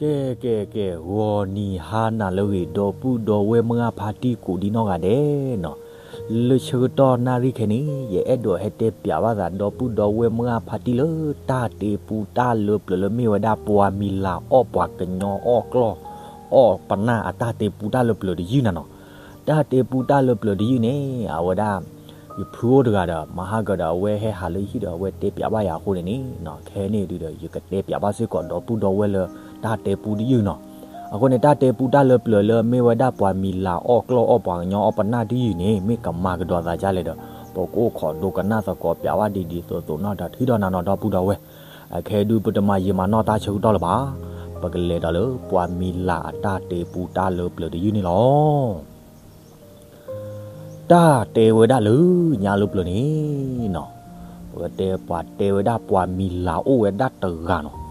ကဲ ကဲ ကဲ ဂီၤနံၤဟါနၤလၢအဂ့ၤ ဒီပုၢ်ဒီဝဲၢ်မုၢ်ဂၢ်ဖါတံၢ်ကိးဒံနီၢ်ဂၤဒဲးနီၤ, လၢဆၢကတီၢ်နၣ်ရံၣ်ခဲအံၤန့ၣ် ယအဲၣ်ဒိးဟဲတဲပၠးဘၣ်သး ဒီပုၢ်ဒီဝဲၢ်မုၢ်ဂၢ်ဖါတံၢ်လၢတၢ်တဲပူတၢ်လၢပျၢၤလၢမ့ၢ်ဝဲဒၣ်ပှၤမံၤလၤအီၣ်ပှၤကညီအီၣ်ကျီၢ်အီၣ်ပနၢ်အတၢ်တဲပူတၢ်လၢပျၢၤတယုၢ်နၤနီၤ. တၢ်တဲပူတၢ်လၢပျၢၤတယုၢ်န့ၣ် အဝဲဒၣ် ယဖုအိၣ်တဂၤဒီး မဟါကဒီး အဝဲဟဲဟးလၢယဟံၣ်ဒီး အဝဲတဲပၠးဘၣ်ယၤအဃိန့ၣ်န့ၣ်နီၤ, ခဲအံၤန့ၣ်ဒုးဒီး ယကတဲပၠးဘၣ်စ့ၢ်ကီးဒီပုၢ်ဒီဝဲၢ်လၢတၢ်တဲပူတယုၢ်နီၤ. အဃိန့ၣ် တၢ်တဲပူတၢ်လၢပျၢၤလၢမ့ၢ်ဝဲဒၣ်ပှၤမံၤလၤအီၣ်ကျီၢ်အီၣ်ပှၤကညီအီၣ်ပနၢ်တယုၢ်န့ၣ် မ့ၢ်ကမၤကဒီးသးဒ်လဲၣ်ဒီး ပကအိၣ်ခိးဒိကနၣ်သကိးပၠးဘၣ်ဒ်ဒ်သိးသိးနီၤ ဒီးထံၣ်ဒီးနၤနီၤ ဒီပုၢ်ဒီဝဲၢ်. အခဲအံၤဒုး ပတမၤယံာ်မၤနီၢ်တၢ်ဆၢကတီၢ်လၢၤဘၣ်, ပကလဲၤဒီးလၢပှၤမံၤလၤအတၢ်တဲပူတၢ်လၢပျၢၤတယုၢ်န့ၣ်လီၤ. တၢ်တဲဝဲဒၣ်လၢညါလၢပျၢၤန့ၣ်နီၤ, ပကတဲပှၤတဲဝဲဒၣ်ပှၤမံၤလၤအိၣ်ဝဲဒၣ်တဂၤနီၤ.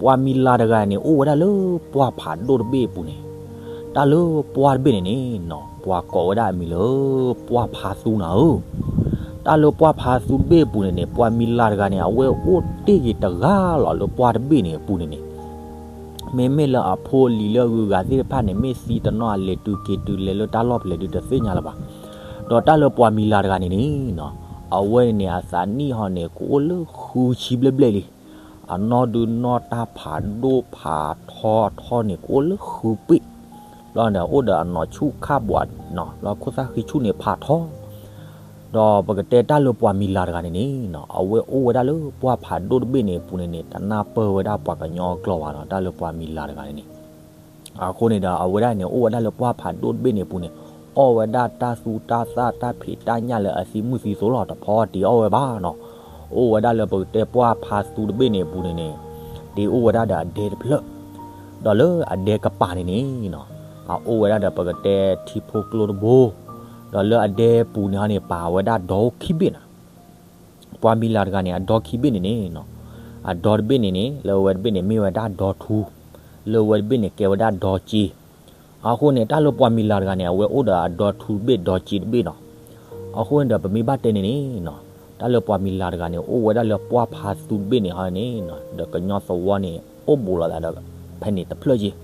ပှၤမံၤလၤတဂၤန့ၣ် အိၣ်ဝဲဒၣ်လၢပှၢ်ဖးဒိၣ်တဘ့ၣ်အပူၤန့ၣ်, တၢ်လၢပှၢ်တဘ့ၣ်န့ၣ်န့ၣ်နီၤ ပှၤကိးဝဲဒၣ်အမံၤလၢပှၢ်ဖါသူနၤဧၢ. တၢ်လၢပှၢ်ဖါသူတဘ့ၣ်အပူၤန့ၣ်န့ၣ် ပှၤမံၤလၤတဂၤန့ၣ် အဝဲအိၣ်တ့ၢ်ဂ့ၤတဂၤလီၤ လၢပှၢ်တဘ့ၣ်န့ၣ်အပူၤန့ၣ်န့ၣ် မ့မ့ၢ်လၢအဖိအလံၤလၢအဂုၤအဂၤသ့ၣ်တဖၣ်န့ၣ် မ့ၢ်သံတနီၤ အလဲၤတုၤက့ၤတုၤလဲၤလၢတၢ်လီၢ်ဖဲလဲၣ်ဒုးတသ့ၣ်ညါလၢၤဘၣ်. ဒီးတၢ်လၢပှၤမံၤလၤတဂၤန့ၣ်န့ၣ်နီၤ, အဝဲန့ၣ်န့ၣ် အသးနံၣ်ဟီန့ၣ် ကအိၣ်လၢဃုဆံဘျဲၣ်ဘျဲၣ်လံ. အနီၢ်ဒုးနီၢ်တၢ်ဖးဒိၣ်ဖးထီအထီန့ၣ် ကအိၣ်လၢဃုပ့ၢ်, ဘျီန့ၣ် အိၣ်ဒီးအနီၢ်ဆူၣ်ခၣ်ဘှးနီၤ လၢခိၣ်သၣ်ဃံဆူၣ်န့ၣ်ဖးထီ ဒီးပကတဲတၢ်လၢပှၤမံၤလၤတဂၤန့ၣ်န့ၣ်နီၤ, အဝဲအိၣ်ဝဲဒၣ်လၢပှၢ်ဖးဒိၣ်တဘ့ၣ်န့ၣ်အပူၤန့ၣ်န့ၣ် တနၢ်ပၢၢ်ဝဲဒၣ်ပှၤကညီအကျိာ်ဘၣ်နီၤ တၢ်လၢပှၤမံၤလၤတဂၤန့ၣ်န့ၣ်. အဃိန့ၣ်ဒီး အဝဲဒၣ်န့ၣ် အိၣ်ဝဲဒၣ်လၢပှၢ်ဖးဒိၣ်တဘ့ၣ်န့ၣ်အပူၤန့ၣ် အီၣ်ဝဲဒၣ်တၢ်သူတၢ်သၣ်တၢ်ဖံးတၢ်ညၣ်လၢအသံမုၢ်သံသိးလီၤ တဖီတ့ၤအီၣ်ဝဲဘၣ်နီၤ. အိၣ်ဝဲဒၣ်လၢပကတဲပှၢ်ဖးသူတဘ့ၣ်န့ၣ်အပူၤန့ၣ်န့ၣ် တ့အိၣ်ဝဲဒၣ်ဒီးအဒဲတဖျၢၣ်, ဒီးလၢအဒဲကပၤန့ၣ်န့ၣ်နီၤ, အအိၣ်ဝဲဒၣ်ဒီးပကတဲထံဖိကျိတဘိ, ဒီးလၢအဒဲပူၤန့ၣ်ဟီန့ၣ် ပာ်ဝဲဒၣ်ဒီအိၣ်ခံဘ့ၣ်နီၤ. ပှၤမံၤလၤတဂၤန့ၣ် အဒီခံဘ့ၣ်န့ၣ်န့ၣ်နီၤ, အဒီတဘ့ၣ်န့ၣ်န့ၣ် လၢအဝဲတဘ့ၣ်န့ၣ် မ့ၢ်ဝဲဒၣ်ဒီထူ, လၢအဝဲတဘ့ၣ်န့ၣ် ကဲဝဲဒၣ်ဒီစ့. အဃိန့ၣ် တၢ်လၢပှၤမံၤလၤတဂၤန့ၣ် အဝဲအိၣ်ဒီးအဒီထူတဘ့ၣ် ဒီစ့တဘ့ၣ်နီၤ. အဃိန့ၣ်ဒီး ပမ့ၢ်ဘၣ်တဲန့ၣ်န့ၣ်နီၤ, တၢ်လၢပှၤမံၤလၤတဂၤန့ၣ် အိၣ်ဝဲဒၣ်လၢပှၢ်ဖးသူတဘ့ၣ်န့ၣ်ဟီန့ၣ်နီၤ, ဒီးကညီသဝီန့ၣ် အိၣ်ဘူးလိာ်သးဒီး ဖဲန့ၣ်တဖျၢၣ်က့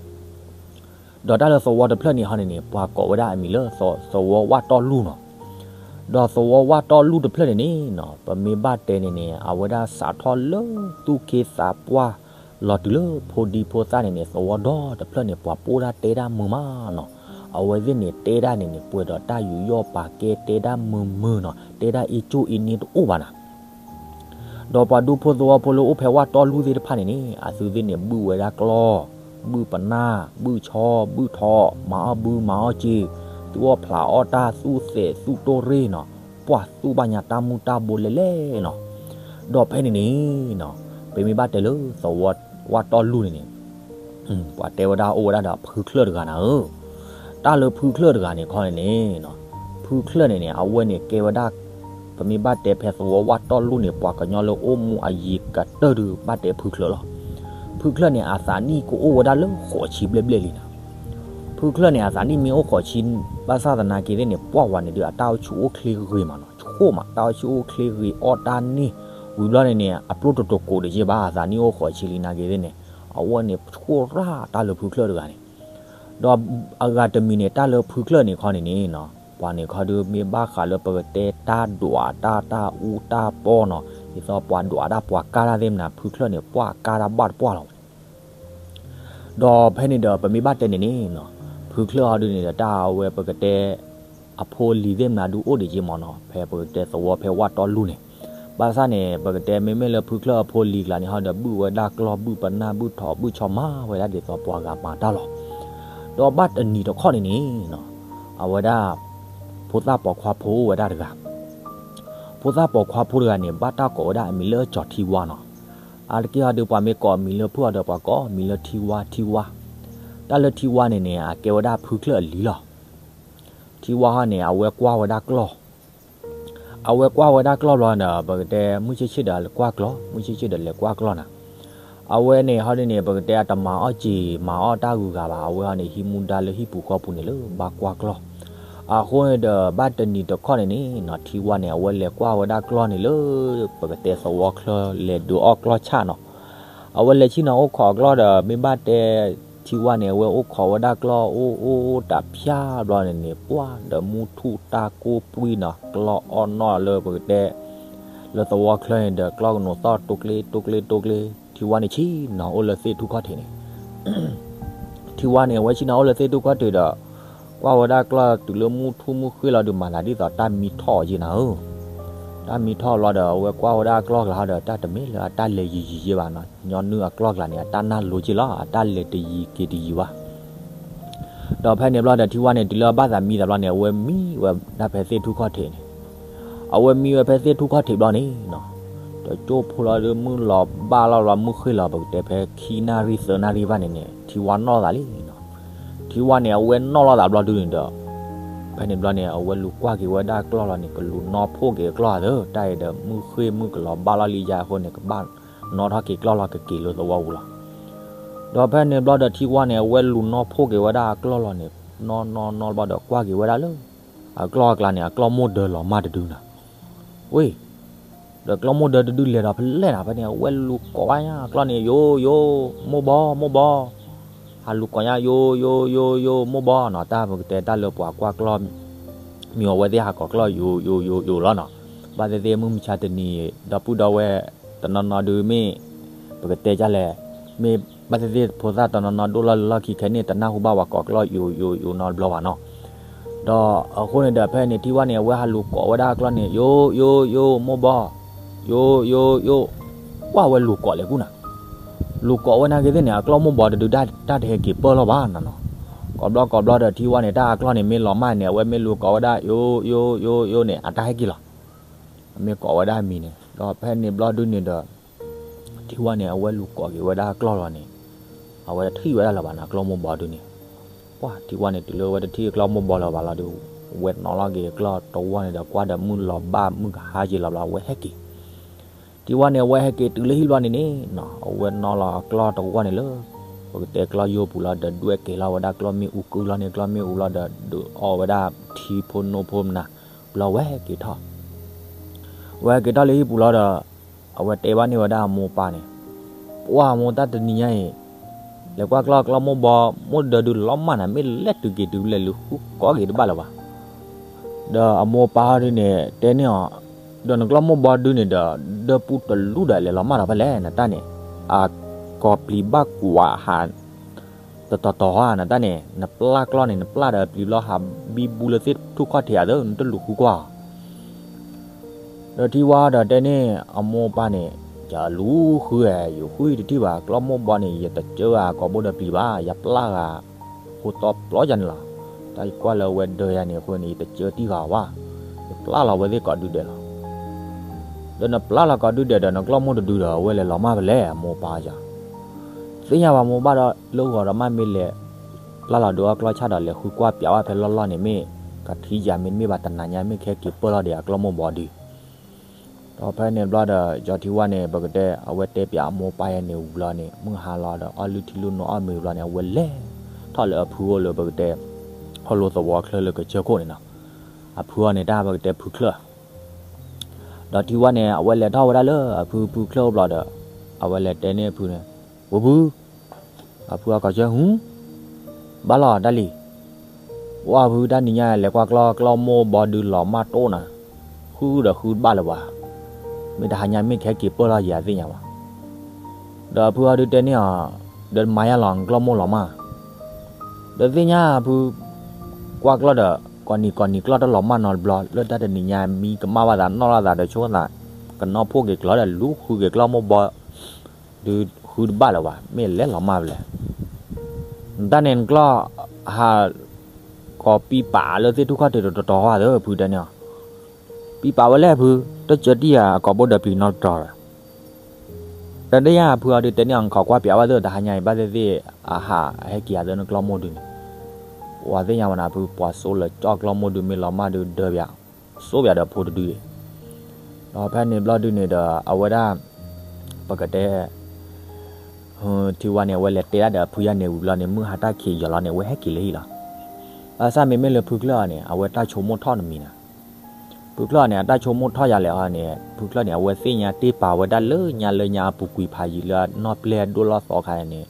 ဒီးတၢ်လၢသဝီတဖျၢၣ်န့ၣ်ဟီန့ၣ်န့ၣ် ပှၤကိးဝဲဒၣ်အမံၤလၢ သဝီဝၣ်တီၢ်လူၢ်နီၤ. ဒီးသဝီဝၣ်တီၢ်လူၢ်တဖျၢၣ်န့ၣ်န့ၣ်နီၤ, ပမ့ၢ်ဘၣ်တဲန့ၣ်န့ၣ် အဝဲဒၣ်စးထီၣ်လၢသူၣ်က့သးပှၢ် လီၤတုၤလၢဖိဒံဖိသၣ်န့ၣ်န့ၣ် သဝီဒီတဖျၢၣ်န့ၣ် ပှၤပာ်တၢ်တဲတၢ်မုာ်မးနီၤ. အဝဲသ့ၣ်န့ၣ်တဲတၢ်န့ၣ်န့ၣ် ပှဲၤဒီးတၢ်ယူးယီၣ်ပာ်ကဲ တဲတၢ်မုာ်မုာ်နီၤ, တဲတၢ်အ့ၣ်ကၠိၣ်အ့ၣ်န့ၣ်တအိၣ်ဘၣ်နီၤ. ဒီးပှၤဒူဖိသဝီဖိလၢအိၣ်ဖဲဝၣ်တီၢ်လူၢ်သ့ၣ်တဖၣ်န့ၣ်န့ၣ် အသုသ့ၣ်န့ၣ် ဘုၣ်ဝဲဒၣ်ကျီၢ်, ဘုၣ်ပနၢ်, ဘုၣ်ဆီ, ဘုၣ်ထီ, မၤအီၣ်ဘု မၤအီၣ်စ့, သူၣ်အီၣ်ဖျးအီၣ်တၢ်, သူၣ်သဲးသူၣ်တိၢ်ရ့ၣ်နီၤ, ပှၤသူၣ်ဘၣ်ညါတၢ်မုၢ်တၢ်ဘိလဲၣ်လဲၣ်နီၤ. ဒီးဖဲန့ၣ်န့ၣ်နီၤ, ပမ့ၢ်ဘၣ်တဲလၢသဝီဝၣ်တီၢ်လူၢ်န့ၣ်န့ၣ် ပှၤတဲဝဲဒၣ်အိၣ်ဝဲဒၣ်ဒီးဖုချၢၣ်တဂၤနၤဧၢ. တၢ်လၢဖုချၢၣ်တဂၤန့ၣ်ခီန့ၣ်န့ၣ်, ဖုချၢၣ်န့ၣ်န့ၣ် အဝဲန့ၣ်ကဲဝဲဒၣ်, ပမ့ၢ်ဘၣ်တဲဖဲသဝီဝၣ်တီၢ်လူၢ်န့ၣ် ပှၤကညီလၢအိၣ်မူအယံၤကတၢၢ်ဒုး ဘၣ်တဲဖုချၢၣ်လီၤ. ဖုချၢၣ်န့ၣ် အသးနံၣ်ကအိၣ်ဝဲဒၣ်လၢဃိးဆံဘျဲၣ်ဘျဲၣ်လံနၤ. ဖုချၢၣ်န့ၣ် အသးနံၣ်မ့ၢ်အိၣ်ဃိးဆံ, ဘၣ်ဆၣ်သနာ်က့သ့ၣ်န့ၣ် ပှၢ်ဝၤန့ၣ်ဒုး အတၢ်အိၣ်ဆူၣ်အိၣ်ချ့ဂ့ၤမးနီၤ, ဆိၣ်မး တၢ်အိၣ်ဆူၣ်အိၣ်ချ့ဂ့ၤ အီၣ်တၢ်န့ၢ်, ဝံၤဘျီန့ၣ်န့ၣ် အပျိၢ်တတိၤကိးတက့ၢ်ဘၣ်, အသးနံၣ်အိၣ်ဃိးဆံလံနာ်က့သ့ၣ်န့ၣ်, အဝဲန့ၣ်ဆိၣ်ရၣ်တၢ်လၢဖုချၢၣ်တဂၤန့ၣ် ဒီးအဂၤတမံၤန့ၣ် တၢ်လၢဖုချၢၣ်န့ၣ်ခီန့ၣ်န့ၣ်နီၤ, ပှၤန့ၣ်ခီဒုးမ့ၢ်ဘၣ်ဃးလၢပကတဲတၢ်ဒွးတၢ် တၢ်အူတၢ်ပီနီၤ, ဒ်သိးပှၤဒွးတၢ်ပှၤကၢ်တၢ်သ့ၣ်မနၤ ဖုချၢၣ်န့ၣ် ပှၤကၢ်တၢ်ဘၣ်တပှၢ်လီၤ. ဒီးဖဲန့ၣ်ဒီး ပမ့ၢ်ဘၣ်တဲန့ၣ်န့ၣ်နီၤ, ဖုချၢၣ်ဟီဒုးန့ၣ်ဒီး တၢ်အဝဲပကတဲ အဖိအလံၤသ့ၣ်မနၤဒုးအိၣ်ဒံးက့မးနီၤ, ဖဲပကတဲသဝီဖဲဝၣ်တီၢ်လူၢ်န့ၣ်, ဘၣ်ဆၣ်န့ၣ် ပကတဲမ့မ့ၢ်လၢဖုချၢၣ်အဖိအလံၤကျါန့ၣ်ဟီဒီး ဘုၣ်ဝဲဒၣ်ကျီၢ် ဘုၣ်ပနၢ် ဘုၣ်ထိး ဘုၣ်ဆီ မၤဝဲဒၣ်ဒ်သိးပှၤဂၤမၤတၢ်လီၤ. ဒီးဘၣ်တနံၤတခီန့ၣ်န့ၣ်နီၤ, အဝဲဒၣ် ဖိသၣ်ပိာ်ခွါဖိအိၣ်ဝဲဒၣ်တဂၤ, ဖိသၣ်ပိာ်ခွါဖိတဂၤန့ၣ် ဘၣ်တၢ်ကိးဝဲဒၣ်အမံၤလၢကၠီၤထံဝါနီၤ. အါတက့ၢ်ဟီဒီး ပှၤမ့ၢ်ကိးအမံၤလၢဖုၣ်အီၤဒီး ပှၤကိးအမံၤလၢထံဝါ ထံဝါ. တၢ်လၢထံဝါန့ၣ်န့ၣ် အကဲဝဲဒၣ်ဖုချၢၣ်အလံၤလီၤ. ထံဝါဟီန့ၣ် အဝဲကွၢ်ဝဲဒၣ်ကျီၢ်, အဝဲကွၢ်ဝဲဒၣ်ကျီၢ်ဘျီဒီး ပကတဲမုၢ်ဆ့ၣ်ဆ့ၣ်ဒီးလဲၤကွၢ်ကျီၢ်, မုၢ်ဆ့ၣ်ဆ့ၣ်ဒီးလဲၤကွၢ်ကျီၢ်နၤ. အဝဲန့ၣ်ဟီဒ်န့ၣ် ပကတဲအတမၤအီၣ်စ့ၤ မၤအီၣ်တၢ်ဂုၤဂၤဘၣ်, အဝဲဟီန့ၣ် ဟံးမူဒါလၢဟံၣ်ပူၤဃီပူၤန့ၣ်လၢဘၣ်ကွၢ်ကျီၢ်. အဃိန့ၣ်ဒီး ဘၣ်တနံၤတခီန့ၣ်န့ၣ်နီၤ, ထံဝါန့ၣ် အဝဲလဲၤကွၢ်ဝဲဒၣ်ကျီၢ်န့ၣ်လၢ ပကတဲသဝီချၢ လဲၤဒုးအီၣ်ကျီၢ်ဆၣ်နီၤ. အဝဲလဲၤဆ့ၣ်နီၤအိၣ်ခိးအကျီၢ်ဒီး မ့ၢ်ဘၣ်တဲ ထံဝါန့ၣ် အဝဲအိၣ်ခိးဝဲဒၣ်ကျီၢ်အိၣ်အိၣ်အိၣ်တၢ်ဖၠါဘျီန့ၣ်န့ၣ် ပှၢ်ဒီးမူထူၣ်တၢ်ကိၢ်ပှံၢ်နီၤ ကျီၢ်အီၣ်နီၣ်လၢပကတဲ လၢသဝီချၢန့ၣ်ဒီး ကျီၢ်ကနိးသီၣ်တိကျ့တိကျ့တိကျ့ ထံဝါန့ၣ်ဆ့ၣ်နီၤအိၣ်လၢသ့ၣ်ထူၣ်ခီၣ်ထံးန့ၣ် ထံဝါန့ၣ် အဝဲဆ့ၣ်နီၤအိၣ်လၢသ့ၣ်ထူၣ်ခီၣ်ထံးဒီး ကွၢ်ဝဲဒၣ်ကျီၢ်တုၤလၢမုၢ်ထူၣ်မုၢ်ဃ့ၢ်လီၤဒုး မၤသးဒ်သိးတၢ်မံထီၣ်အီၤက့နၤဧၢ, တၢ်မံထီၣ်ဘျီဒီး အဝဲကွၢ်ဝဲဒၣ်ကျီၢ်ကျါဒီး တၢ်တမ့ၢ်လၢအတၢ်လဲၤယံာ်ယံာ်ယဲဘၣ်နီၤ, ညီနုၢ်အကျီၢ်ကျါန့ၣ် အတၢ်နၢ်လိၤက့လီၤ အတၢ်လဲၤတယံၤက့ၤတယံၤဘၣ်. ဒီးဖဲန့ၣ်ဘျီဒီး ထံဝါန့ၣ် တုၤလၢအဘၣ်သးမံသးဘျီန့ၣ် အဝဲမံဝဲဒၣ်ဖဲသ့ၣ်ထူၣ်ခီၣ်ထံးန့ၣ်, အဝဲမံဝဲဖဲသ့ၣ်ထူၣ်ခီၣ်ထံးဘျီန့ၣ်နီၤ, ဒီးကၠိဖိလီၤဒုး မုၢ်လီၤဘၣ်လီၤဘျီ မုၢ်ဃ့ၢ်လီၤ ပကတဲဖဲခံနၣ်ရံၣ်သၢနၣ်ရံၣ်ဘၣ်န့ၣ်န့ၣ် ထံဝါနီၣ်သးလံနီၤ. ထံဝါန့ၣ် အဝဲနီၣ်လီၤသးဘျီဒုးန့ၣ်ဒီး ဖဲန့ၣ်ဘျီန့ၣ် အဝဲလူၤကွၢ်က့ၤဝဲဒၣ်ကျီၢ်လီၤန့ၣ် ကလူၤနီၣ်ဖှိၣ်က့ၤအကျီၢ်အသး တၢ်အံၤဒီး မုၢ်ဃ့ၢ်မုၢ်ကလီၤဘၣ်လီၤလံယါအဃိန့ၣ် ကဘၣ်နီၣ်ထီၣ်က့ၤကျီၢ်လီၤကက့ၤလၢသဝီပူၤလီၤ. ဒီးဖဲန့ၣ်ဘျီဒီး ထံဝါန့ၣ် အဝဲလူၤနီၣ်ဖှိၣ်က့ၤဝဲဒၣ်အကျီၢ်လီၤန့ၣ် နီၣ်နီၣ်နီၣ်ဘျီဒီး ကွၢ်က့ၤဝဲဒၣ်လၢ အကျီၢ်အကျါန့ၣ် အကျီၢ်မိၢ်ဒၢလီၤမၢ်တဒုနီၤ, ဝ့ၢ် ဒီးကျီၢ်မိၢ်ဒၢတဒုလဲၤဒီးဖဲလဲၣ်နီၤ ဖဲန့ၣ် အဝဲလူၤကိးဝဲညါအကျီၢ်န့ၣ် ယိယိ မိၢ်ဘီ မိၢ်ဘီ, ဟးလူၤကိးညါ ယိယိယိယိ မိၢ်ဘီနီၤ, တၢ်ပကတဲတၢ်လၢပှၤကွၢ်ကျီၢ် မ့ၢ်အဝဲသ့ၣ်ဟးကိးကျီၢ်ယိယိယိယိလီၤနီၤ. ဘၣ်သ့ၣ်သ့ၣ်မုၢ်မဆါတနံၤ ဒီပုၢ်ဒီဝဲၢ်တနီၤနီၤဒုးမ့ၢ် ပကတဲဒ်လဲၣ်, မ့ၢ်ဘၣ်သ့ၣ်သ့ၣ်ဖိသၣ်တနီၤနီၤဒိၣ်လီၤလၢလီၢ်ခံခဲန့ၣ် တနၢ်ဟူဘၣ်ပှၤကိးကျီၢ်ယိယိယိနီတဘျီဘၣ်နီၤ. ဒီးအဃိန့ၣ်ဒီး ဖဲန့ၣ် ထံဝါန့ၣ် အဝဲဟးလူၤကိးဝဲဒၣ်အကျီၢ်န့ၣ် ယိယိယိ မိၢ်ဘီ, ယိယိယိ, ပှၢ်ဝဲလူၤကိးလဲၤကူၣ်နၤ, လူၤကိးဝဲနာ်က့သ့ၣ်န့ၣ် အကျီၢ်မိၢ်ဘီတဒု တၢ်တဟဲက့ၤပၢၢ်လီၤဘၣ်နီၤနီၤ. ကိးဘျီကိးဘျီဒီး ထံဝါန့ၣ် တၢ်အကျီၢ်န့ၣ် မ့ၢ်လီၤမၢ်န့ၣ် အဝဲမ့ၢ်လူၤကိးဝဲဒၣ် ယိယိယိယိန့ၣ် အတၢ်ဟဲက့ၤလီၤ. အမ့ၢ်ကိးဝဲဒၣ်အမံၤန့ၣ် ဒီးဖဲန့ၣ်ဘျီဒုန့ၣ်ဒီး ထံဝါန့ၣ် အဝဲလူၤကိးက့ၤဝဲဒၣ်အကျီၢ်လီၤန့ၣ် အဝဲတထံၣ်ဝဲဒၣ်လၢၤဘၣ်နီၤ အကျီၢ်မိၢ်ဘီဒုန့ၣ်. ပှၢ် ထံဝါန့ၣ် တုၤလၢအဝဲတထံၣ်အကျီၢ်မိၢ်ဘီလၢၤဘၣ်လီၤဒီး ဝဲနီၣ်လီၤက့ၤအကျီၢ်တဝီန့ၣ်ဒီး ကွၢ်ဒီးမုၢ်လီၤဘၣ်မုၢ်ကဟါက့ၤလီၤဘျီ အဝဲဟဲက့ၤ ထံဝါန့ၣ် အဝဲဟဲက့ၤတုၤလၢဟံၣ်ဘျီန့ၣ်န့ၣ်နီၤ အဝဲနီၣ်လီၤအကျီၢ်တဝီန့ၣ်လၢ ပကတဲကျီၢ်ယိပူၤလီၤဒီး ဒွဲၣ်က့ၤလီၤဝဲဒၣ်ကျီၢ်မ့ၣ်အူကုၢ်လီၤန့ၣ် ကျီၢ်မ့ၣ်အူလီၤဒီး ဒုးအီၣ်ဝဲဒၣ်ထံဖိနိဖိမနၤ ဘျီဝဲဟဲက့ၤထီၣ် ဝဲဟဲက့ၤထီၣ်လၢဟံၣ်ပူၤလီၤဒီး အဝဲတဲဘၣ်န့ၢ်ဝဲဒၣ်အမိၢ်ပၢ်န့ၣ်, ပှၢ်မိၢ် တၢ်တနံၤညါအံၤ လဲၤကွၢ်ကျီၢ် ကျီၢ်မိၢ်ဘီ မိၢ်ဒၢဒုးလီၤမၢ်နၤ မ့ၢ်လဲၤတုၤက့ၤတုၤလဲၤ လူၤဃုကိးက့ၤတဘၣ်လၢၤဘၣ်. ဒီးအမိၢ်ပၢ်ဟီဒုန့ၣ် တဲန့ၢ်အီၤ, ဒီးနကျီၢ်မိၢ်ဘီဒုန့ၣ်ဒီး ဒၢပူတလူဒီးလဲၤလီၤမၢ်ဒီးဖဲလဲၣ် နတၢ်န့ၣ်, အကိးပျံၤဘၣ်ကွၢ်ဟး တတီၤတီၤဧါ နတၢ်န့ၣ် နပျၢ်ကျီၢ်န့ၣ် နပျၢ်ဒီးပျံၤဘျီဟးဘံဘူလၢသ့ၣ်ထူၣ်ခီၣ်ထံးဧါသၢ နတလူၤဃုကွၢ်အီၤ ဒီးထံဝါဒီးတဲန့ၢ်အမိၢ်ပၢ်န့ၣ်, ယလူၤဃုဧါ ယဃုတထံၣ်ဘၣ် ကျီၢ်မိၢ်ဘီန့ၣ် ယတစၢဂၤကိးဘိဒီးပျံၤဘၣ် ယပျၢ်ဂၤ ဖိသီပျီယၤန့ၣ်လီၤ. တၢ်ယကွၢ်လၢအဝဲဒၢယၤန့ၣ်အဃိန့ၣ် ယတစၢတံၢ်ဂၤဘၣ်, ယပျၢ်လီၤဝဲသ့ၣ်ကိးဒုဒဲးလီၤ. ဒီးနပျၢ်လီၤကိးဒုဒဲးဒီး နကျီၢ်မိၢ်တဒုဒီး အဝဲလဲၤလီၤမၢ်ဖဲလဲၣ် အမိၢ်ပၢ်ယၤ သ့ၣ်ညါဘၣ်မိၢ်ဘၣ်ဒီး လၢဂီၤဒီးမ့ၢ်လဲၤ ပျၢ်လီၤဒုးအီၣ်ကျီၢ်ဆၣ်ဒီးလဲၤဃုကွၢ်ပျးဝဲဖဲလီၢ်လီၢ်န့ၣ် မ့ၢ်ကထံၣ်ယၤမ့တမ့ၢ်ဘၣ်တနၤညါ မ့ၢ်ကဟဲက့ၤပၢၢ်လီၤဒီးအကျီၢ်မိၢ်ဘီဒု ဒီးဖဲန့ၣ်ဘျီဒီး ကၠီထံဝါန့ၣ် ပကတဲ အဝဲတဲပျးအမိၢ်ပၢ်ယၤန့ၣ်ဝံၤလီၤန့ၣ် မုၢ်ဟါလီၤဒီး အီၣ်လုၢ်ထံလုၢ်နိအီၣ်မ့ၤဘျီန့ၣ် အဝဲလဲၤထီၣ်လၢအဖုအိၣ်လၢပကတဲ ဟီၣ်လိၤသဝီချၢလၢကစၢၢ်ခိၣ်န့ၣ်နီၤ. အဖုအီၤန့ၣ် တၢ်ပကတဲဖုချၢၣ် ဒီးထံဝါန့ၣ် အဝဲလဲၤထီၣ်ဝဲဒၣ်လၢအဖုဖုချၢၣ်အိၣ်ဘျီဒီး အဝဲလဲၤတဲန့ၢ်အဖုန့ၣ်, ဝဖု, အဖုအီၤကိးဆၢ ဟူ, ဘၣ်လီၤတၢ်လံ, ဝါဖုတၢ်နံၤညါလဲၤကွၢ်ကျီၢ် ကျီၢ်မိၢ်ဘီဒုလီၤမၢ်တိၢ်နၤ, ဃုဒီးဃုတဘၣ်လၢၤဘၣ်, မ့ၢ်တဟါညါမ့ၢ်ကဟဲက့ၤပၢၢ်လီၤယၤသ့ၣ်ညါဘၣ်. ဒီးအဖုအီၤဒုတဲန့ၢ်အီၤ, ဒီးမၤယါလီၤ ကျီၢ်မိၢ်လီၤမၢ် ဒီးသ့ၣ်ညါဖု ကွၢ်ကျီၢ်ဒီး ကိးနံၤကိးနံၤကျီၢ်တလီၤမၢ်နီတဘျီ လၢတၢ်တနံၤညါ မံကမၣ်ဘၣ်သး နီၣ်လီၤသးဒီးဆိသး ကနီၣ်ဖှိၣ်က့ၤကျီၢ်ဒီး လူၤဃုက့ၤကျီၢ်မိၢ်ဘီ ဒုဃုတဘၣ်လၢၤဘၣ် မ့ၢ်လဲၤလီၤမၢ်ဖဲလဲၣ်. နတၢ်န့ၣ် နကျီၢ်ဟး ကိးပံပာ်လၢသ့ၣ်ထူၣ်ခီၣ်ထံးတတီၤတတီၤဧါသၢ ဖုတဲန့ၢ်အီၤ, ပံပာ်ဝဲလဲၣ်ဖု တစၢတံၢ်ဧါ အကိာ်ဘိဒီးပျံၤနီတတီၤဒီး ဒီးဒ်ယါဖုအီၤဒုတဲန့ၢ်အီၤ နခိးကွၢ်ပျးဝဲသ့ၣ် တဟါညါအံၤ ဘၣ်သ့ၣ်သ့ၣ် အဟးဟဲက့ၤယၤသၢ နကျီၢ်မိၢ်ဒုန့ၣ် ပှၤသ့ၣ်ညါဝဲနၤဖု ပှၤစိလၢကၠီၣ်ကျီၢ်မိၢ်ဒုမ့ၢ်လီၤမၢ်ဒု ဒၢပျး စိပျးဒီးဖိတဒုအံၤ ဒီးဖဲန့ၣ်ဘျီဒုန့ၣ်ဒီး အဝဲဒၣ် ပကတဲ ထံဝါန့ၣ် အဝဲလဲၤတဲဒၣ်ဒီးအဖုယါန့ၣ်ဝံၤဘျီန့ၣ် မုၢ်ဟါတၢ်ခံးယီၤလီၤန့ၣ် အဝဲဟဲက့ၤလၢဟံၣ်လီၤ. ဘၣ်ဆၣ်မ့မ့ၢ်လၢဖုချၢၣ်အီၤန့ၣ် အဝဲတၢ်ဆိကမိၣ်ထီၣ်တမံၤနၤ ဖုချၢၣ်န့ၣ် အတၢ်ဆိကမိၣ်ထီၣ်ယၤလဲၣ်အီၤန့ၣ် ဖုချၢၣ်န့ၣ် အဝဲသ့ၣ်ညါတ့ၢ်ပာ်ဝဲဒၣ်လၢညါလၢညါအပူၤကွံာ်ဖးယံာ်လၢအနီၢ်ပျဲၢ်အဒိၣ်လီၢ်သီခါန့ၣ်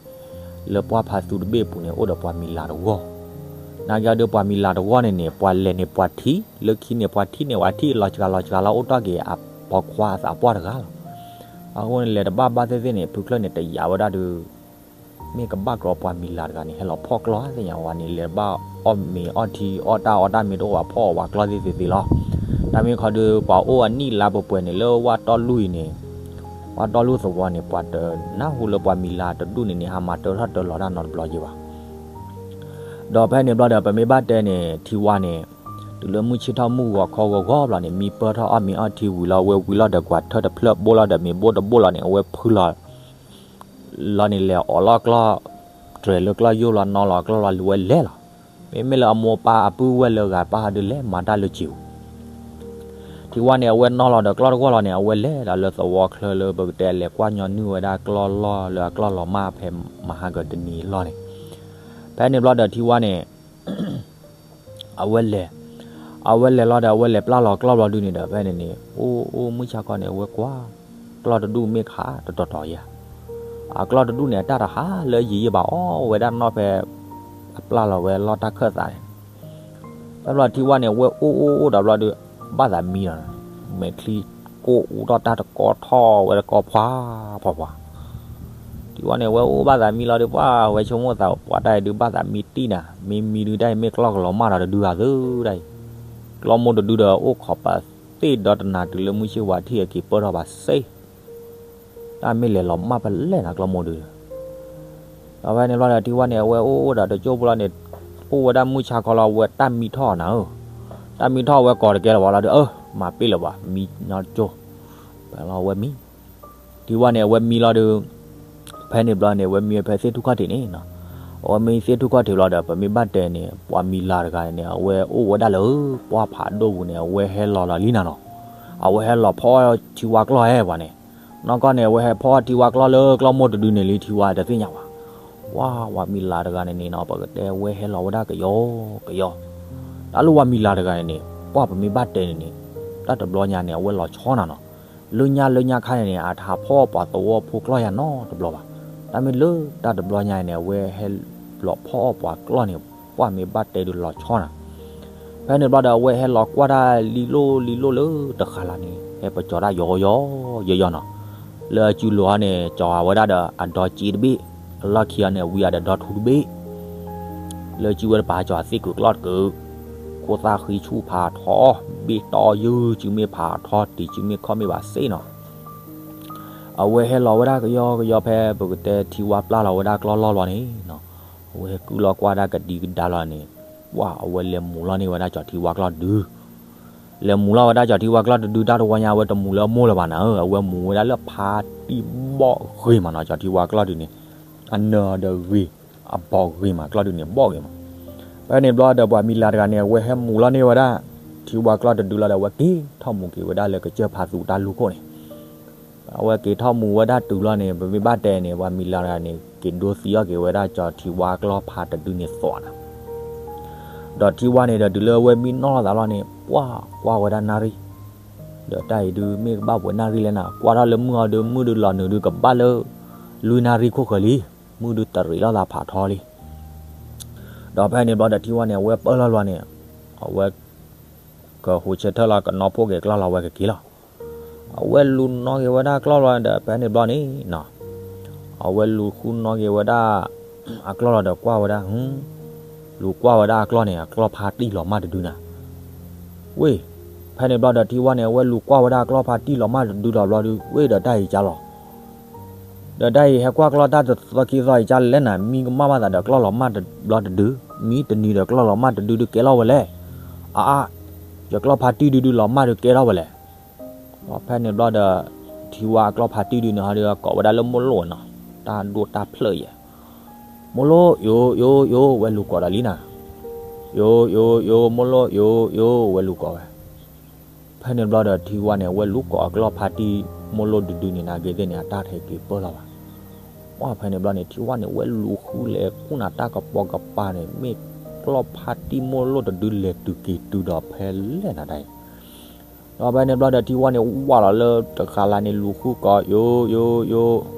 လၢပှၢ်ဖးသူတဘ့ၣ်အပူၤန့ၣ် အိၣ်ဒီးပှၤမံၤလၤတဂီၢ်, နာ်က့ဒီးပှၤမံၤလၤတဂီၢ်န့ၣ်န့ၣ် ပှၤလဲၤန့ၣ်ပှၤထံၣ် လၢခံန့ၣ်ပှၤထံၣ်န့ၣ်ပှၤထံၣ်လီၤစှၤလီၤစှၤလီၤအိၣ်ထီၣ်က့ၤအပိာ်ခွါအသးပှၢ်တဂၤလီၤ. အဃိန့ၣ် လဲၤတဘၣ်ဘၣ်သ့ၣ်သ့ၣ်န့ၣ် ဖုချၢၣ်န့ၣ်တယာ်ဝဲဒၣ်ဒီး မ့ၢ်ကဘၣ်ကရီပှၤမံၤလၤတဂၤန့ၣ် ဟဲလီၤဖီၣ်ကျီၢ်သ့ၣ်ညါဝဲန့ၣ် လဲၤဘၣ်အီၣ်မ့ၤအီၣ်ထံအီၣ်တၢ်အီၣ်တၢ်မ့ၢ်တအိၣ်ဘၣ်ဖီၣ်အီၣ်ပှၤကျီၢ်သ့ၣ်သ့ၣ်သ့ၣ်လီၤ. တၢ်မ့ၢ်ခီဒုး ပှၤအိၣ်အနံၣ်လါပှဲၤပှဲၤန့ၣ် လၢဝၣ်တီလူၢ်အံၤန့ၣ် ဝၣ်တီလူၢ်သဝီန့ၣ် ပှၤတနၢ်ဟူလၢပှၤမံၤလၤတဒူၣ်န့ၣ်န့ၣ် ဟးမၤတၢထီၣ်တၢလီၤတၢ်နီတဘျီယံၤဘၣ်. ဒီးဖဲန့ၣ်ဘျီဒီး ပမ့ၢ်ဘၣ်တဲန့ၣ် ထံဝါန့ၣ် တုၤလၢမုၢ်ဆ့ၣ်ထီၣ်မုၢ်ဂီၤခီဂီၤဂီၤဘျီန့ၣ် မံပၢၢ်ထီၣ်အီၣ်မ့ၤအီၣ်ထံဝံၤလီၤ အဝဲဝံလီၤဒီးကွၢ်ထၢၣ်တဖျၢၣ်ဘိၣ်လီၤဒီးမ့ၤဘိၣ်တဘိၣ်လီၤန့ၣ် အဝဲဖုလီၤ လီၤန့ၣ် လဲၤအီၣ်လီၤကျီၢ် တြဲၤလၢကျီၢ်ယိၣ်လီၤနီၤလီၤကျီၢ်လီၤ လူၤဝဲလဲၤလီၤ. မ့မ့ၢ်လၢအမိၢ်ပၢ်အပုၢ်ဝဲၢ်လၢဂၤပၢ်ဟးဒုးလဲၤမၤတၢ်လၢစံာ်ပူၤ ထံဝါန့ၣ် အဝဲနီၤလီၤဒီးကျီၢ်တဂီၢ်လီၤန့ၣ် အဝဲလဲၤဒီးလၢသဝီချၢလၢပကတဲလဲၤကွၢ်ညီနုၢ်ဝဲဒၣ်ကျီၢ်လီၢ်လၢအကျီၢ်လီၤမၢ်ဖဲမဟါကတနံၤလီၢ်န့ၣ် ဖဲန့ၣ်ဘျီဒီးထံဝါန့ၣ် အဝဲလဲၤ အဝဲလဲၤလီၤဒီး အဝဲလဲၤပျၢ်လီၤကျီၢ်ဘျီဒုန့ၣ်ဒီး ဖဲန့ၣ်န့ၣ် အိၣ်အိၣ်မုၢ်ဆါခီန့ၣ် အဝဲကွၢ် ကျီၢ်တဒူၣ်မ့ၢ်ခးတတီၤတီၤယဲၢ် အကျီၢ်တဒူၣ်န့ၣ် အတၢ်တဟးလၢယံာ်ယံာ်ဘၣ်အီၣ်ဝဲဒၣ်နီၢ်ဖဲ အပျၢ်လီၤဝဲလီၢ်တၢ်ခၢၣ်သးန့ၣ် ဖဲဘျီထံဝါန့ၣ် အဝဲအိၣ်အိၣ်အိၣ်ဒီးဘျီဒု ဘၣ်သးမံလီၤ မဲာ်ချံကိၢ်အူထီၣ်တၢ်တကီထီၣ်ဝဲတကီဖှါဖှါဖှါ ထံဝါန့ၣ် အဝဲအိၣ်ဘၣ်သးမံလီၤဒီး ပှၢ်ဝဲဆိကမိၣ်သး ပှၤတၢ်အံၤဒုးဘၣ်သးမံတံၢ်နၤ မ့ၢ်မံဒုတၢ်အံၤ မ့ၢ်ကျီၢ်ကလီၤမၢ်ဒီးတဒုဂၤသုတၢ်အံၤ ကျီၢ်မိၢ်တဒုဒီးအိၣ်ခိးပသ့ၣ်ဒီတနၤတုၤလၢမုၢ်ဆ့ၣ်ဝါထံၣ်အက့ၤပၢၢ်ထီၣ်ဘၣ်စ့ၢ် တၢ်မ့ၢ်လဲၤလီၤမၢ်ဖဲလဲၣ်နၤကျီၢ်မိၢ်ဒု ဒီးဖဲန့ၣ်ဘျီဒီးထံဝါန့ၣ် အဝဲအိၣ်အိၣ်ဒီးတကၠိၢ်ဖိလီၤန့ၣ် အိၣ်ဝဲဒၣ်မုၢ်ဆါခီလီၤ အဝဲတၢ်မံထီၣ်နၤဧၢ တၢ်မံထီၣ်အဝဲကိးတကဲလၢၤဘၣ်လီၤဒီး အၢ မၤပ့ၢ်လၢၤဘၣ် မံညီကၠိၢ် ဖဲလီၤအဝဲမံ ထံဝါန့ၣ် အဝဲမံလီၤဒီး ဖဲန့ၣ်ဘျီန့ၣ် အဝဲမံဝဲဖဲသ့ၣ်ထူၣ်ခီၣ်ထံးန့ၣ်နီၤ အဝဲမံသ့ၣ်ထူၣ်ခီၣ်ထံးဘျီဒီး ပမ့ၢ်ဘၣ်တဲန့ၣ် ပှၤမံၤလၤတဂၤန့ၣ် အဝဲအိၣ်ဝဲဒၣ်လၢ ပှၢ်ဖးဒိၣ်ပူၤန့ၣ် အဝဲဟဲလီၤလီၤလံနၤနီၤ အဝဲဟဲလီၤဖီအီၣ်ထံဝါကျီၢ်ဟဲပှၤန့ၣ် နီၢ်ကီၢ်န့ၣ် အဝဲဟဲဖီအီၣ်ထံဝါကျီၢ်လၢကျီၢ်မိၢ်တဒုန့ၣ်လံ ထံဝါတသ့ၣ်ညါဘၣ် ပှၢ်ဝၤမံၤလၤတဂၤန့ၣ်န့ၣ်နီၤ ပကတဲဝဲဟဲလီၤဝဲဒၣ်ကယီကယီ တၢ်လၢဝၤမံၤလၤတဂၤန့ၣ်န့ၣ် ပှၢ်ပမ့ၢ်ဘၣ်တဲန့ၣ်န့ၣ် တၢ်တဘျီညါန့ၣ် အဝဲလီၤဆီနၤနီၤ လၢညါလၢညါခါန့ၣ်န့ၣ် အတဟးဖီအီၣ်ပှၤသဝီဖိကျီၢ်ယၤနီတဘျီဘၣ် တၢ်မ့ၢ်လၢတၢ်တဘျီညါန့ၣ် အဝဲဟဲလီၤဖီအီၣ်ပှၤကျီၢ်န့ၣ် ပှၢ်မ့ၢ်ဘၣ်တဲဒုးလီၤဆီနၤ ဖဲန့ၣ်ဘျီဒီး အဝဲဟဲလီၤကွၢ်တၢ်လံလိၣ်လံလိၣ်လၢတဃာ်လီၤန့ၣ် ဟဲပကၠီၤတၢ်ယီယီယီယီနီၤ လၢအစုလိၤအီၤန့ၣ် ကၠီၤဝဲဒၣ်ဒီးအဒီကၠ့တဘ့ၣ် အလီၢ်ခံအီၤန့ၣ် ဝံၤအီၤဒီးဒီထူတဘ့ၣ် လၢစုဝဲတပၤကၠီၤသ့ၣ်ကုာ်ကျီၢ်တကုာ် ခိၣ်သၣ်ဃံဆူၣ်ဖးထီ ဘ့ၣ်တီယုၢ်စုမ့ၢ်ဖးထီ တံၤစုမ့ၢ်ခီၣ်မ့ၢ်ဘၣ်စ့ၢ်နီၤ အဝဲဟဲလီၤဝဲဒၣ်ကယီကယီဖဲပကတဲထံဝါပျၢ်လီၤဝဲဒၣ်ကျီၢ်လီၢ်ဘျီန့ၣ်နီၤ အဝဲဟဲကုၢ်လီၤကွၢ်ဒၣ်ကဒံကဒါလီၤန့ၣ် ပှၢ်အဝဲလဲၤမူၤလီၤန့ၢ်ဝဲဒၣ်ကၠီၤထံဝါကျီၢ်တဒု လဲၤမူၤလီၤဝဲဒၣ်ကၠီၤထံဝါကျီၢ်တဒု တၢ်တဝီညါ အဝဲတမူၤလၢအမိၢ်လၢၤဘၣ်နၤဧၢ အဝဲမူၤဝဲဒၣ်လၢဖါတံၢ်ဘီၣ်ဂ့ၤမးနီၤ ကၠီၤထံဝါကျီၢ်ဒုန့ၣ် အနၢၤဒီးဂ့ၤ အဘီၣ်ဂ့ၤမး ကျီၢ်ဒုန့ၣ် ဘီၣ်ဂ့ၤမး ဖဲန့ၣ်ဘျီဒီးပှၤမံၤလၤတဂၤန့ၣ် အဝဲဟဲမူၤလီၤန့ၢ်ဝဲဒၣ် ထံဝါကျီၢ်တဒုလီၤဒီး အဝဲက့ၤထီၣ်မူၤက့ၤဝဲဒၣ်လၢကစၢၢ်ဖါသူတၢ်လူၢ်ခိၣ်န့ၣ် အဝဲက့ၤထီၣ်မူၤဝဲဒၣ်တုၤလီၤန့ၣ် ပမ့ၢ်ဘၣ်တဲန့ၣ် ပှၤမံၤလၤတဂၤန့ၣ် က့ၤဒိသံအီၣ်က့ၤဝဲဒၣ်ကၠီၤထံဝါကျီၢ်ဖါတဒုန့ၣ်သိးနၤ ဒီးထံဝါန့ၣ်ဒီး တုၤလၢအဝဲမံနီၢ်လိာ်သးလီၤန့ၣ် ပှၢ်ကွၢ်ဝဲဒၣ်နၣ်ရံၣ် ဒီးတၢ်အံၤဒုးမ့ၢ်ကဘၣ်ပှဲၤနၣ်ရံၣ်လဲၣ်နၤ ကွၢ်ထီၣ်လၢမုၢ်အီၤဒုး မုၢ်ဒုးလီၤနုာ်ဒုးကဘၣ်လၢ လွံၢ်နၣ်ရံၣ်ခိၣ်ဃၢၤလံ မုၢ်ဒုးတရံးလိာ်သးဖးထီလံ ဒီးဖဲန့ၣ်ဘျီဒီးထံဝါန့ၣ် အဝဲပၢၢ်လီၤဘျီန့ၣ် အဝဲ ကဟူးဆၢထၢၣ်လီၤ ကနီၣ်ဖှိၣ်က့ၤကျီၢ်လီၤ အဝဲကက့ၤလီၤ အဝဲလူၤနီၣ်က့ၤဝဲဒၣ်ကျီၢ်လီၤဒီး ဖဲန့ၣ်ဘျီန့ၣ်နီၤ အဝဲလူၤဃုနီၣ်က့ၤဝဲဒၣ် အကျီၢ်လီၤဒီးကွၢ်ဝဲဒၣ် လူၤကွၢ်ဝဲဒၣ်အကျီၢ်န့ၣ် အကျီၢ်ဖါတံၢ်လီၤမၢ်တဒုနၤ ဝ့ၢ် ဖဲန့ၣ်ဘျီဒီးထံဝါန့ၣ် အဝဲလူၤကွၢ်ဝဲဒၣ်အကျီၢ်ဖါတံၢ်လီၤမၢ်တဒုဒီးဘျီဒုး ဝ့ၢ်ဒီးတၢ်အံၤကၢ်လီၤ ဒီးတၢ်အံၤဟဲကွၢ်ကျီၢ်တၢ်တသီခံသီအံၤကၢ်လဲၣ်နၤ မံကမၣ်ဘၣ်သးဒီးကျီၢ်လီၤမၢ်တဘျီတဒု မံတနံၤဒီးကျီၢ်လီၤမၢ်တဒုဒုးကဲလီၤဝဲလဲၣ် အါအါ ယကျီၢ်ဖါတံၢ်ဒုဒုလီၤမၢ်ဒုးကဲထီၣ်ဝဲလဲၣ် ဖဲန့ၣ်ဘျီဒီး ထံဝါအကျီၢ်ဖါတံၢ်ဒုန့ၣ်ဟီဒီးကိးဝဲဒၣ်လၢမိၢ်လိၣ်နီၤ တၢ်ဒိၣ်တၢ်ဖျၢၣ်ယဲၢ် မိၢ်လိၣ် ယိယိယိ ဝဲလူၤကိးဒီးလံနၤ ယိယိယိ မိၢ်လိၣ် ယိယိ ဝဲလူၤကိးဝဲ ဖဲန့ၣ်ဘျီဒီးထံဝါန့ၣ် အဝဲလူၤကိးအကျီၢ်ဖါတံၢ်မိၢ်လိၣ်ဒုဒုန့ၣ် နာ်က့သ့ၣ်န့ၣ် အတၢ်တဟဲက့ၤပၢၢ်လီၤဘၣ် ပှၢ်ဖဲန့ၣ်ဘျီန့ၣ် ထံဝါန့ၣ် ဝဲလူၤဃုလဲၤကူၣ်နၤတၢ်ကပိာ်ကပၤန့ၣ် မ့ၢ်ကျီၢ်ဖါတံၢ်မိၢ်လိၣ်တဒုလဲၤတုၤက့ၤတုၤဒီးဖဲလဲၣ်နၤတၢ်အံၤ ဒီးဖဲန့ၣ်ဘျီဒီး ထံဝါန့ၣ်ဝၢ်လီၤလၢတဃာ်လၢ်န့ၣ် လူၤဃုကိး ယိယိယိ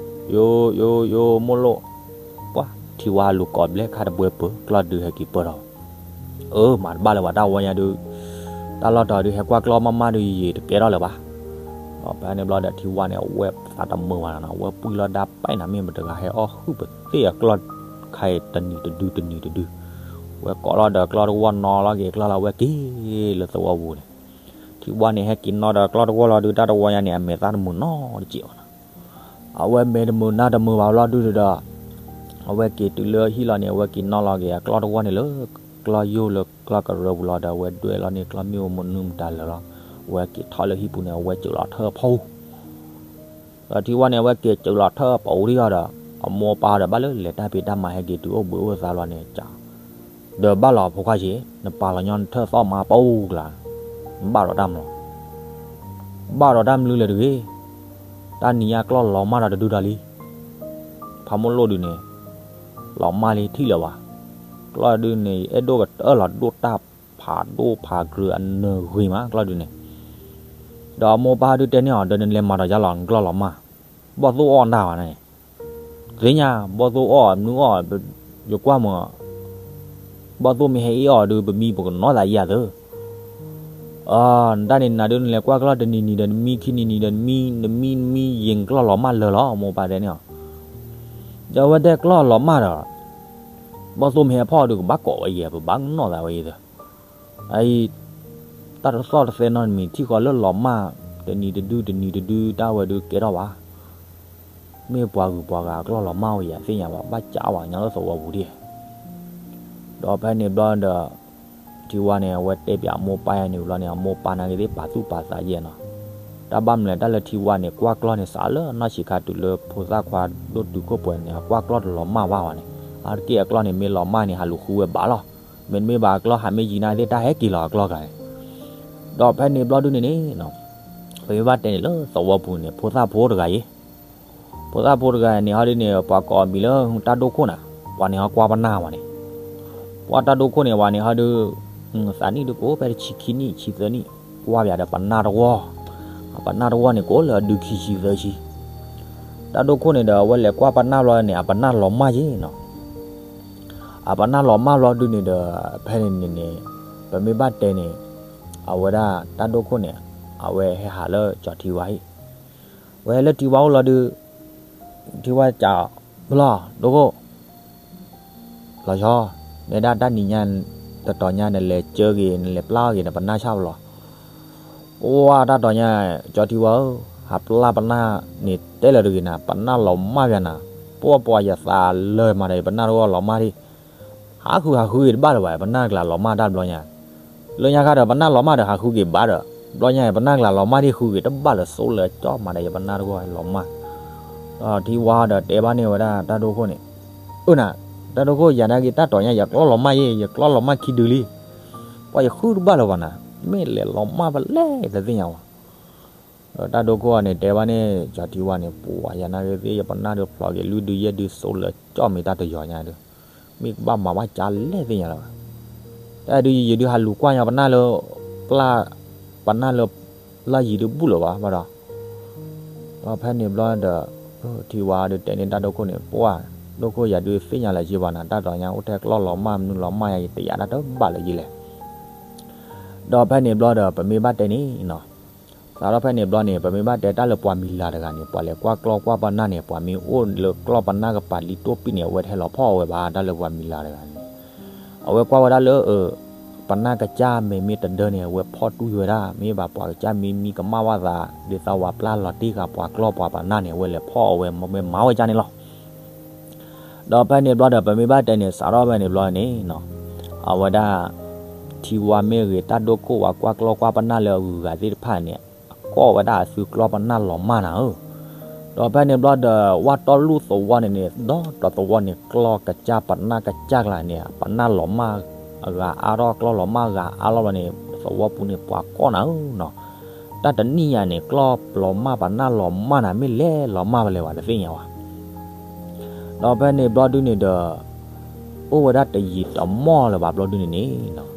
ယိယိယိ မိၢ်လိၣ်, ပှၤထံဝါလူၤကိးဘျဲၣ်ခါတဘှဲပၢၤ ကျီၢ်ဒုးဟဲက့ၤပၢၢ်ထီၣ်, အၢ မၤတဘၣ်လၢၤဘၣ် တၢ်ဝီညါဒုး, တၢ်လီၢ်တီၤဒုး ဟဲကွၢ်ကျီၢ်မးမးဒုး ယံာ်တကဲထီၣ်လၢၤဘၣ်. ဒီးဖဲန့ၣ်ဘျီဒီး ထံဝါန့ၣ် အဝဲသးတမုာ်ဘၣ်နီၤ, အဝဲပှံၢ်လီၤဒၣ်ပဲနၤ မ့ၢ်မတဂၤဟဲအီၣ်ဟုၣ်ပသ့ၣ်အကျီၢ်ခါအံၤ တနံၤတဒုတနံၤတဒု, ဝဲကိးလီၤဒီးကျီၢ်တဝီၢ်နီၤလီၤက့ၤကျီၢ်လၢအဝဲက့ၤလၢသဝီပူၤန့ၣ်, ထံဝါန့ၣ် ဟဲက့ၤနီၣ်ဒီးကျီၢ်တဝီၢ်လီၤဒုး တၢ်တဝီညါန့ၣ် အမဲာ်သၣ်တမုာ်နီတစဲးဘၣ်နီၤ. အဝဲမဲာ်တမုာ်နါတမုာ်ဘၣ်ဘျီဒုးဒီး, အဝဲက့ၤတုၤလၢဟံၣ်လီၤန့ၣ် အဝဲက့ၤနီၣ်လီၤက့ၤအကျီၢ်တဝီၢ်န့ၣ်လၢကျီၢ်ယိၢ်လၢကျီၢ်ကရၢပူၤလီၤဒီး အဝဲဒွဲၣ်လီၤန့ၢ်ကျီၢ်မ့ၣ်အူမနုၤမတၤလၢာ်လီၤ. အဝဲက့ၤထီၣ်လၢဟံၣ်ပူၤန့ၣ် အဝဲစၢၤလီၤထၢၣ်အဖီအူ ဒီးထံဝါန့ၣ် အဝဲက့ၤစၢၤလီၤထၢၣ်အပူၤဒံးအီၤဒီး, အမိၢ်ပၢ်ဒီးဘၣ်လၢလဲၤတၢ်ဖံးတၢ်မၤ ဟဲက့ၤတုၤအိၣ်ဘှံးအိၣ်သါလီၤန့ၣ် ကး, ဒီးဘၣ်လီၤဖိခွါဆံး, နပာ်လီၤညီနထၢၣ်သီၣ်မါပူၤကျါ, နဘၣ်ဒီးတၢ်မနုၤလီၤ, ဘၣ်ဒီးတၢ်မနုၤလဲၣ်တဂ့ၤ, တၢ်နံၤညါကျီၢ်လီၤမၢ်ဒီးတဒုဒီးလံ. ဖးမိၢ်လိၣ်ဒုးန့ၣ် လီၤမၢ်လံထံၣ်လၢၤဘၣ်. ကျီၢ်ဒုးန့ၣ် အဲၣ်ဒိၣ်ကတၢၢ်လီၤဒိၣ်တၢ်ဖးဒိၣ်ဖးကြၢးအနၢၤဂ့ၤမး ကျီၢ်ဒုးန့ၣ်, ဒီးအမိၢ်ပၢ်ဒုးတဲန့ၢ်အီၤ ဒီးနလဲၤမၤဒီးယၤလီၤ နကျီၢ်လီၤမၢ်, ဘီၣ်သိၣ်အီၣ်နၢ်ဘၣ်န့ၣ်, သ့ၣ်ညါ ဘီၣ်သိၣ်အီၣ်မနုၤအီၣ်, ယကွၢ်မး ဘီၣ်သိၣ်မ့ၢ်ဟဲအ့ၣ်အီၣ်ဒုး ပမံပကနီၣ်သးယၤသၢ, နတၢ်န့ၣ်နၤဒုး နလဲၤကွၢ်ကျီၢ်တနံၤနံၤဒီးနမံ ခံနံၤနံၤဒီးနမံ နမံနမံ ယံာ်နကျီၢ်လီၤမၢ်လၢာ်လီၤ မိၢ်ပၢ်တဲန့ၣ်အီၤ, ဒီးအဝဲတဲကျီၢ်လီၤမၢ်ဒီး ဘီၣ်သိၣ်မ့ၢ်ဟဲဖီၣ်အီၤဒုး ကဘၣ်ကိးဝဲယဲ ပဘၣ်နီၣ်သးဝဲယဲသၢ, အအံၤ တၢ်တသီၣ်တသဲနီတမံၤ ထံၣ်ဃီလၢလီၤမၢ် တနံၤတဒုတနံၤတဒု တၢ်ဝဲဒုးကဲထီၣ်ဘၣ် မ့ၢ်ပှၤဂုၤပှၤဂၤအကျီၢ်လီၤမၢ်ဝဲယဲ သ့ၣ်ညါဘၣ် ဘၣ်ကးဝဲညါလၢသဝီပူၤဒံး, ဒီးဖဲန့ၣ်ဘျီဒီး ထံဝါန့ၣ် အဝဲတဲပၠးအမိၢ်ပၢ်ယါန့ၣ်ဘျီန့ၣ် အမိၢ်ပၢ်နာ်က့သ့ၣ်ပာ်သူၣ်ပာ်သးယဲနီၤ, တၢ်ဘၣ်မနုၤလဲၣ် တၢ်လၢထံဝါန့ၣ် ကွၢ်ကျီၢ်န့ၣ် စးလၢနီၢ်ဆံးခါတုၤလၢဖိသၣ်ခွါဒိၣ်တုာ်ခိၣ်ပှဲၤန့ၣ် အကွၢ်ကျီၢ်တလီၤမၢ်ဘၣ်ဝဲန့ၣ်, အါတက့ၢ်အကျီၢ်န့ၣ် မ့ၢ်လီၤမၢ်န့ၣ် ဟးလူၤဃုဝဲဘၣ်လီၤ, မ့တမ့ၢ်ဘၣ်အကျီၢ်ဟးမ့ၢ်ယံၤနာ်က့သ့ၣ် တၢ်ဟဲက့ၤလီၤအကျီၢ်ကျါန့ၣ်, ဒီးဖဲန့ၣ်ဘျီဒုန့ၣ်န့ၣ် ပမ့ၢ်ဘၣ်တဲန့ၣ်လၢသဝီပူၤန့ၣ် ဖိသၣ်ဖိတဂၤအံၤ ဖိသၣ်ဖိတဂၤန့ၣ်ဟီဒုန့ၣ် ပှၤကိးအမံၤလၢတၢ်ဒိခိၣ်န့ၣ်, ပှၤန့ၣ်ဟီကွၢ်ပနၢ်ဝဲန့ၣ်, ပှၤတၢ်ဒိခိၣ်န့ၣ် ပှၤန့ၣ်ဟီဒု, သးနံၣ်ဒုကအိၣ်ဖဲတဆံခံနံၣ် ဆံသၢနံၣ်, ကွၢ်ပၠးဒီးပနၢ်တဝီၢ်, ပနၢ်တဝီၢ်န့ၣ် ကအိၣ်လၢအဒုခံဆံသၢဆံ, တၢ်ဒိခိၣ်န့ၣ်ဒီး အဝဲလဲၤကွၢ်ပနၢ်ဘျီန့ၣ် အပနၢ်လီၤမၢ်ယဲနီၤ, အပနၢ်လီၤမၢ်ဘျီဒုန့ၣ်ဒီး ဖဲန့ၣ်န့ၣ်န့ၣ် ပမ့ၢ်ဘၣ်တဲန့ၣ် အဝဲဒၣ်တၢ်ဒိခိၣ်န့ၣ် အဝဲဟဲဟးလၢကၠီၤထံဝါဟံၣ်, ဝဲဟဲလၢထံဝါအိၣ်လီၤဒု, ထံဝါကး, လီၤဒိခိၣ်, လီၤဆီ, နဲဒၣ်တၢ်နံၤညါ တတီၤညါနလဲၤကၢက့ၤ နလဲၤပျၢ်အီၣ်က့ၤ နပနၢ်ဆၣ်ပလီၤ, ပှၢ်တၢ်တီၤညါ ကၠီၤထံဝါဧၢ, ဟးပျၢ်ပနၢ်န့ၣ်တဲလၢၤတဂ့ၤနၤ ပနၢ်လီၤမၢ်ပၠးနၤ, ပှၢ်ပှၢ်ယသးလၢာ်မးဒီး ယပနၢ်တဝီၢ်လီၤမၢ်ဒံး ဟးဃုဟးဃုက့ၤတဘၣ်လၢၤဘၣ် ပနၢ်ကျါလီၤမၢ်တၢ်ဘျီညါ, လၢညါခါဒီး ပနၢ်လီၤမၢ်ဒီး ဟးဃုက့ၤဘၣ်ဒီး ဘျီညါ ပနၢ်ကျါလီၤမၢ်ဒံး ဃုက့ၤတဘၣ်လၢၤ သိလၢာ်ကၠီၣ်မးဒီး ယပနၢ်တဝီၢ်လီၤမၢ်, ဒီးထံဝါဒီးတဲဘၣ်န့ၢ်ဝဲဒၣ်တၢ်ဒိခိၣ်န့ၣ်, အၢနၤ, တၢ်ဒိခိၣ်ယၤနာ်က့ တၢ်တီၤညါ ယကျီၢ်လီၤမၢ်ယဲ ယကျီၢ်လီၤမၢ်ခံဒုလံ, ပှၤယဃုတဘၣ်လၢၤဘၣ်နၤ, မ့ၢ်လဲၤလီၤမၢ်ပလဲၣ်တသ့ၣ်ညါဘၣ် ဒီးတၢ်ဒိခိၣ်န့ၣ် တဲဘၣ်န့ၢ်ကၠီၤထံဝါန့ၣ် ပှၤယၤနာ်က့သ့ၣ် ယပနၢ်ဒုးဖျိးက့ၤ လွံၢ်ဒုယဲၢ်ဒု သိလၢာ်ကၠီၣ်မ့ၢ်တၢ်တယီၤညါဒု, မ့ၢ်ကဘၣ်မၤဘၣ်ကၢလဲၣ်သ့ၣ်ညါလၢၤဘၣ်, တၢ်ဒုးယံာ်ယံာ်ဒု ဟးလူၤကွၢ်ညီပနၢ်လၢ, ပျၢ်, ပနၢ်လၢ, လၢယံၤဒုဘူၣ်လၢၤဘၣ်ဘၣ်ဒီး, ဒီးဖဲန့ၣ်ဘျီဒီး, ထံဝါဒုးတဲန့ၢ်တၢ်ဒိခိၣ်န့ၣ် ပှၢ်, ဒိခိၣ်ယၤဒုးသ့ၣ်ညါလၢၤဘၣ်နၤ တၢ်တီၤညါအိၣ်ထဲကျီၢ်လီၤမၢ်မနုၤလီၤမၢ်ယၤ ယတယာ်တၢ်တဘၣ်လၢၤယံၤလဲၣ် ဒီးဖဲန့ၣ်ဘျီဒီး ပမ့ၢ်ဘၣ်တဲန့ၣ်နီၤ, စးထီၣ်ဖဲန့ၣ်ဘျီန့ၣ် ပမ့ၢ်ဘၣ်တဲတၢ်လၢပှၤမံၤလၤတဂၤန့ၣ် ပှၤလဲၤကွၢ်ကျီၢ်ကွၢ်ပနၢ်န့ၣ် ပှၤမ့ၢ်အိၣ်လၢကျီၢ်ပနၢ်ကပၤလံတိၢ်ပံၣ်န့ၣ် အဝဲတဟဲလီၤဖီၣ်အဝဲဘၣ် တၢ်လၢပှၤမံၤလၤတဂၤန့ၣ်, အဝဲကွၢ်ဝဲဒၣ်လၢ ပနၢ်ကစၢ်မ့မ့ၢ်တဒၢန့ၣ် အဝဲဖီၣ်တူၢ်ဝဲဒၣ် မ့ၢ်ဘၣ်ပှၤကစၢ်မံမံကမၣ်ဘၣ်သး ဒ်သိးဝဲပျၢ်လီၤတ့ၢ်ဃာ်ပှၤကျီၢ်ပှၤပနၢ်န့ၣ် အဝဲလဲၤဖီၣ်အဝဲမ့ၢ်မၤဝဲကၢ်န့ၣ်လီၤ. ဒီးဖဲန့ၣ်ဘျီဒီး ပမ့ၢ်ဘၣ်တဲန့ၣ် စးထီၣ်ဖဲန့ၣ်ဘျီန့ၣ်, အဝဲဒၣ် ထံဝါမ့ၢ်ဂ့ၤ တၢ်ဒိခိၣ်ဝဲကွၢ်ကျီၢ်ကွၢ်ပနၢ်လၢအဂုၤအဂၤသ့ၣ်တဖၣ်န့ၣ် အကိးဝဲဒၣ်အသုကျီၢ်ပနၢ်လီၤမၢ်နၤဧၢ, ဒီးဖဲန့ၣ်ဘျီဒီး ဝၣ်တီၢ်လူၢ်သဝီန့ၣ်န့ၣ် ဒီးတသဝီန့ၣ် ကျီၢ်ကစၢ်ပနၢ်ကစၢ်ကျါန့ၣ် ပနၢ်လီၤမၢ် အဂၤအါထီၣ် ကျီၢ်လီၤမၢ်အဂၤအါလီၤဘျီန့ၣ် သဝီပူၤန့ၣ် ပှၤကိးနၤဧၢနီၤ, တၢ်တနံၣ်ညါန့ၣ် ကျီၢ်လီၤမၢ်ပနၢ်လီၤမၢ်နၤ မ့ၢ်လဲၤလီၤမၢ်ဖဲလဲၣ်ဝဲတသ့ၣ်ညါဝဲ ဒီးဖဲန့ၣ်ဘျီဒုန့ၣ်ဒီး အိၣ်ဝဲဒၣ်တယံာ်တမီၢ်လၢၤဘၣ်ဘျီဒုန့ၣ်န့ၣ်,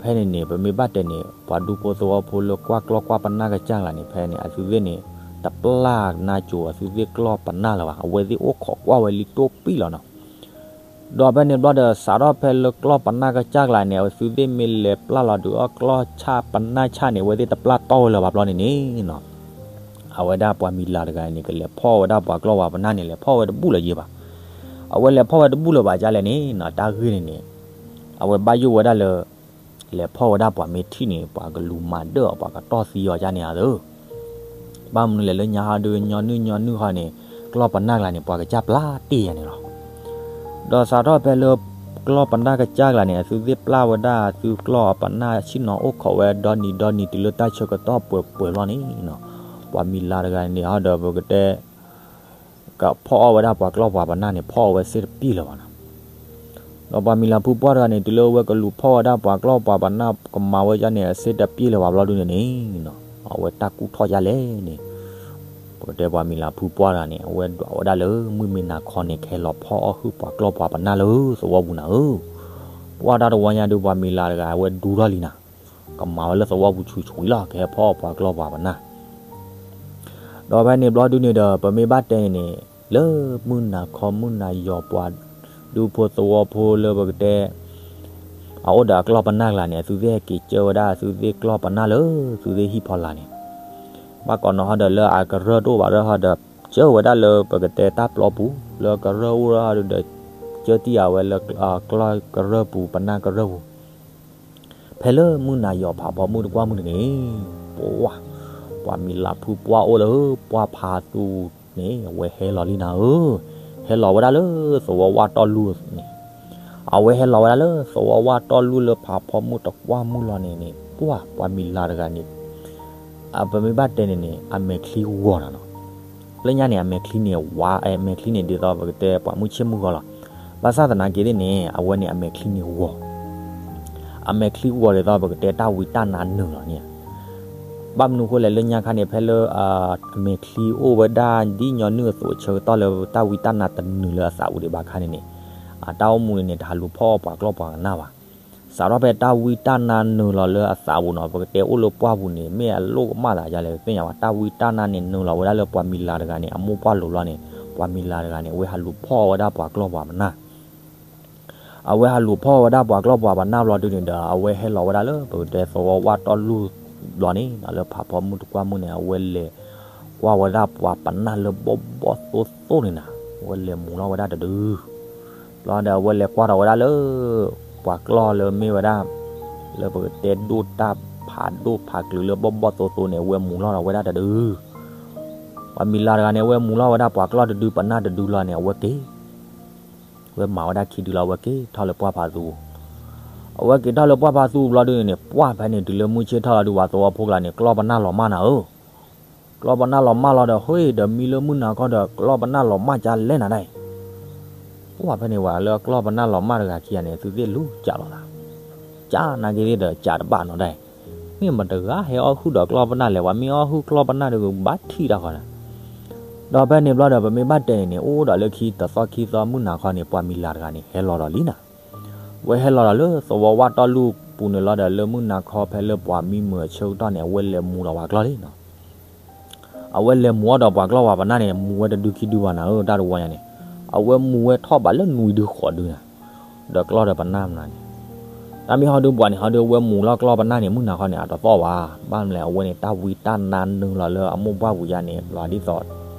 ဖဲန့ၣ်န့ၣ် ပမ့ၢ်ဘၣ်တဲန့ၣ် ပှၤဒူဖိသဝီဖိလၢကွၢ်ကျီၢ်ကွၢ်ပနၢ်ကစၢ်ကျါန့ၣ် ဖဲန့ၣ် အသုသ့ၣ်န့ၣ် တပျၢ်နါစိၤအသုသ့ၣ်ကျီၢ်ပနၢ်လၢၤဘၣ်. အဝဲသ့ၣ်အိၣ်ခိးကွၢ်ဝဲလံတိၢ်ပံၣ်လီၤနီၤ. ဒီးဖဲန့ၣ်ဘျီဒီး စးထီၣ်ဖဲလၢကျီၢ်ပနၢ်ကစၢ်ကျါန့ၣ် အသုသ့ၣ်မ့ၢ်လဲၤပျၢ်လီၤဒုးအီၣ်ကျီၢ်ဆၣ်ပနၢ်ဆၣ်န့ၣ် အဝဲသ့ၣ်တပျၢ်တီၢ်ဝဲလၢၤဘၣ်ဘျီန့ၣ်န့ၣ်နီၤ. အဝဲဒၣ်ပှၤမံၤလၤတဂၤန့ၣ် ကလဲၤဖီၣ်ဝဲဒၣ်ပှၤကျီၢ်ပှၤပနၢ်န့ၣ် လဲၤဖီၣ်ဝဲတဘူၣ်လၢၤယဲဘၣ်. အဝဲလဲၤဖီၣ်ဝဲတဘူၣ်လၢၤဘၣ်ဒ်လဲၣ်န့ၣ်နီၤ တၢ်ဂ့ၢ်န့ၣ်န့ၣ် အဝဲဘၣ်ယိၣ်ဝဲဒၣ်လၢ လဲၤဖီၣ်ဝဲဒၣ်ပှၤမ့ၢ်ထံၣ်န့ၣ် ပှၤကလူၤမၤဒၢၣ်အီၤ ပှၤကတီၢ်သံအီၤဒ်န့ၣ်ဧါသၢ. ဘၣ်မနုၤလဲၣ်လၢညါဟီဒုး ညီနုၢ်ညီနုၢ်ဃီန့ၣ် ကျီၢ်ပနၢ်ကျါန့ၣ် ပှၤကစၢ်ပျၢ်တ့ၢ်ယၤန့ၣ်လီၤ. ဒီးစးထီၣ်ဖဲလၢ ကျီၢ်ပနၢ်ကစၢ်ကျါန့ၣ် အသုသ့ၣ်ပျၢ်ဝဲဒၣ်အသုကျီၢ်အပနၢ်ဆ့ၣ်နီၤအိၣ်ခိးဝဲဒီနံၤဒီနံၤတုၤလၢတၢ်ဆၢကတီၢ်ပှဲၤပှဲၤလီၤန့ၣ်နီၤ. ပှၤမံၤလၤတဂၤန့ၣ်ဟီဒီးပကတဲ ကဖီၣ်အီၣ်ဝဲဒၣ်ပှၤကျီၢ်ပှၤပနၢ်န့ၣ် ဖီၣ်အီၣ်ဝဲစ့ၢ်တပျၢ်လၢၤဘၣ်နီၤ. ဒီးပှၤမံၤလၤဖုပှၢ်တဂၤန့ၣ် တုၤလၢအဝဲကလူၤဖီၣ်ဝဲဒၣ်ပှၤကျီၢ်ပှၤပနၢ်ကမၤဝဲဒ်န့ၣ် အစ့ၢ်တပျၢ်လၢၤဘၣ်ဘျီဒုန့ၣ်န့ၣ်နီၤ အဝဲတၢ်ကူၣ်ထီၣ်ဒ်လဲၣ်န့ၣ် ပကတဲပှၤမံၤလၤဖုပှၢ်တဂၤန့ၣ် အဝဲဒွးဝဲဒၣ်လၢမုၢ်မ့ၢ်နၤခီန့ၣ် ကဟဲလီၤဖီၣ်အီၣ်ဟုၣ်ပှၤကျီၢ်ပှၤပနၢ်လၢသဝီပူၤနၤဧၢ. ပှၢ်တၢ်တဝီညါဒုးပှၤမံၤလၤတဂၤ အဝဲဒူထီၣ်လံနၤ ကမၤဝဲလၢသဝီပူၤဆူးဆူးအံၤလီၤ ကဟဲဖီၣ်အီၣ်ပှၤကျီၢ်ပှၤပနၢ် ဒီးဖဲန့ၣ်ဘျီဒုန့ၣ်ဒီး ပမ့ၢ်ဘၣ်တဲန့ၣ်န့ၣ် လၢမုၢ်နၤခီမုၢ်နၤယီၤပှၤဒူဖိသဝီဖိလၢပကတဲ အအိၣ်ဒီးအကျီၢ်ပနၢ်ကျါန့ၣ် အသုသ့ၣ်ဟဲက့ၤကၢဝဲဒၣ်အသုသ့ၣ်ကျီၢ်ပနၢ်လၢသုသ့ၣ်ဟံၣ်ဖီလာ်န့ၣ် ဘၣ်ကိးနီၤဟီဒီးလၢအကရၢၢ်တအိၣ်ဘၣ်ရၢၢ်ဟီဒီး ကၢဝဲဒၣ်လၢပကတဲတၢ်ပျီပူၤ လၢကရၢၢ်အိၣ်ရၢၢ်ဟီဒီး ကၢတံၢ်အဝဲလၢ ကျီၢ်ကရၢၢ်ပူၤ ပနၢ်ကရၢၢ်ပူၤ ဖဲလၢမုၢ်နၤယီၤဖးဖီမုၢ်တကွၢ်မုၢ်တဂ့ၤန့ၣ် ပှၤ ပှၤမံၤလၤဖုပှၢ်အိၣ်လၢပှၢ်ဖးသူန့ၣ် အဝဲဟဲလီၤလံနၤဧၢ, ဟဲလီၤဝဲဒၣ်လၢသဝီဝၣ်တီၢ်လူၢ်န့ၣ်, အဝဲဟဲလီၤဝဲဒၣ်လၢသဝီဝၣ်တီၢ်လူၢ်လၢဖးဖီမုၢ်တကွၢ်မုၢ်လီၤန့ၣ်န့ၣ် ပှၢ် ပှၤမံၤလၤတဂၤန့ၣ် အပမ့ၢ်ဘၣ်တဲန့ၣ်န့ၣ် အမဲာ်ချံဂီၤနၤနီၤ, လၢညါန့ၣ် အမဲာ်ချံန့ၣ်ဝါ အမဲာ်ချံန့ၣ် ဒ်သိးပကတဲပှၤမုၢ်ဆ့ၣ်မုၢ်ဂီၤလီၤ, ဘၣ်ဆၣ်သနာ်က့န့ၣ် အဝဲန့ၣ်အမဲာ်ချံန့ၣ်ဂီၤ အမဲာ်ချံဂီၤဒ်သိးပကတဲတၢ်ဝံတၢ်နါနုာ်လီၤန့ၣ်ဧါ, ဘၣ်မနုၤဃိလဲၣ် လၢညါခါန့ၣ် ဖဲလၢ အမဲာ်ချံအိၣ်ဝဲဒၣ်ဒ်ညီနုၢ်အသိးအဆၢကတီၢ်လၢတၢ်ဝံတၢ်နါတနုာ်လၢအသးပူၤဒံးဘၣ်ခါန့ၣ်န့ၣ်, အတၢ်အိၣ်မူန့ၣ်န့ၣ် တဟးလူၤဖီၣ်အီၣ်ပှၤကျီၢ်ပှၤကနၣ်ဘၣ်, စးထီၣ်ဖဲတၢ်ဝံတၢ်နါနုာ်လီၤလၢအသးပူၤနီၤ ပကတဲအိၣ်လၢပှၢ်ပူၤန့ၣ် မ့ၢ်အလိၣ်ကမၣ်သးယါလဲၣ် သ့ၣ်ညါဘၣ် တၢ်ဝံတၢ်နါန့ၣ်နုာ်လီၤဝဲဒၣ်လၢပှၤမံၤလၤတဂၤန့ၣ် အမိၢ်ပှၢ်လိၤလီၤန့ၣ် ပှၤမံၤလၤတဂၤန့ၣ် အဝဲဟးလူၤဖီၣ်ဝဲဒၣ်ပှၤကျီၢ်ပှၤပနၢ် အဝဲဟးလူၤဖီၣ်ဝဲဒၣ်ပှၤကျီၢ်ပှၤပနၢ်ဘျီဒုန့ၣ်ဒီး အဝဲဟဲလီၤဝဲဒၣ်လၢပကတဲသဝီဝၣ်တီၢ်လူၢ်ဘျီန့ၣ် လၢဖးဖီမုၢ်တကွၢ်မုၢ်န့ၣ် အဝဲလဲၤကွၢ်ဝဲဒၣ်ပှၤပနၢ်လၢဘီၣ်ဘီၣ်သိသိန့ၣ်နၤ, အဝဲလဲၤမူၤလီၤဝဲဒၣ်တဒု ဘျီဒီးအဝဲလဲၤကွၢ်ထီၣ်ဝဲဒၣ်လၢ ပှၤကျီၢ်လၢမ့ၢ်ဝဲဒၣ် လၢပကတဲဒိၣ်တၢ်ဖးဒိၣ်ဖးကျုၤလၢဘီၣ်ဘီၣ်သိသိန့ၣ် အဝဲမူၤလီၤဒီးဝဲဒၣ်တဒု ပှၤမံၤလၤတဂၤန့ၣ် အဝဲမူၤလီၤဝဲဒၣ်ပှၤကျီၢ်တဒုပနၢ်တဒုလီၤန့ၣ် အဝဲက့ၤ ဝဲမၤဝဲဒၣ်ခံဒုလီၤ အဝဲက့ၤထီၣ်လၢပှၢ်ဖးသူ, အဝဲက့ၤထီၣ်လၢပှၢ်ဖးသူဘျီဒုန့ၣ် ပှၢ်ဖဲန့ၣ်တုၤလၢမုၢ်ဆ့ၣ်ထီၣ်လီၤဒု ပှၤသဝီဖိကျါန့ၣ် ကျီၢ်ပနၢ်လီၤမၢ်နၤဧၢ, ကျီၢ်ပနၢ်လီၤမၢ်လီၤဒီး ဟ့ၣ်ဒီးမံလၢမုၢ်နၤခီဒီး ကျီၢ်ပနၢ်လီၤမၢ်ကလဲၣ်နၤဒၣ်အံၤ, ပှၢ်ဖဲန့ၣ်ဝဲလၢကျီၢ်ပနၢ်လီၤမၢ်တဂၤခံဂၤန့ၣ် သုသ့ၣ်လူၤကးလီၤသး, ကးနာ်က့ၤသ့ၣ်ဒီးကးတဘၣ်နီၤဒၣ်အံၤ, မ့ၢ်မတဂၤဟဲအီၣ်ဟုၣ်ဒီးကျီၢ်ပနၢ်လဲၣ် ပှၤမ့ၢ်အီၣ်ဟုၣ်ကျီၢ်ပနၢ်ဒီးဘၣ်ထံၣ်တၢ်ဃီနၤ ဒီးဖဲန့ၣ်ဘျီဒီး ပမ့ၢ်ဘၣ်တဲန့ၣ်န့ၣ် အိၣ်ဒီးလၢခံတသီခံသီမုၢ်နၤခီန့ၣ် ပှၤမံၤလၤတဂၤန့ၣ် ဟဲလီၤဒီးလံနၤ, ဝဲဟဲလီၤဒီးလၢသဝီဝၣ်တီၢ်လူၢ်ပူၤန့ၣ်လီၤဒီး လၢမုၢ်နၤခီဖဲလၢပှၤမံမုာ်အဆၢကတီၢ်န့ၣ် အဝဲလဲၤမူၤလီၤပှၤကျီၢ်လံနီၤ, အဝဲလဲၤမူၤအီၣ်ဒီးပှၤကျီၢ်ပှၤပနၢ်န့ၣ် မူၤဝဲတဒုခံဒုဘၣ်နၤဧၢ တၢ်တဝီညါန့ၣ်, အဝဲမူၤဝဲထီၣ်ဘးလၢနွံဒုဃိးဒုနၤ, ဒီးကျီၢ်ဒီးပနၢ်မနၤန့ၣ် တၢ်မ့ၢ်ဟီဒုပှၤန့ၣ် ဟီဒုဝဲမူၤလီၤကျီၢ်ပနၢ်န့ၣ် မုၢ်နၤခီန့ၣ် အတသီၣ်ဘၣ်, ဘၣ်မနုၤလဲၣ် အဝဲန့ၣ် တၢ်ဝံတၢ်နါနုာ်လီၤလၢအမိၢ်ပှၢ်ပူၤယါန့ၣ် လီၤဒ်သိး